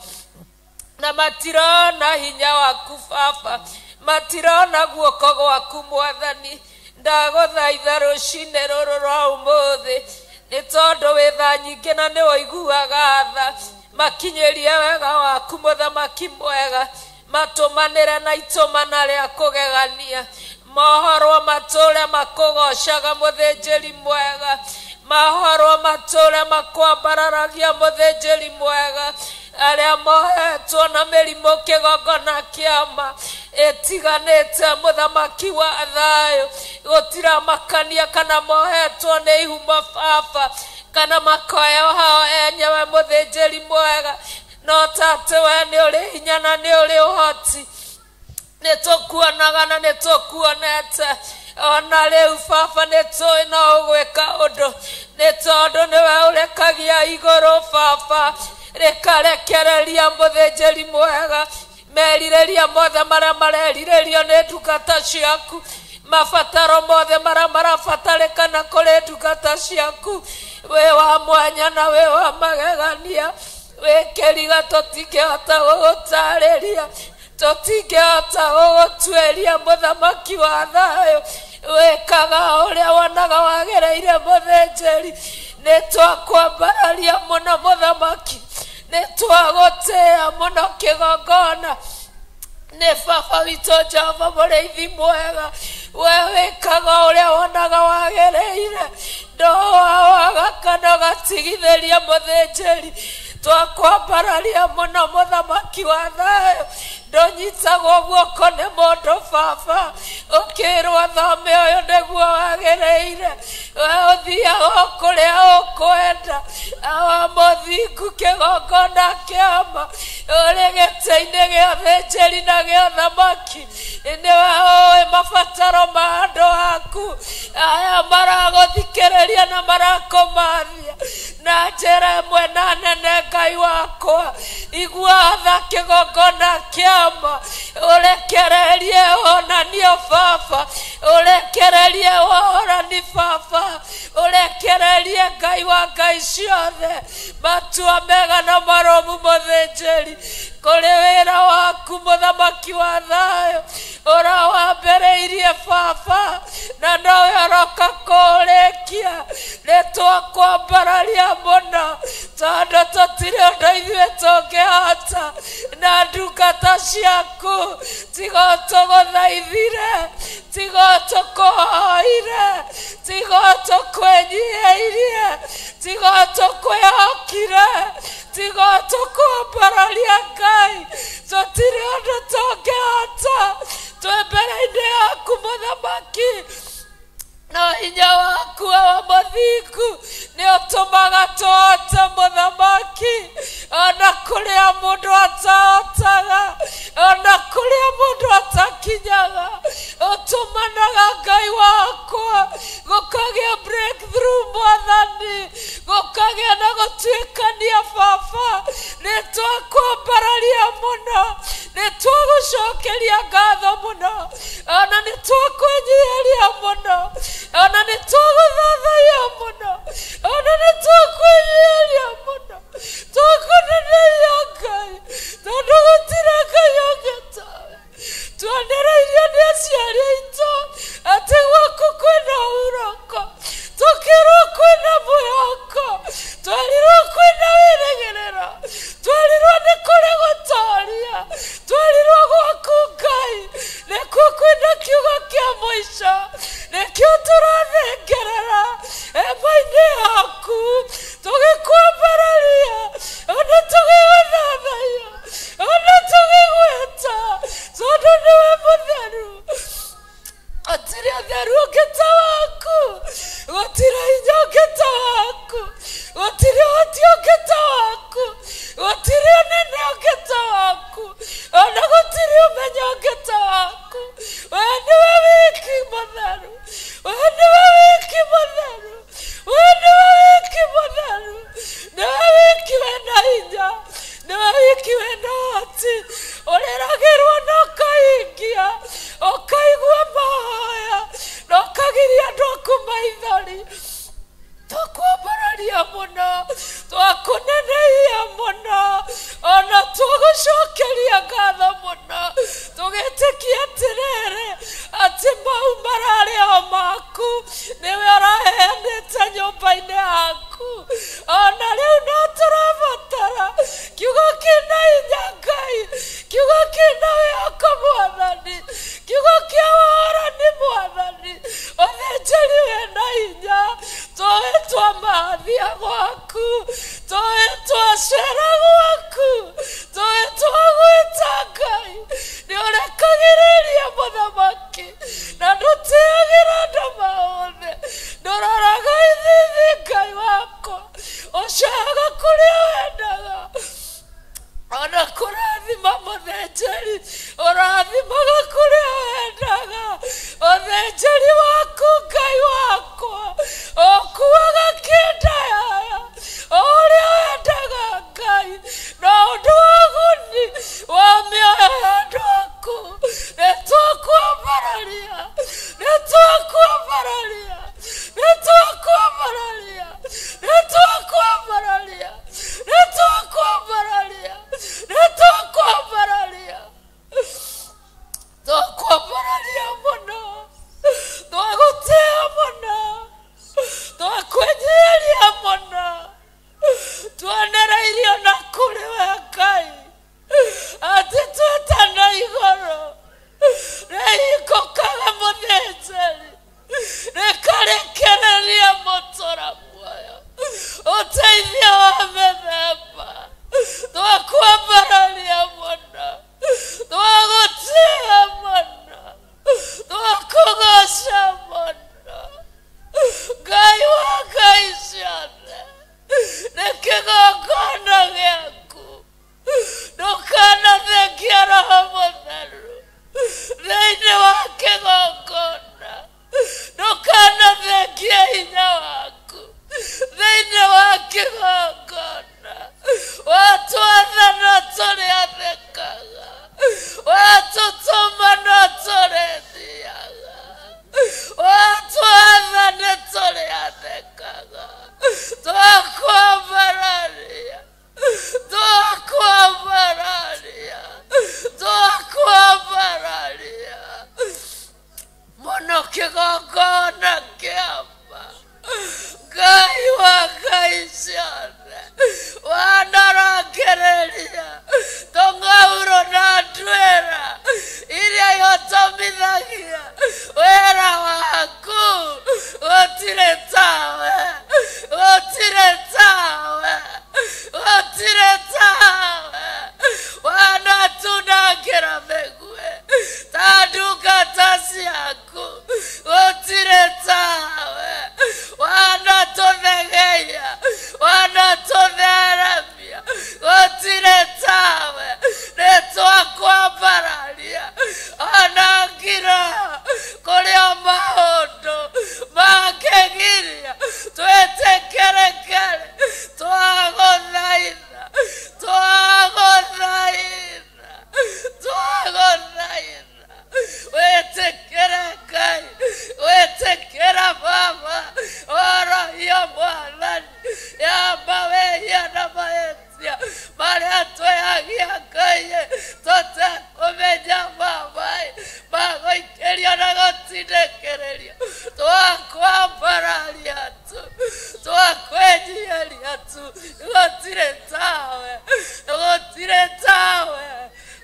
Speaker 1: na matirona hinya waku baba, matirona guoko gwaku Mwathani. Ndagũthaitha rũcinĩ rũrũ rwa ũmũthĩ, nĩ tondũ wĩ tha nyingĩ na nĩ ũiguaga tha, makinyĩrie wega waku mũthamaki mwega, matũmanĩre na itũmana rĩa kũgegania, mohorwo matũre makũgocaga mũthĩnjĩri mwega, mahorwo matũre makwambararagia mũthĩnjĩri mwega. Arĩa mohetwo na mĩrimũ kĩgongona kĩama ĩtiganĩte mũthamaki wa thayũ, gũtiramakania kana mohetwo nĩ ihumo baba, kana makoeo hao enyewe mũthĩnjĩri mwega. No tate we nĩ ũrĩ hinya na nĩ ũrĩ ũhoti, nĩ tũkuonaga na nĩ tũkuonete. Ona rĩu baba nĩ tũĩ no ũgwĩka ũndũ, nĩ tondũ nĩwe ũrekagia igũrũ baba, rĩkarekereria mũthĩnjĩri mwega merirĩria mothe marĩa marerirĩrio nĩ ndungata ciaku, mabataro mothe marĩa marabatarĩkana kũrĩ ndungata ciaku. Wĩ wa mwanya na wĩ wa magegania, wĩ kĩriga tũtingĩhota gũgũtarĩria, tũtingĩhota gũgũtuĩria mũthamaki wa thayũ. Wĩkaga ũrĩa wonaga wagĩrĩire mũthĩnjĩri. Nĩ twakwambararia mũno mũthamaki, nĩ twagũtĩĩa mũno kĩgongona. Nĩ baba witũ Jehova mũrĩithi mwega, we wĩkaga ũrĩa wonaga wagĩrĩire, ndowaga kana ũgatigithĩria mũthĩnjĩri. Twakwambararia mũno mũthamaki wa thayũ, ndũnyitagwo guoko nĩ mũndũ baba, ũkĩrwo thome ũyũ nĩguo wagĩrĩire. We ũthiaga o kũrĩa ũkwenda, awa mũthingu kĩgongona kĩama. Ũrĩ gĩtĩ-inĩ gĩa thĩnjĩri na gĩa thamaki, nĩwe ũĩ mabataro ma andũ aku aya maragũthikĩrĩria na marakũmathia na njĩra ĩmwe na nene. Ngai wakwa, igua tha kĩgongona kĩama, ũrekererie wonanio baba, ũrekererie wohorani baba, ũrekererie Ngai wa ngai ciothe matua mega na marũmu mũthĩnjĩri kũrĩ wĩra waku mũthamaki wa thayũ ũrawambĩrĩirie baba, na nowe ũroka kũũrĩkia. Nĩ twakwambararia mũno tondũ tũtirĩ ũndũ ithuĩ tũngĩhota na ndungata ciaku, tiga tũgũthaithire, tiga tũkũhoire, tiga tũkwĩnyihĩirie, tiga tũkwĩhokire, tiga tũkwambararia Ngai, tũtirĩ ũndũ tũngĩhota twĩ mbere-inĩ yaku mũthamaki. No hinya waku wa mũthingu nĩ ũtũmaga tũhote mũthamaki, ona kũrĩa mũndũ atahotaga, ona kũrĩa mũndũ atakinyaga, ũtũmanaga Ngai wakwa gũkagĩa breakthrough mwathani, gũkagĩa na gũtuĩkania baba. Nĩ twakwambararia mũno, nĩ twagũcokeria ngatho mũno, ona nĩ twakwĩnyihĩria mũno, ona nĩ twagũthathaiya mũno, ona nĩ twakwĩnyihĩria mũno, twakũneneia Ngai tondũ gũtirĩ Ngai ũngĩ tawe. Twonereirio nĩ aciari aitũ atĩ gwaku kwĩna hurũko, tũkĩrwo kwĩna mwĩhoko, twerirwo kwĩna wĩrĩgĩrĩro, twerirwo nĩ kũrĩ gũtoria, twerirwo gwaku Ngai nĩkuo kwĩna kiugo kĩa mũico, nĩkĩo tũrathengerera hema-inĩ yaku tũgĩkwambararia, ona tũgĩgũthathaiya, ona tũgĩgwĩta, tondũ nĩwe mũtheru. Gũtirĩ ũtheru ũngĩ ta waku, gũtirĩ hinya ũngĩ ta waku, gũtirĩ ũhoti ũngĩ ta waku, gũtirĩ ũnene ũngĩ ta waku, ona gũtirĩ ũmenyo ũngĩ ta waku. We nĩwe wiki mũtheru, we nĩwe wiki mũtheru, we nĩwe wiki mũtheru, nĩwe wiki wĩna hinya, nĩwe wiki wĩna ũhoti, ũrĩragĩrwo na ũkahingia, ũkaigua mahoya na ũkagiria andũ aku maithori. Twakwambararia mũno, twakũneneia mũno, ona twagũcokeria ngatho mũno, tũgĩtĩkia atĩrĩrĩ atĩ mau mararĩ o maku, nĩwe ũraheanĩte nyũmba-inĩ yaku. Ona rĩu no tũrabatara kiugo kĩna hinya Ngai, kiugo kĩna wĩhoko mwathani, kiugo kĩa wohorani mwathani, ũthĩnjĩri wĩna hinya, tũĩ twamathia gwaku, tũĩ twacera gwaku, tũĩ twagwĩta Ngai, nĩ ũrekagĩrĩria mũthamaki na ndũtĩagĩra andũ maothe, ndũroraga ithithi Ngai wakwa, ũcaga kũrĩa wendaga, ona kũrathima mũthĩnjĩri, ũrathimaga kũrĩa wendaga, ũthĩnjĩri waku Ngai wakwa ũkuaga kĩndayaya o ũrĩa wendaga Ngai, na ũndũ wa ũguni wa mĩoyo ya andũ aku. Nĩ twakwambararia, nĩ twakwambararia, nĩ twakwambararia, nĩ twakwambararia, nĩ twakwambararia, nĩ twakwambararia, twakwambararia mũno, twagũtĩa mũno. ciothe wanarongereria tũng'aurũ na nduĩra iria ihotomithagia wĩra waku gũtirĩ tawe gũtirĩ tawe gũtirĩ tawe wanatunangĩra mĩguĩ ta ndungata ciaku gũtirĩ tawe wanatũthegeia wanatũtheremia gũtirĩ tawe nĩtwakwambararia ona ngira kũrĩa maũndũ mangĩgiria twĩtĩkĩrĩkere twagũthaitha twagũthaitha twagũthaitha wĩtĩkĩre Ngai wĩtĩkĩra Baba orohio Mwathani ya mawĩhia na mahĩtia marĩa twĩhagia Ngai tũtekũmenya Baba magũikĩrio na gũtindĩkĩrĩrio twakwambararia tu twakwĩnyiheria tu gũtirĩ tawe gũtirĩ tawe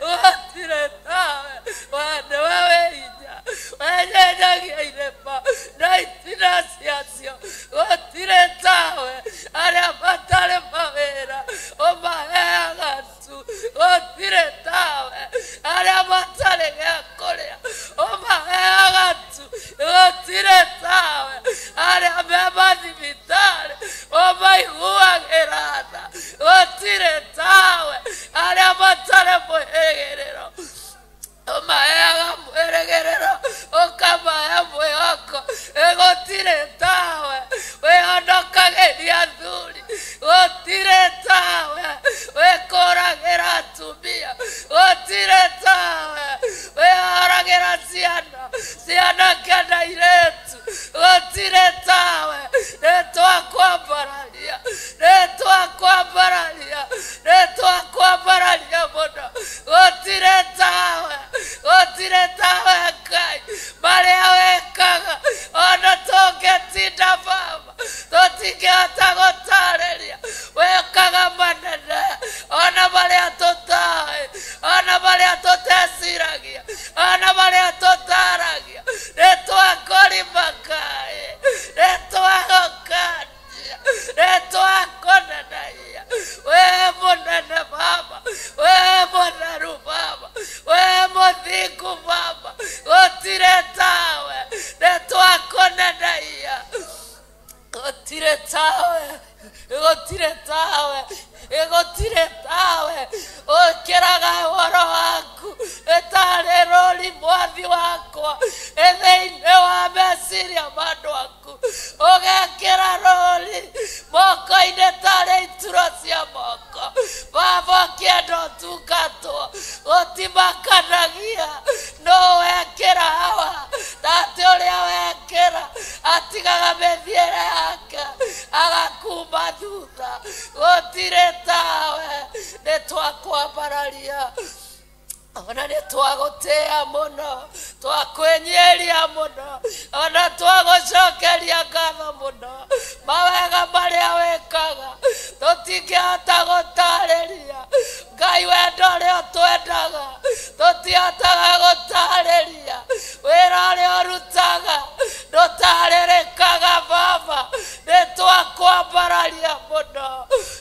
Speaker 1: gũtirĩ tawe we nĩwe wĩ hinya wenyenyagia irĩma na itina ciacio gũtirĩ tawe arĩa matarĩ mawĩra ũmaheaga tu gũtirĩ tawe arĩa matarĩ gĩa kũrĩa ũmaheaga tu gũtirĩ tawe arĩa me mathibitarĩ ũmaiguagĩra tha gũtirĩ tawe arĩa matarĩ mwĩrĩgĩrĩro ũmaheaga mwĩrĩgĩrĩro ũkamahe mwĩhoko gũtirĩ tawe wĩhonokagĩria athuri gũtirĩ tawe wĩkũragĩra atumia gũtirĩ tawe wĩhoragĩra ciana cianake na airĩtu gũtirĩ tawe nĩtwakwambararia nĩtwakwambararia nĩtwakwambararia mũno gũtirĩ tawe gũtirĩ tawe Ngai marĩa wĩkaga ona tũngĩtinda Baba tũtingĩhota gũtarĩria wĩkaga manene ona marĩa tũtaĩ ona marĩa tũteciragia ona marĩa tũtaragia nĩtwakũrima Ngai nĩtwagũkania nĩtwakũneneia wĩ mũnene Baba wĩ mũtheru Baba wĩ mũthingu Baba gũtirĩ tawe nĩtwakũneneia gũtirĩ tawe gũtirĩ tawe gũtirĩ tawe ũkĩraga ũhoro waku ĩtarĩ rũri mwathi wakwa ĩthĩinĩ wa meciria ma andũ aku ũgekĩra rũri moko-inĩ tarĩ ituro cia moko Baba ũkĩenda ũtungatwo gũtimakanagia nũ wekĩra hawa tate ũrĩa wekĩra atigaga mĩthiĩre yake agakuma thutha gũtirĩ tawe nĩtwakwambararia ona nĩtwagũtĩĩa mũno twakwĩnyiheria mũno ona twagũcokeria ngatho mũno mawega marĩa wĩkaga tũtingĩhota gũtarĩria Ngai wendo ũrĩa ũtwendaga tũtihotaga gũtarĩria wĩra ũrĩa ũrutaga ndũtarĩrĩkaga Baba nĩtwakwambararia mũno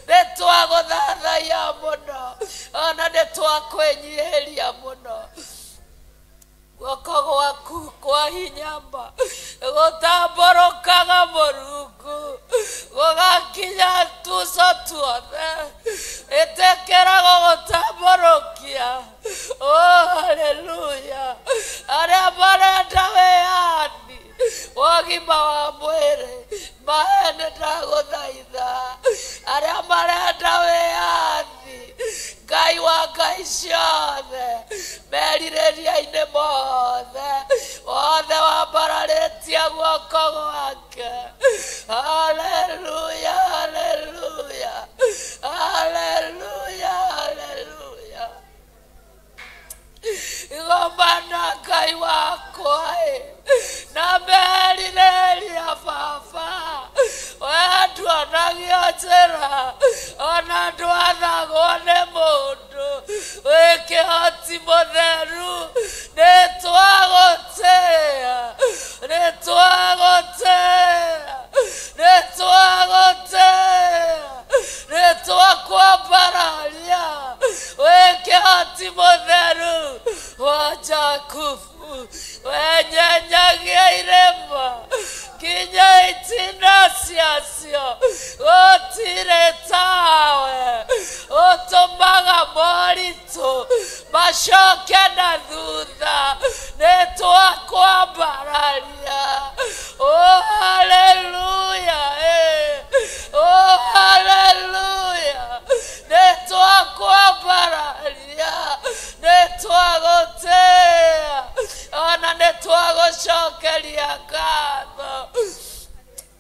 Speaker 1: nĩtwagũthathaiya mũno ona nĩtwakwĩnyiheria mũno guoko gwaku kwa hinyamba gũtambũrũkaga Mũrungu gũgakinya tuco tuothe ĩtĩkĩra gũgũtambũrũkia oh haleluya arĩa marenda wĩyathi wa ũgima wa mwĩrĩ mahe nĩndagũthaitha arĩa marenda wĩyathi Ngai wa ngai ciothe merirĩria-inĩ mothe wothe wambararĩtie guoko gwake haleluya haleluya haleluya haleluya igomana Ngai wakwa na merirĩria Baba we nduonagia njĩra ndwathagwo nĩ mũndũ wĩ kĩhoti mũtheru nĩ twagũtĩĩa nĩ twagũtĩĩa nĩ twagũtĩĩa nĩ twakwambararia wĩ kĩhoti mũtheru wa Jakubu wenyenyagia irĩma kinya itina ciacio gũtirĩ tawe ũtũmaga moritũ macoke na thutha nĩ twakwambararia. Oh haleluya, oh haleluya, nĩ twakwambararia nĩ twagũtĩĩa ona nĩ twagũcokeria ngatho.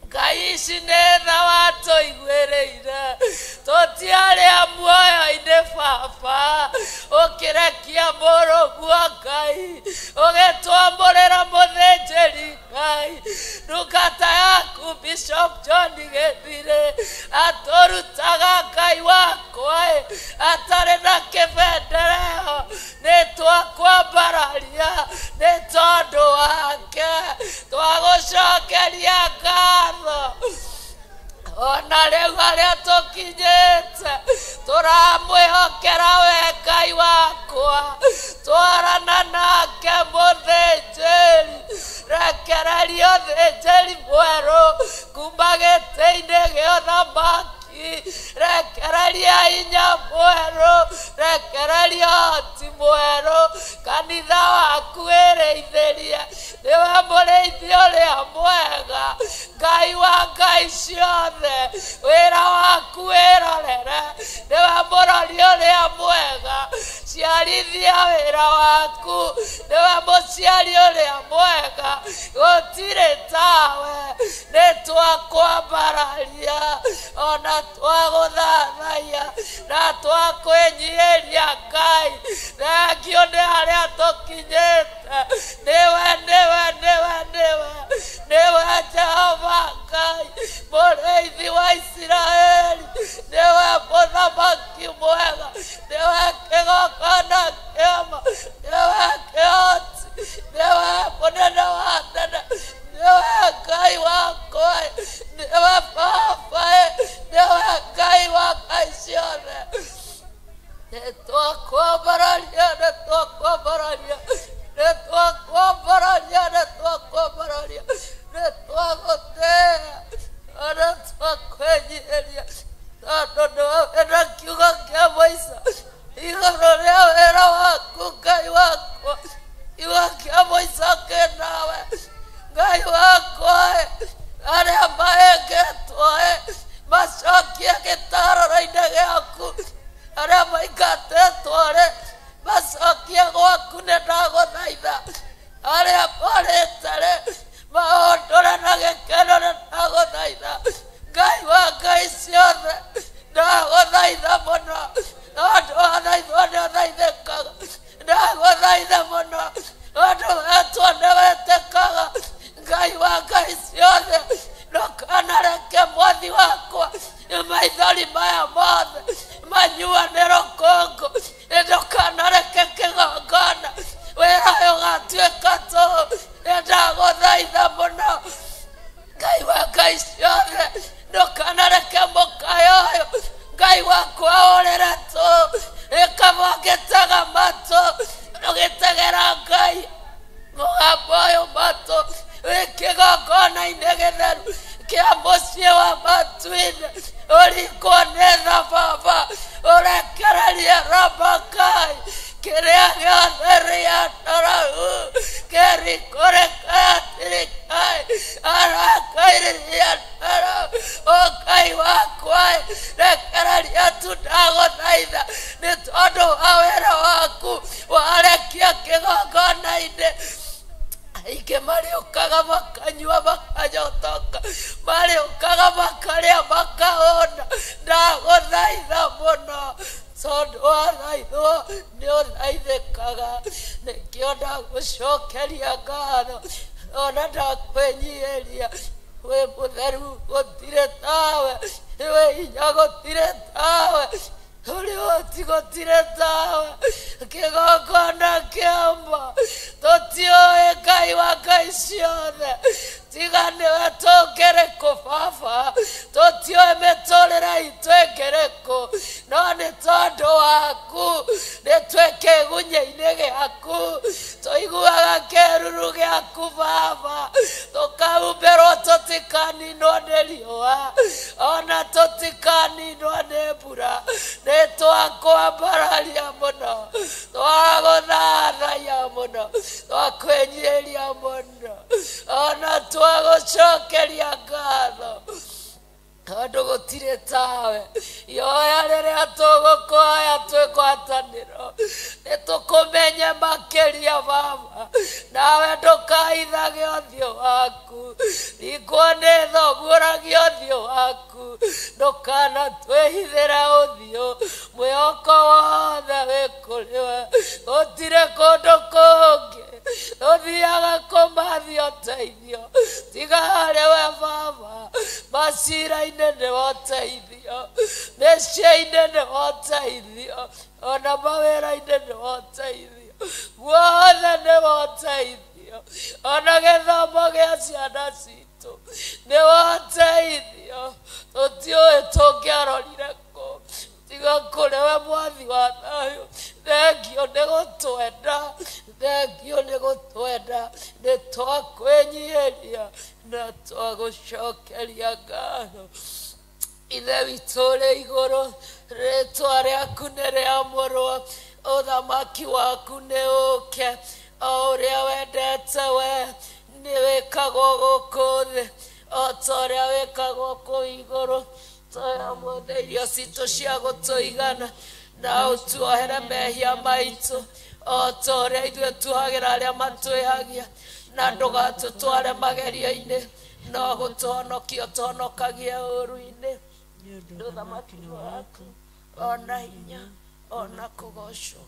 Speaker 1: Ngai ici nĩ tha watũiguĩrĩire tũtiarĩ a muoyo-inĩ baba ũkĩrekia mũrũguo Ngai ũgĩtwamũrĩra mũthĩnjĩri Ngai ndungata yaku Bishop John Gĩthirĩ atũrutaga Ngai wakwa atarĩ na kĩbendereo nĩ twakwambararia nĩ tondũ wake twagũcokeria ngatho. Ona rĩu harĩa tũkinyĩte tũramwĩhokera we Ngai wakwa twarana nake mũthĩnjĩri rekereria ũthĩnjĩri mwerũ kuma gĩtĩ-inĩ gĩa ũthamaki rekereria hinya mwerũ rekereria ũhoti mwerũ kanitha waku wĩrĩithĩrie nĩwe mũrĩithi ũrĩa mwega Ngai wa ngai ciothe wĩra waku wĩrorere nĩwe mũrori ũrĩa mwega ciarithia wĩra waku nĩwe mũciari ũrĩa mwega gũtirĩ tawe nĩ twakwambararia ona twagũthathaiya na twakwĩnyihĩria Ngai thengio nĩ harĩa tũkinyĩte nĩwe nĩwe nĩwe nĩwe nĩwe Jehova Ngai mũrĩithi wa Isiraeli nĩwe mũthamaki mwega nĩwe kĩgongona kĩama nĩwe kĩhoti nĩwe mũnene wa tene nĩwe Ngai wakwa nĩwe baba nĩwe Ngai wa ngai ciothe nĩ twakwambararia nĩ twakwambararia nĩ twakwambararia nĩ twakwambararia nĩ twagũtĩĩa ona twakwĩnyihĩria tondũ nĩwe wĩna kiugo kĩa mũico igũrũ rĩa wĩra waku Ngai wakwa kiugo kĩa mũico kĩ nawe Ngai wakwa arĩa mahĩngĩtwo macokie gĩtarũrũ-inĩ gĩaku arĩa maingatĩtwo rĩ macokie gwaku nĩ ndagũthaitha arĩa morĩte rĩ mahũndũre na gĩkeno nĩ ndagũthaitha Ngai wa ngai ciothe ndagũthaitha mũno tondũ wathaithwo nĩ ũthaithĩkaga ndagũthaitha mũno tondũ wetwo nĩ wetĩkaga Ngai wa ngai ciothe ndũkanareke mwathi wakwa maithori maya mothe manyua nĩ rũkũngũ ndũkanareke kĩgongona wĩra ũyũ ũgatuĩka tũhũ nĩ ndagũthaitha mũno Ngai wa ngai ciothe ndũkanareke mũkayo ũyũ Ngai wakwa ũrĩre tũhũ ĩkaba ngĩtega matũ ũgĩtegera Ngai mũgambo ũyũ matũ wĩ kĩgongona-inĩ gĩtheru kĩa mũciĩ wa matu-inĩ ũringwo nĩ tha baba ũrekererie Rabakai kĩrĩa gĩothe rĩatarau kĩrikũrĩkayatirikai arakairĩriatarau o Ngai wakwa rekereria tu ndagũthaitha nĩ tondũ wa wĩra waku warekia kĩgongona-inĩ aingĩ marĩũkaga makanyua makanyotoka marĩũkaga makarĩa makahũna ndagũthaitha mũno tondũ wathaithwo nĩ ũthaithĩkaga nĩkĩo ndagũcokeria ngatho ona ndakwĩnyihĩria wĩ mũtheru gũtirĩ tawe Nĩwe hinya gũtirĩ tawe, ũrĩ ũhoti gũtirĩ tawe. Kĩgongona kĩamba tũtiũĩ Ngai wa ngai ciothe, tiga nĩwe tũngĩrĩ kũ baba, tũtiũĩ mĩtũrĩre itũ ĩngĩrĩ kũ, no nĩ tondũ waku nĩ twĩ kĩgunyĩ-inĩ gĩaku, tũiguaga kĩruru gĩaku baba, tũkahumbĩrwo tũtikaninwo nĩ riũa, ona tũtikaninwo nĩ mbura. Nĩ twakwambararia mũno, twagũthathaiya mũno, twakwĩnyihĩria mũno, ona twagũcokeria ngatho tondũ gũtirĩ tawe. Ihoya rĩrĩa tũgũkũhoya twĩ ngwatanĩro nĩ tũkũmenye makĩria baba, nawe ndũkahithage ũthiũ waku, ningwo nĩ thoguoragia ũthiũ waku, ndũkanatwĩhithĩre ũthiũ, mwĩhoko wothe wĩ kũrĩ we, gũtirĩ kũndũ kũngĩ tũthiaga kũmathia ũteithio tiga harĩ we baba. Macira-inĩ nĩwe ũteithio, mĩciĩ-inĩ nĩwe ũteithio, ona mawĩra-inĩ nĩwe ũteithio, guothe nĩwe ũteithio, ona gĩthomo gĩa ciana citũ nĩwe ũteithio. Tũtiũĩ tũngĩarorire kũ tiga kũrĩ we mwathi wa thayũ. Thengio nĩ gũtwenda, thengio nĩ gũtwenda, nĩ twakwĩnyihĩria na twagũcokeria ngatho. Ithe witũ ũrĩ igũrũ, rĩtwa rĩaku nĩ rĩamũrwo, ũthamaki waku nĩ ũũke, o ũrĩa wendete we nĩ wĩkagwo gũkũ thĩ o ta ũrĩa wĩkagwo kũu igũrũ. Tũhe ũmũthĩ irio citũ cia gũtũigana, na ũtuohere mehia maitũ o ta ũrĩa ithuĩ tuohagĩra arĩa matwĩhagia, na ndũgatũtware magerio-inĩ, no gũtũhonokia ũtũhonokagie ũũru-inĩ. Nĩ ũthamaki nĩ waku, ona hinya, ona kũgocwo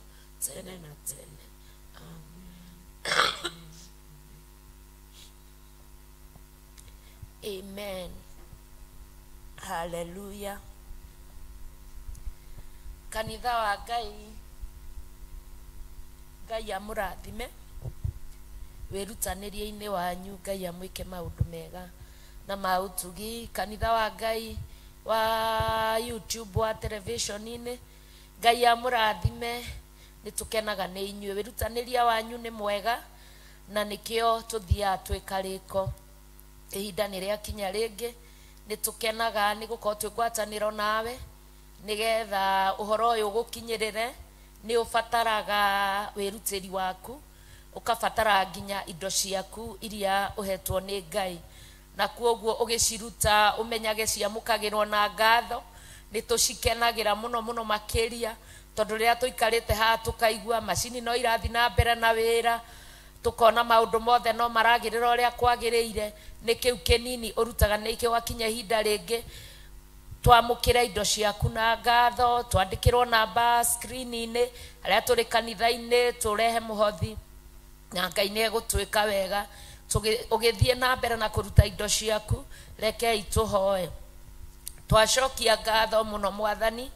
Speaker 1: tene na tene. Amen. Hallelujah. Kanitha wa Ngai, Ngai amũrathime wĩrutanĩria-inĩ wanyu, Ngai amwĩke maũndũ mega na ma ũtugi. Kanitha wa Ngai wa YouTube, wa television-inĩ, Ngai amũrathime, nĩ tũkenaga nĩ inyuĩ. Wĩrutanĩria wanyu nĩ mwega na nĩkĩo tũthiaga twĩ karĩko. Ihinda nĩ rĩakinya rĩngĩ, nĩ tũkenaga nĩ gũkorwo twĩ ngwatanĩro nawe, nĩgetha ũhoro ũyũ ũgũkinyĩrĩre. Nĩ ũbataraga wĩrutĩri waku, ũkabatara nginya indo ciaku iria ũhetwo nĩ Ngai, na kuoguo ũgĩciruta ũmenyage ciamũkagĩrwo na ngatho. Nĩ tũcikenagĩra mũno mũno makĩria, tondũ rĩrĩa tũikarĩte haha tũkaigua macini no irathiĩ na mbere na wĩra, tũkona maũndũ mothe no maragĩrĩra ũrĩa kwagĩrĩire. Nĩ kĩu kĩnini ũrutaga nĩkĩo wakinya ihinda rĩngĩ twamũkĩre indo ciaku na ngatho, twandĩkĩrwo namba screen-inĩ harĩa tũrĩ kanitha-inĩ, tũrehe mũhothi na Ngai nĩ egũtwĩka wega. Ũgĩthiĩ na mbere na kũruta indo ciaku, rekei tũhoe. Twacokia ngatho mũno Mwathani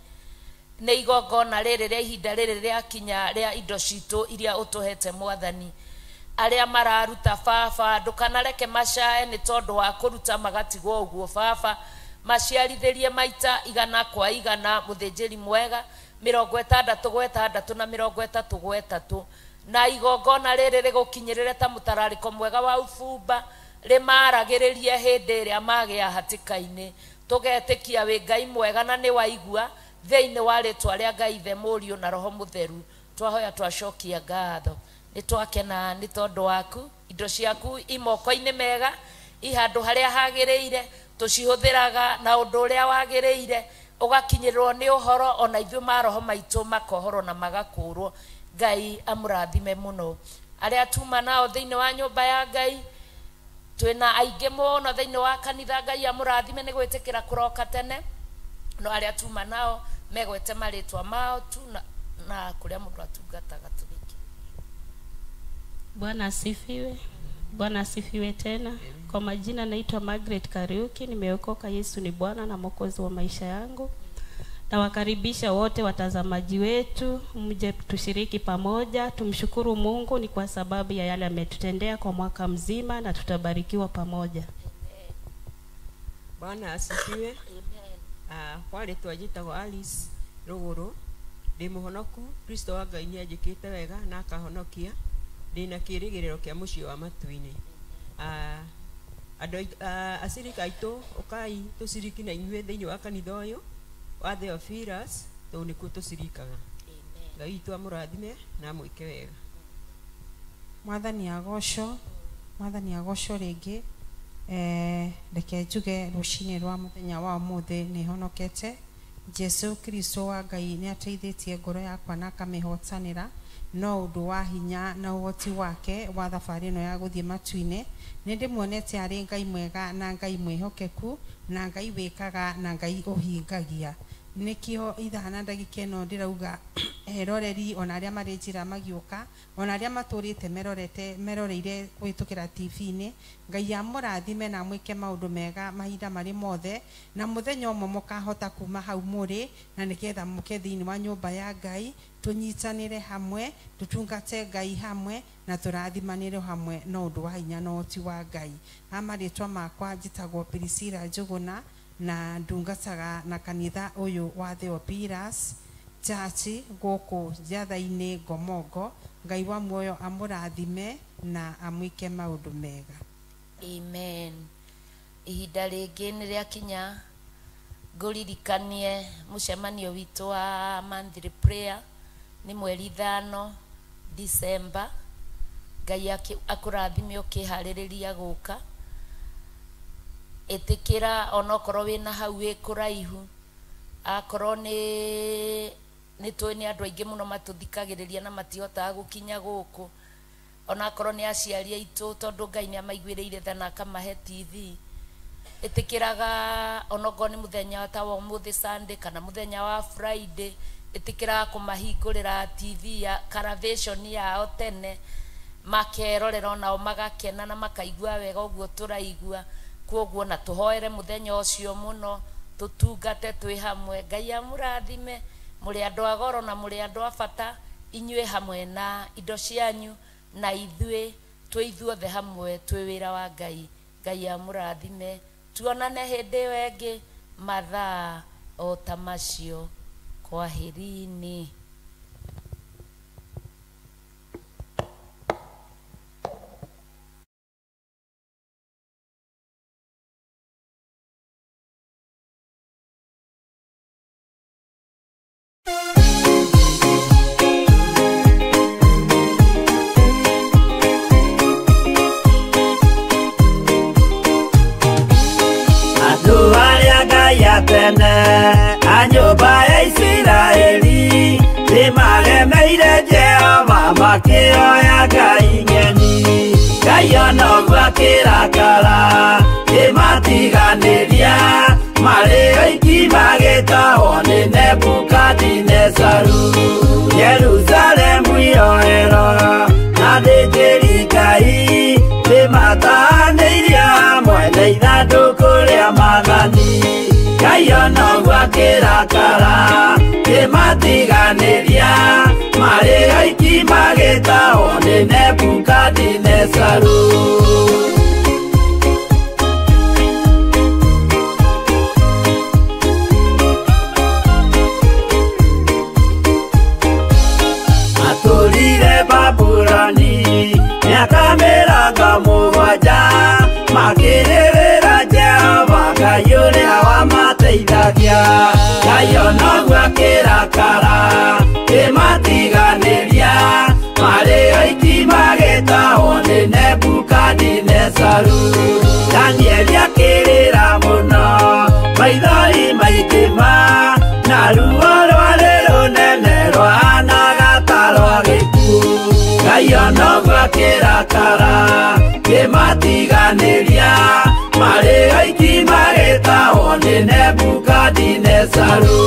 Speaker 1: nĩ igongona rĩrĩ rĩa ihinda rĩrĩ rĩakinya rĩa indo citũ iria ũtũhete Mwathani. Arĩa mararuta baba, ndũkanareke macae nĩ tondũ wa kũruta magatigwo ũguo baba, maciarithĩrie maita 100 kwa 100, mũthĩnjĩri mwega 60 gwa 6 na 30 gwa 3, na igongona rĩrĩ rĩgũkinyĩrĩre ta mũtararĩko mwega wa ubumba, rĩmaragĩrĩrie hĩndĩ ĩrĩa magĩa hatĩka-inĩ. Tũgetĩkia wĩ Ngai mwega na nĩ waigua, thĩinĩ wa rĩtwa rĩa Ngai Ithe, Mũriũ na Roho Mũtheru, twahoya twacokia ngatho. Nĩ twakena nĩ tondũ waku, indo ciaku i moko-inĩ mega, i handũ harĩa hagĩrĩire, tũcihũthĩraga na ũndũ ũrĩa wagĩrĩire, ũgakinyĩrĩrwo nĩ ũhoro, ona ithuĩ maroho maitũ makohorwo na magakũrwo. Ngai amũrathime mũno. Arĩa tuma nao thĩinĩ wa nyũmba ya Ngai, twĩna aingĩ mũno thĩinĩ wa kanitha, Ngai amũrathime nĩ gwĩtĩkĩra kũroka tene, no arĩa tuma nao megwete marĩtwa mao tu na kũrĩa mũndũ atungataga tũrĩkĩrĩrie.
Speaker 2: Bwana asifiwe. Bwana asifiwe tena. Kwa majina naitwa Margaret Kariuki, nimeokoka. Yesu ni Bwana na Mwokozi wa maisha yangu. Nawakaribisha wote watazamaji wetu, mje tushiriki pamoja, tumshukuru Mungu ni kwa sababu ya yale ametutendea kwa mwaka mzima, na tutabarikiwa pamoja.
Speaker 3: Bwana asifiwe. Kwa rĩtwa njĩtagwo Alice Rũgũrũ, ndĩ mũhonoku. Kristo wa Ngai nĩ anjĩkĩte wega na akahonokia, ndĩna kĩĩrĩgĩrĩro kĩa mũciĩ wa matu-inĩ. Andũ acirika aitũ, ũkai tũciriki na inyuĩ thĩinĩ wa kanitha ũyũ wa Theophilus, tondũ nĩkuo tũcirikaga. Ngai witũ amũrathime na amwĩke wega.
Speaker 4: Mwathani agocwo, Mwathani agocwo rĩngĩ. Reke njuge rũcinĩ rwa mũthenya wa ũmũthĩ nĩ honokete. Jesu Kristo wa Ngai nĩ ateithĩtie ngoro yakwa na akamĩhotanĩra no ũndũ wa hinya na ũhoti wake wa thabarĩ ĩno ya gũthiĩ matu-inĩ. Nĩ ndĩmuonete arĩ Ngai mwega na Ngai mwĩhokeku na Ngai wĩkaga na Ngai ũhingagia. Nĩkĩo ithaa na ndagĩka ĩno ndĩrauga eroreri ona arĩa marĩ njĩra magĩũka, ona arĩa matũrĩte merorete meroreire kũhĩtũkĩra TV-inĩ, Ngai amũrathime na amwĩke maũndũ mega mahinda marĩ mothe, na mũthenya ũmwe mũkahota kuma hau mũrĩ, na nĩgetha mũke thĩinĩ wa nyũmba ya Ngai, tũnyitanĩre hamwe, tũtungate Ngai hamwe, na tũrathimanĩre hamwe na ũndũ wa hinya na ũhoti wa Ngai. Ha marĩtwa makwa njĩtagwo Priscilla Njũgũna, na ndungataga na kanitha ũyũ wa Theophilus Church gũkũ Njatha-inĩ Ngomongo. Ngai wa muoyo amũrathime na amwĩke maũndũ mega.
Speaker 1: Amen. Ihinda rĩngĩ nĩ rĩakinya ngũririkanie mũcemanio witũ wa monthly prayer nĩ mweri 5 December. Ngai akũrathime ũkĩharĩrĩria gũka. Ĩtĩkĩra onokorwo wĩna hau wĩ kũraihu, akorwo nĩ tũĩ nĩ andũ aingĩ mũno matũthikagĩrĩria na matihotaga gũkinya gũkũ, onakorwo nĩ aciari aitũ, tondũ Ngai nĩ amaiguĩrĩire tha na akamahe TV. Ĩtĩkĩraga onokorwo nĩ mũthenya ta wa ũmũthĩ Sunday kana mũthenya wa Friday, ĩtĩkĩraga kũmahingũrĩra TV ya caravation yao tene, makerorera onao magakena na makaigua wega ũguo tũraigua. Kwoguo na tũhoere mũthenya ũcio mũno, tũtungate twĩ hamwe. Ngai amũrathime, mũrĩ andũ a goro na mũrĩ andũ a bata, inyuĩ hamwe na indo cianyu, na ithuĩ twĩ ithuothe hamwe twĩ wĩra wa Ngai. Ngai amũrathime, tuonane hĩndĩ ĩyo ĩngĩ mathaa o ta macio. Kwaherini.
Speaker 5: Anyũmba ya Isiraeli nĩmaremeire Jehova makĩoya ngai ng'eni. Ngai ona ũguo akĩrakara kĩmatiganĩria, marĩ oiki magĩtahwo nĩ Nebukadinezaru. Jerusalemu iroero na athĩnjĩri Ngai nĩmatahanĩirie hamwe na ithandũkũ rĩa maathani. Ngai ona ũguo akĩrakara kĩmatiganĩria, marĩ oiki magĩtahwo nĩ Nebukadinezaru. Matũrire Babuloni mĩaka 70, makĩrĩrĩra Jehova Ngai ũrĩa wamateithagia. Ngai ona ũguo akĩrakara kĩmatiganĩria, marĩ oiki magĩtahwo nĩ Nebukadinezaru. Danieli akĩrĩra mũno, maithori maingĩ ma, na ruo rwarĩ rũnene rwahanaga ta rwa gĩkuũ. Ngai ona ũguo akĩrakara kĩmatiganĩria, marĩ oiki magĩtahwo nĩ Nebukadinezaru.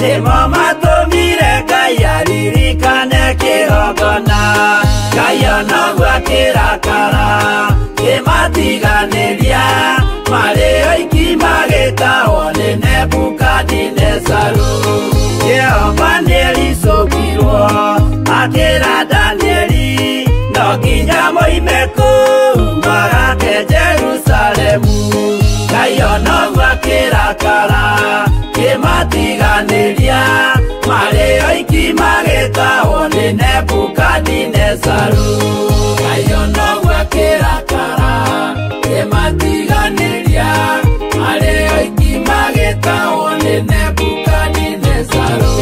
Speaker 5: Nĩmo matũmire Ngai aririkane kĩgongona. Ngai ona ũguo akĩrakara kĩmatiganĩria marĩ oiki magĩtahwo nĩ Nebukadinezaru. Jehova nĩericũkirwo akĩra Danieli no nginya moime kũu magake Jerusalemu. Ngai ona ũguo akĩrakara kĩmatiganĩria marĩ oiki magĩtahwo nĩ Nebukadinezaru. Ngai ona ũguo akĩrakara kĩmatiganĩria marĩ oiki magĩtahwo nĩ Nebukadinezaru.